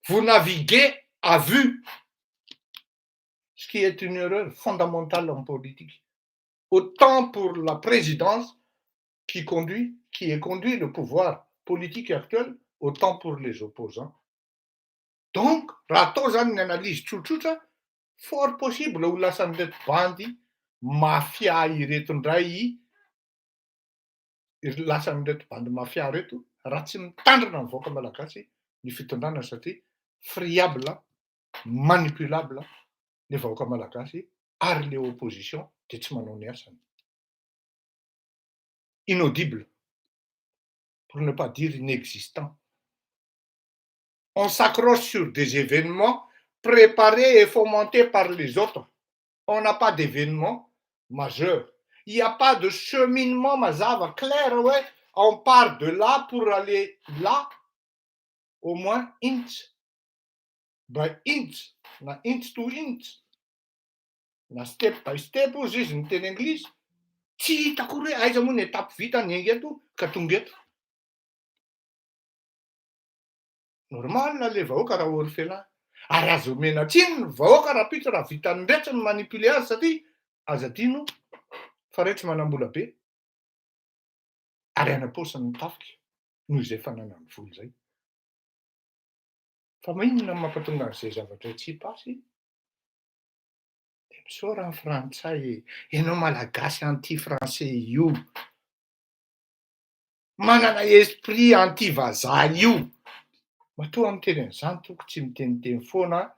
Vous naviguez à vue. Ce qui est une erreur fondamentale en politique. Autant pour la présidence qui est conduit le pouvoir politique actuel, autant pour les opposants. Donc, raha atao zany ny analyse tsotsotra, fort possible ho lasan'ireto bandy mafia ireto indray, lasan'ireto bandy mafia reto raha tsy mitandrina ny vahoaka malagasy ny fitondrana, satria friable, manipulable ny vahoaka malagasy ary le opposition de tsy manao ny asany. Inaudible, pour ne pas dire inexistant. On s'accroche sur des événements préparés et fomentés par les autres. On n'a pas d'événement majeur. Il n'y a pas de cheminement mazava clair, ouais. On part de là pour aller là, au moins inch by inch, na inch to inch, na step by step ozy izy ny teny anglisy. Tsy hita akory hoe aiza moa ny étape vita ny ainga eto ka tonga eto. Normal le vahoaka raha orphelin. Ary azo omena tsiny ny vahoaka rahampitso raha vitan'ny ny manipuler azy, satria aza adino fa reo tsy manam-bola be ary any am-paosiny ny tafika noho izay fananany vola zay. Fa maninona no mampatonga an'izay zavatra tsy pasy? De misaora ny frantsay, ianao malagasy anti français io, manana esprit anti vazaha io. Matoa miteny an'izany toko tsy miteniteny foana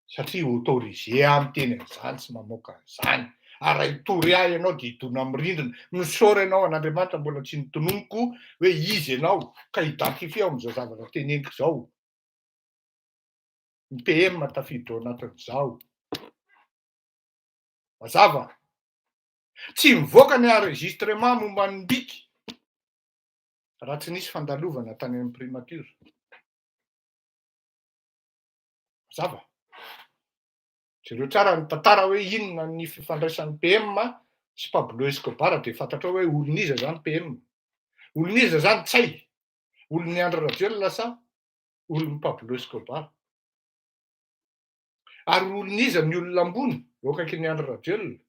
satria autorisé aho miteny an'izany sy mamoaka an'izany. Ary raha hitory ahy ianao dia hidona amin'ny rindrina. Misaora ianao an'Andriamanitra mbola tsy notononiko hoe iza ianao ka identifier ao amin'izao zavatra teneniko izao. Ny PM tafiditra ao anatin'izao. Mazava? Tsy mivoaka ny enregistrement momba ny Mbiky raha tsy nisy fandalovana tany amin'ny primature. Mazava? Jereo tsara ny tantara hoe inona ny fifandraisan'ny PM sy Pablo Escobar dia fantatrao hoe olon'iza zany PM. Olon'iza zany Ntsay? Olon'i Andry Rajoelina sa olon'i Pablo Escobar? Ary olon'iza ny olona ambony eo akaikin'i Andry Rajoelina?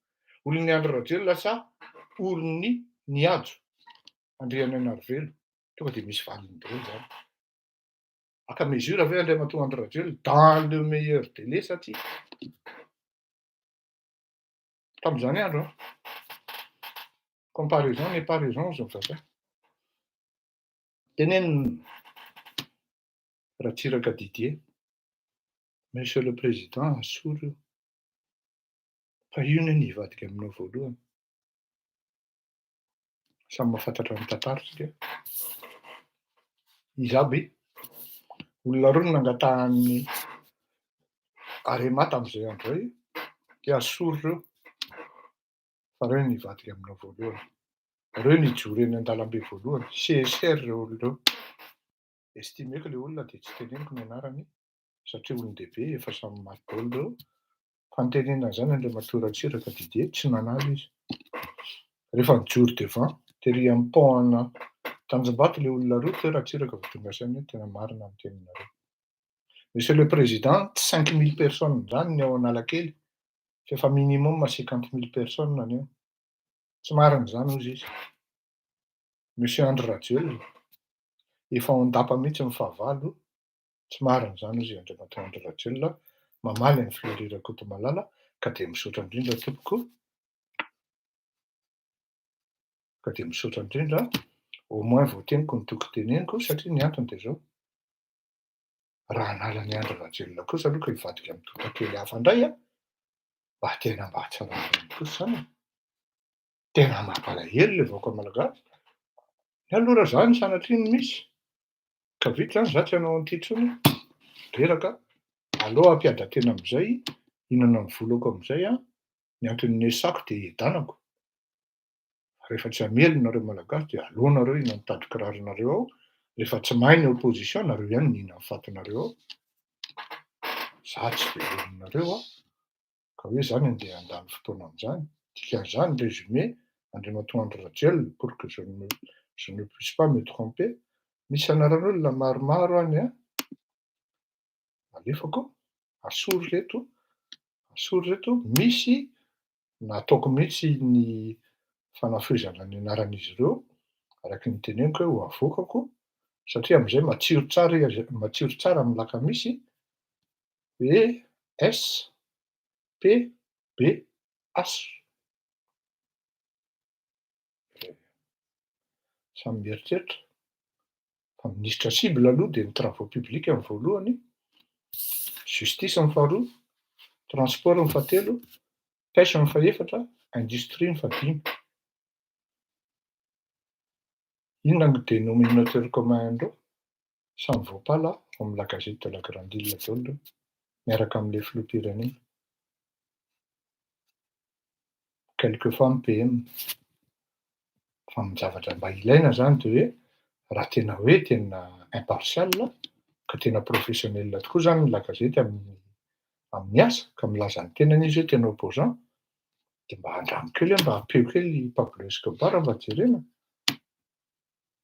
Olon'i Andry Rajoelina sa olon'i Nihajo Andrianainarivelo? Tonga dia misy valiny daholo zany. Haka mesure ve Andriamatoa Andry Rajoelina dans le meilleur délai sa tsia? Tamin'izany andro an. Comparaison n'est pas raison hozy ny vazaha. Tenenina Ratsiraka Didier, Monsieur le Président, asory io. Fa io anie no hivadika aminao voalohany. Samy mahafantatra ny tantara tsika. Iza aby? Olona roa no nangatahan'ny Arema tamin'izay andro izay, dia asory ireo fa ireo no hivadika aminao voalohany. Ireo no hijoro eny an-dalambe voalohany. CSR ireo olona ireo. Estimeko ilay olona dia tsy teneniko ny anarany satria olon-dehibe efa samy maty daholo ireo. Fa nitenenana an'izany Andriamatoa Ratsiraka Didier, tsy nanala izy. Rehefa nijoro devant, tery amin'ny pont ana Tanjombato ilay olona roa, teo Ratsiraka vao tonga saina hoe tena marina ny teninareo. Monsieur le Président, tsy 5000 personnes izany ny ao Analakely, fa efa minimum 50 000 personnes ny eo. Tsy marina izany hozy izy. Monsieur Andry Rajoelina, efa ao an-dapa mihitsy ny fahavalo, tsy marina izany hozy Andriamatoa Andry Rajoelina, mamaly an'i Fleury Rakotomalala, ka dia misaotra indrindra tompoko, ka dia misaotra indrindra, au moins voateniko ny toko teneniko, satria ny antony dia izao, raha hanala an'i Andry Rajoelina kosa aloha ka hivadika amin'ny tontakely hafa indray an, mba tena mba tsy rariny kosa izany e. Tena mampalahelo ilay vahoaka malagasy. Ny aloha raha izany sanatria no misy, ka vita izany za tsy hanao an'ity intsony, reraka, aleo hampiada-tena amin'izay, hihinana ny volako amin'izay aho, ny antony niasako dia hiadanako. Rehefa tsy hamely nareo malagasy dia aleo nareo hihinana ny tadin-kiraronareo ao, rehefa tsy mahay ny opposition nareo ihany no hihinana ny fatinareo ao. Za tsy velominareo aho. Ka hoe zany andeha handany fotoana amin'izany? Dikan'izany, résumé, Andriamatoa Andry Rajoelina, pour que je ne puisse pas me tromper, misy anaran'olona maromaro any an, alefako, asory reto, asory reto, misy nataoko mihitsy ny fanafohezana ny anaran'izy ireo, araky ny teneniko hoe ho avoakako, satria amin'izay matsiro tsara izy, matsiro tsara amin'ny lakamisy, hoe S P B H. Samy mieritreritra fa minisitra cible aloha dia ny travaux publics ny voalohany, justice ny faharoa, transport ny fahatelo, pêche ny fahefatra, industrie ny fahadimy. Inona no dénominateur commun andreo? Samy voapala ao amin'ny la Gazette de la Grande Île daholo ireo, miaraka amin'ilay filoham-pirenena. Quelquefois ny PM. Fa ny zavatra mba ilaina zany de hoe raha tena hoe tena impartial ka tena professionnel tokoa zany ny la gazety amin'ny asa ka milaza ny tenany izy hoe tena opposant, de mba andramo kely hoe mba ampeo kely Pablo Escobar mba jerena.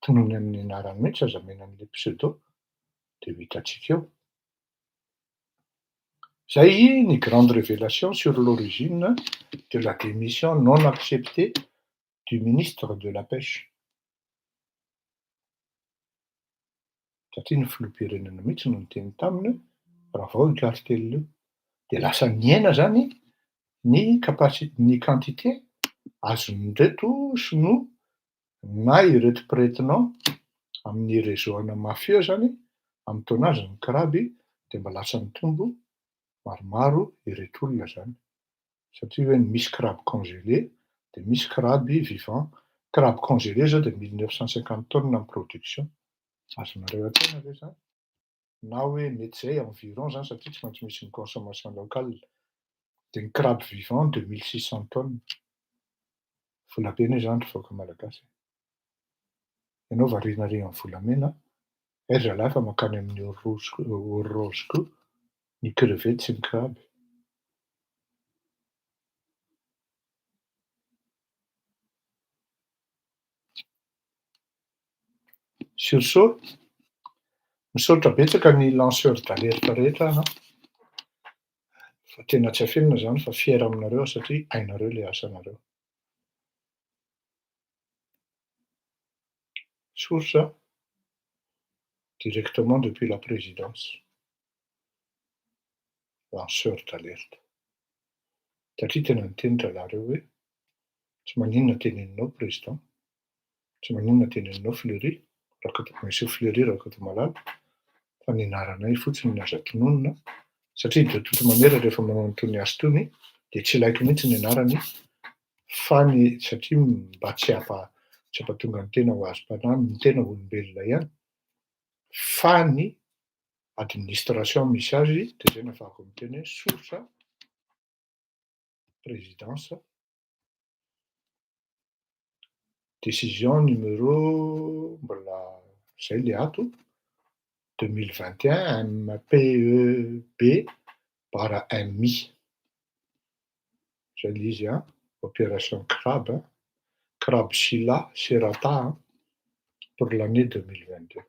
Tonony amin'ny anarany mihitsy aza omena an'ilay pseudo de ho hitantsika eo. Zay ny grande révélation sur l'origine de la démission non acceptée du ministre de la pêche. Satria ny filoham-pirenena mihitsy no niteny taminy hoe raha vao io cartel io. De lasa nihena zany ny capacité, ny quantité azon'ireto sinoa na ireto prête-nom amin'ny réseau ana mafieux zany amin'ny tonnage ny crabe, de mba lasa nitombo maromaro ireto olona zany. Satria hoe misy crabe congelé de misy crabe vivant. Crabe congelé zao de 1950 tonnes ny production. Azonareo an-tsaina ve zany? Na hoe mety zay environ zany satria tsy maintsy misy ny consommation locale. De ny crabe vivant 2600 tonnes. Vola be anie zany ry vahoaka malagasy. Ianao variana ary amin'ny volamena, aiza zalahy fa mankany amin'ny or rouge or rose koa ny crevette sy ny crabe. Sur ce, misaotra betsaka ny lanceur d'alerte rehetra an! Fa tena tsy afenina zany fa fier aminareo aho satria hainareo le asanareo. Source directement depuis la présidence. Lanceur d'alerte. Satria tena niteny zalahy reo hoe tsy maninona teneninao président, tsy maninona teneninao Fleury, Rakoto, Monsieur Fleury Rakotomalala, fa ny anaranay fotsiny no aza tononina, satria de toute manière rehefa manao an'itony asa itony de tsy ilaiko mihitsy ny anarany fa ny satria mba tsy hampa tsy hampatonga ny tena ho azom-panahy ny tena olombelona ihany, fa ny administration misy azy de zay no ahafahako miteny hoe source présidence décision numéro mbola zay le ato 2021 MPEB barre MI zay le izy an, opération crabe, crabe Scylla serrata pour l'année 2022.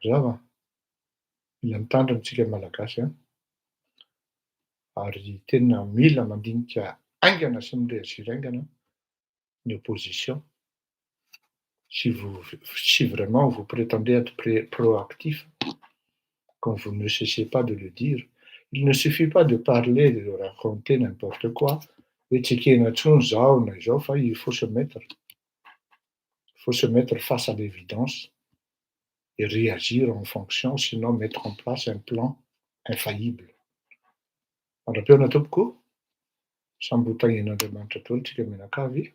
Mazava? Mila mitandrina tsika malagasy an, ary tena mila mandinika haingana sy mi-réagir haingana ny opposition. Si vous, si vraiment vous prétendez être proactif, comme vous ne cessez pas de le dire, il ne suffit pas de parler, de raconter n'importe quoi, hoe tsy ekena intsony zao na izao, fa il faut se mettre face à l'évidence et réagir en fonction, sinon mettre en place un plan infaillible. Mandra-pihaona tompoko, samby ho tahian'Andriamanitra daholo tsika mianakavy.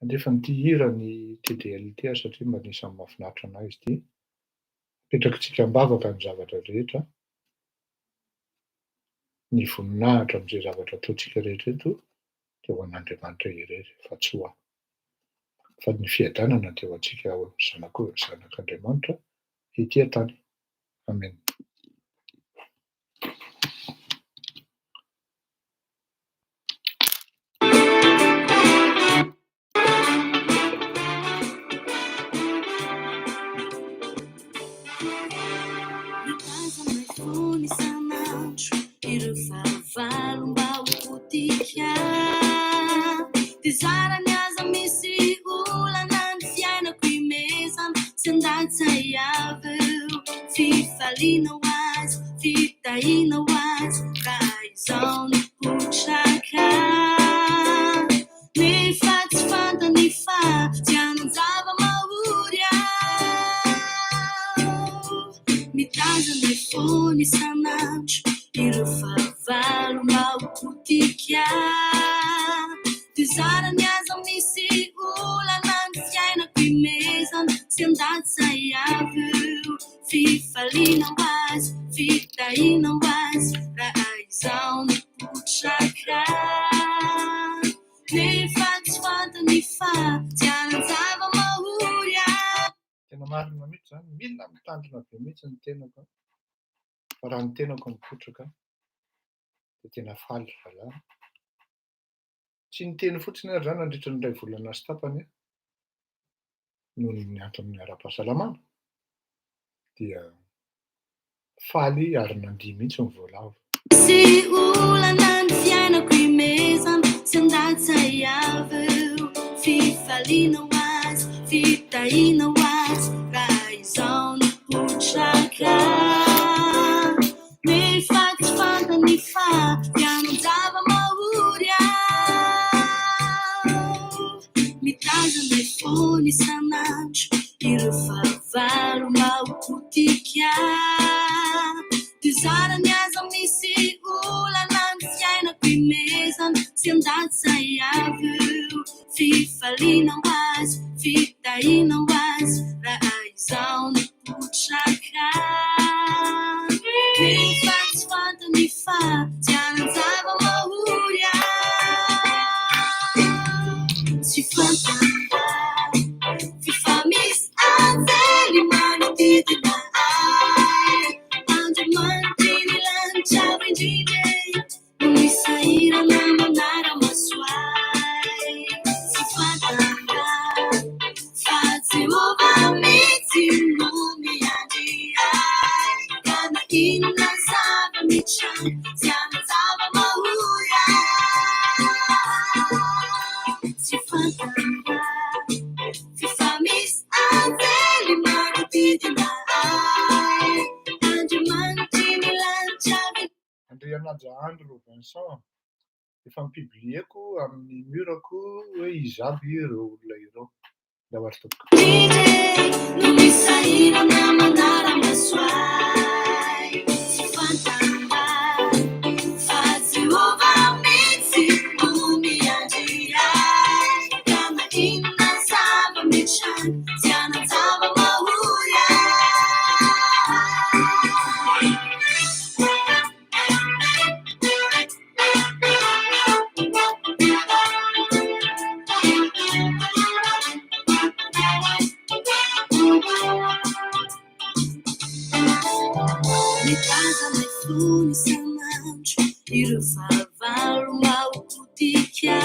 Alefa nyity hira ny TDL ity aho satria mba anisan'ny mahafinaritra anahy izy ity. Apetrakintsika am-bavaka ny zavatra rehetra, ny voninahitra amin'izay zavatra ataontsika rehetra eto dia ho an'Andriamanitra irery fa tsy ho ahy. Fa ny fiadanana dia ho antsika zanako zanak'Andriamanitra ety an-tany. Amen. Mitazana fony isan'andro ireo fahavalo mba ho potika. Dia zarany aza misy olana ny fiainako imezana tsy andatsay avy eo. Fifaliana ho azy, fitahiana ho azy, raha izao nipotraka. Nefa tsy fantany fa tsy hanan-java-mahory aho. Mitazana fony isan'andro ireo fahavalo mba ho potika. Dia zarany aza misy olana ny fiainako imezana tsy andatsay avy eo. Fifaliana ho azy, fitahiana ho azy, raha izao nipotraka. Nefa tsy fantany fa tsy hanan-java-mahory aho. Tena marina mihitsy zany, mila mitandrina be mihitsy ny tenako. Fa raha ny tenako mipotraka dia tena faly zalahy. Tsy niteny fotsiny ary zany nandritra ny iray volana sy tapany noho ny antony ara-pahasalamana dia faly ary nandihy mihitsy ny voalavo. Misy olana ny fiainako imezana tsy andatsay avy eo. Fifaliana ho azy, fitahiana ho azy, raha izao nipotraka. Nefa tsy fantany fa tsy hanan-java-mahory aho. Mitazana fony isan'andro ireo fahavalo mba ho potika. Dia zarany aza misy Fifaliana ho azy, fitahiana ho azy, raha izaho no potraka. Nefa tsy fantany fa tsy hanan-java-mahory ahy. Tsy fantany fa f'efa misy anjely manodidina ahy. Andriamanitry ny lanitra avo indrindra no misahirana manara-maso ahy. Tsy fantany fa fa Jehovah mihitsy no miandry ahy. Ka na inona zava-mitranga, tsy hanan-java-mahory ahy. Tsy fantany fa f'efa misy anjely manodidina ahy. Andriamanitry ny lanitra avo Andrianaja Andro Vincent, efa ni-publieko amin'ny mur-ko hoe iza aby ireo olona ireo. Ndao ary tompoko. indrindra no misahirana manara-maso ahy. Tsy fantany fa fa Jehovah mihitsy no miandry ahy. Ka na inona zava-mitranga, tsy hanan-java-mahory ahy. Mitazana fony isan'andro ireo fahavalo mba ho potika.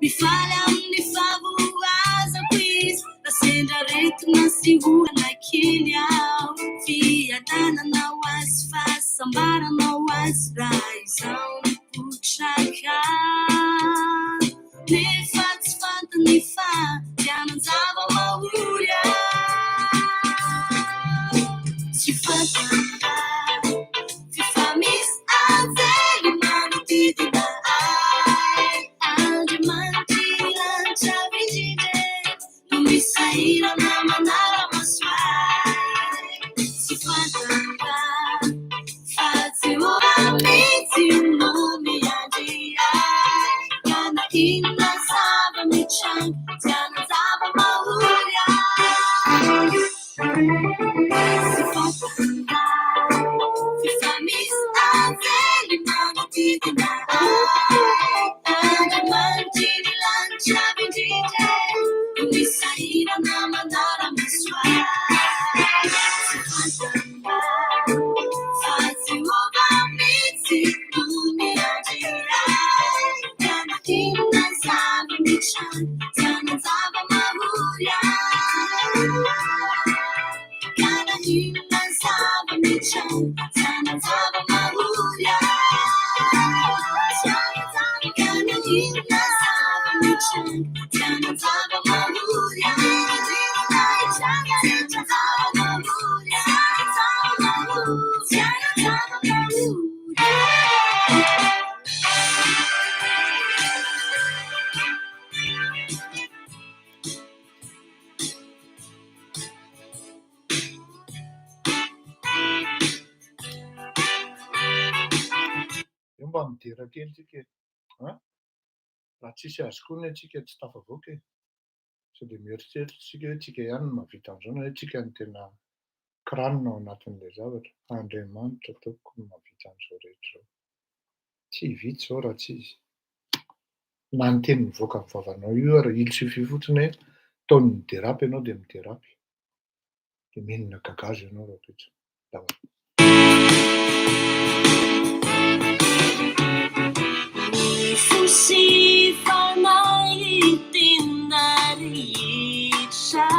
Mifaly amin'ny fahavoazako izy, raha sendra aretina sy olana kely aho. Fiadanana ho azy, fahasambarana ho azy, raha izaho no potraka. Nefa tsy fantany fa tsy hanan-java-mahory ahy. Tsy fantany fa f'efa misy anjely manodidina ahy. Andriamanitry ny lanitra avo indrindra no misahirana manara-maso ahy. Tsy fantany fa fa Jehovah mihitsy no miandry ahy. Ka na inona zava-mitranga, tsy hanan-java-mahory ahy. Tsy fantany fa f'efa misy anjely manodidina ahy. Andriamanitry ny lanitra avo indrindra no misahirana manara-maso ahy. Tsy fantany fa fa Jehovah mihitsy no miandry ahy. Ka na inona zava-mitranga, tsy hanan-java-mahory ahy. Ka na inona zava-mitranga, tsy hanan-java-mahory ahy. Ka na inona zava-mitranga, tsy hanan-java-mahory ahy. Tsy hanan-java-mahory ahy. Tsy hanan-java-mahory ahy. Eo mba midera kely tsika e. An? Raha tsisy azy koa anie tsika tsy tafavoaka e. Sao dia mieritreritra tsika hoe tsika ihany no mahavita an'izao na hoe tsika no tena crâne ao anatin'ilay zavatra. Andriamanitra tompoko no mahavita an'izao rehetra izao. Tsy vita izao raha tsy izy. Na ny teny mivoaka amin'ny vavanao io ary il suffit fotsiny hoe taoniny mi-dérape ianao dia mi-dérape. Dia mihinana gagazo ianao rahampitso. Ndao ary. Ny fo sy fanahy tena rehetra,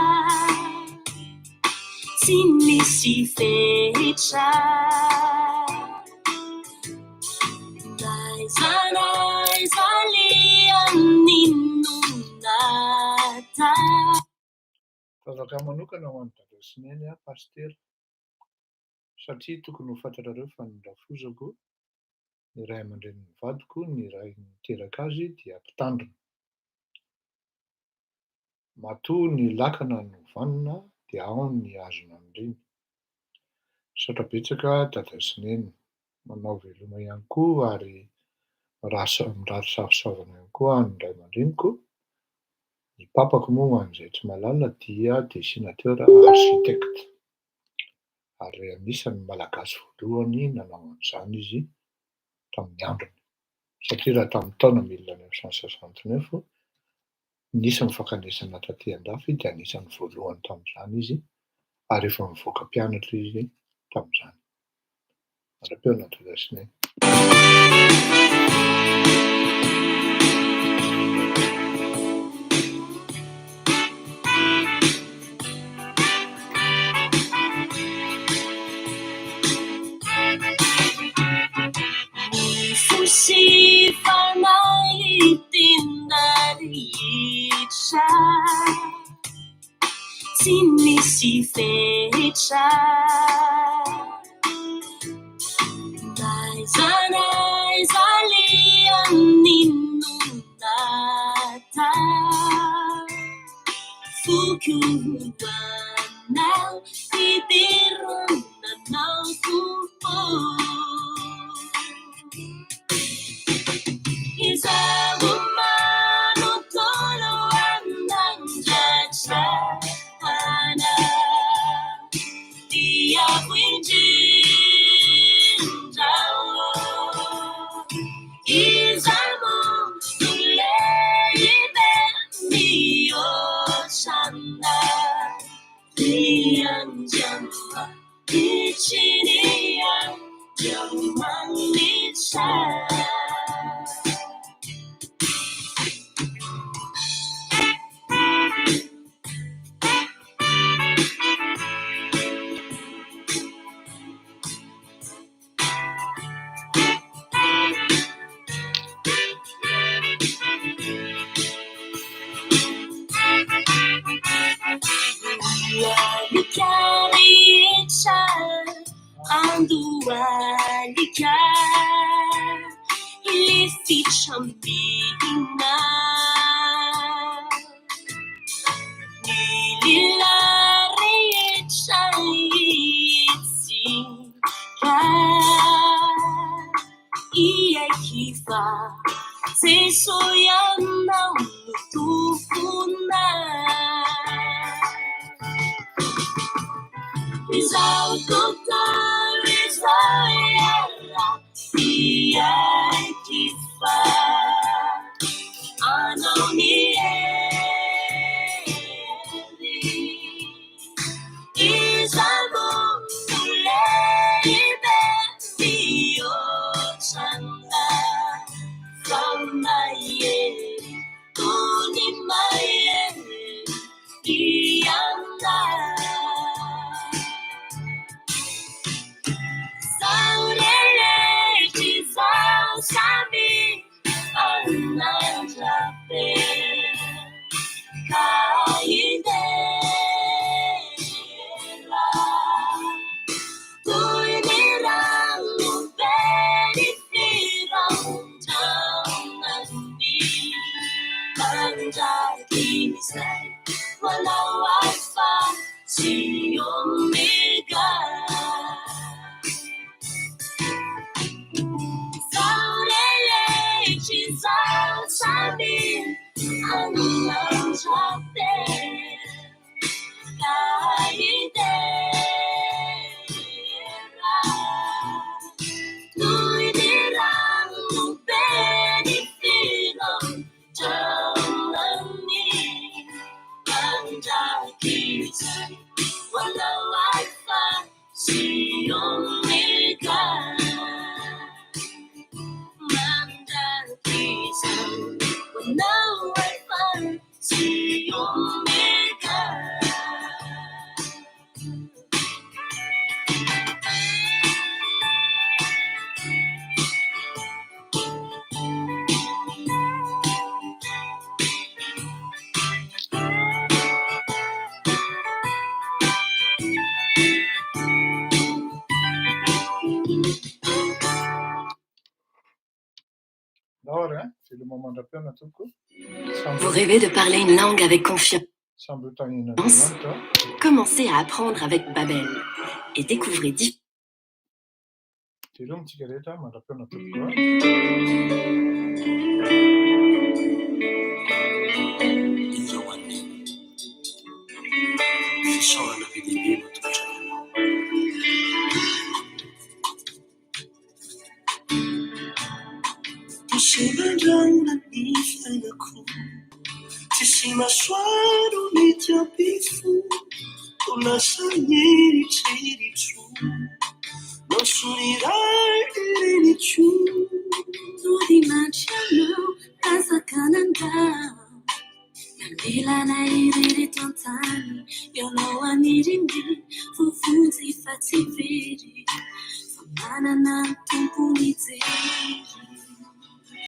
tsy misy fetra. N'aiza n'aiza alehan'ny nonata. Vavaka manokana ho an'i Dada sy Neny aho, Pasitera, satria tokony ho fantatrareo fa ny rafozako, ny ray aman-drenin'ny vadiko, ny ray niteraka azy dia mpitandrina. Matoa ny lakana no vanona dia ao ny hazo naniriny. Misaotra betsaka Dada sy Neny. Manao veloma ihany koa ary mirary fahasoavana ihany koa ny ray aman-dreniko. Ny papako moa ho an'izay tsy mahalala dia dessinateur architecte, ary anisan'ny Malagasy voalohany nanao an'izany izy tamin'ny androny, satria raha tamin'ny taona 1969 nisy ny fankanesana taty an-dafy dia anisan'ny voalohany tamin'izany izy ary efa nivoaka mpianatra izy tamin'izany. Mandra-pihaona Dada sy Neny. Ny fo sy fanahy tena ritra, tsy misy fetra. N'aiza n'aiza aleha n'inona atao, foko ho anao, hiderana anao Tompo. Izaho manontolo hanandratra anao, tiako indrindra ô. Iza moa no lehibe mihoatra anao, ry Andriamanitry ny Andriamanitra. Andohalika rehetra, andohalika, lefitra mihina. Ny lehilahy rehetra hitsika, hiaiky fa Jeso ianao no Tomponay. Izaho tontolo izao iaraha hiaiky fa anao ny hery. Iza moa no lehibe mihoatra anao, fa mahery toy ny mahery ianao. Izaho rehetra izaho samy hanandrape ka hidera. Toy ny rano be ny firandrana mandrakizay, manao Alfa sy Omega. Izaho rehetra izaho samy hanandrape ka hidera. Toy ny rano be ny firandrana mandrakizay, manao Alfa sy Omega. Mandrakizay, manao Alfa sy Omega. Ndao ary an, veloma mandra-pihaona tompoko. Samby Vous rêvez de parler une langue avec confiance? Samby ho tahian'Andriamanitra. Commencez à apprendre avec Babel et découvrez Veloma tsika rehetra mandra-pihaona tompoko. Indreo ho an'i Neny. Fisaorana be dia be no atolotra anao. Tosi-bandrana ny fiainako, tsisy masoandro mety hampifoha, toa lasa ny eritreritro, Mampisonirary ireniko. Tody mandry anao, razaka nandao. Namela anay irery eto an-tany, ianao aniriny, voavonjy fa tsy very, fa manana ny Tompo mijery.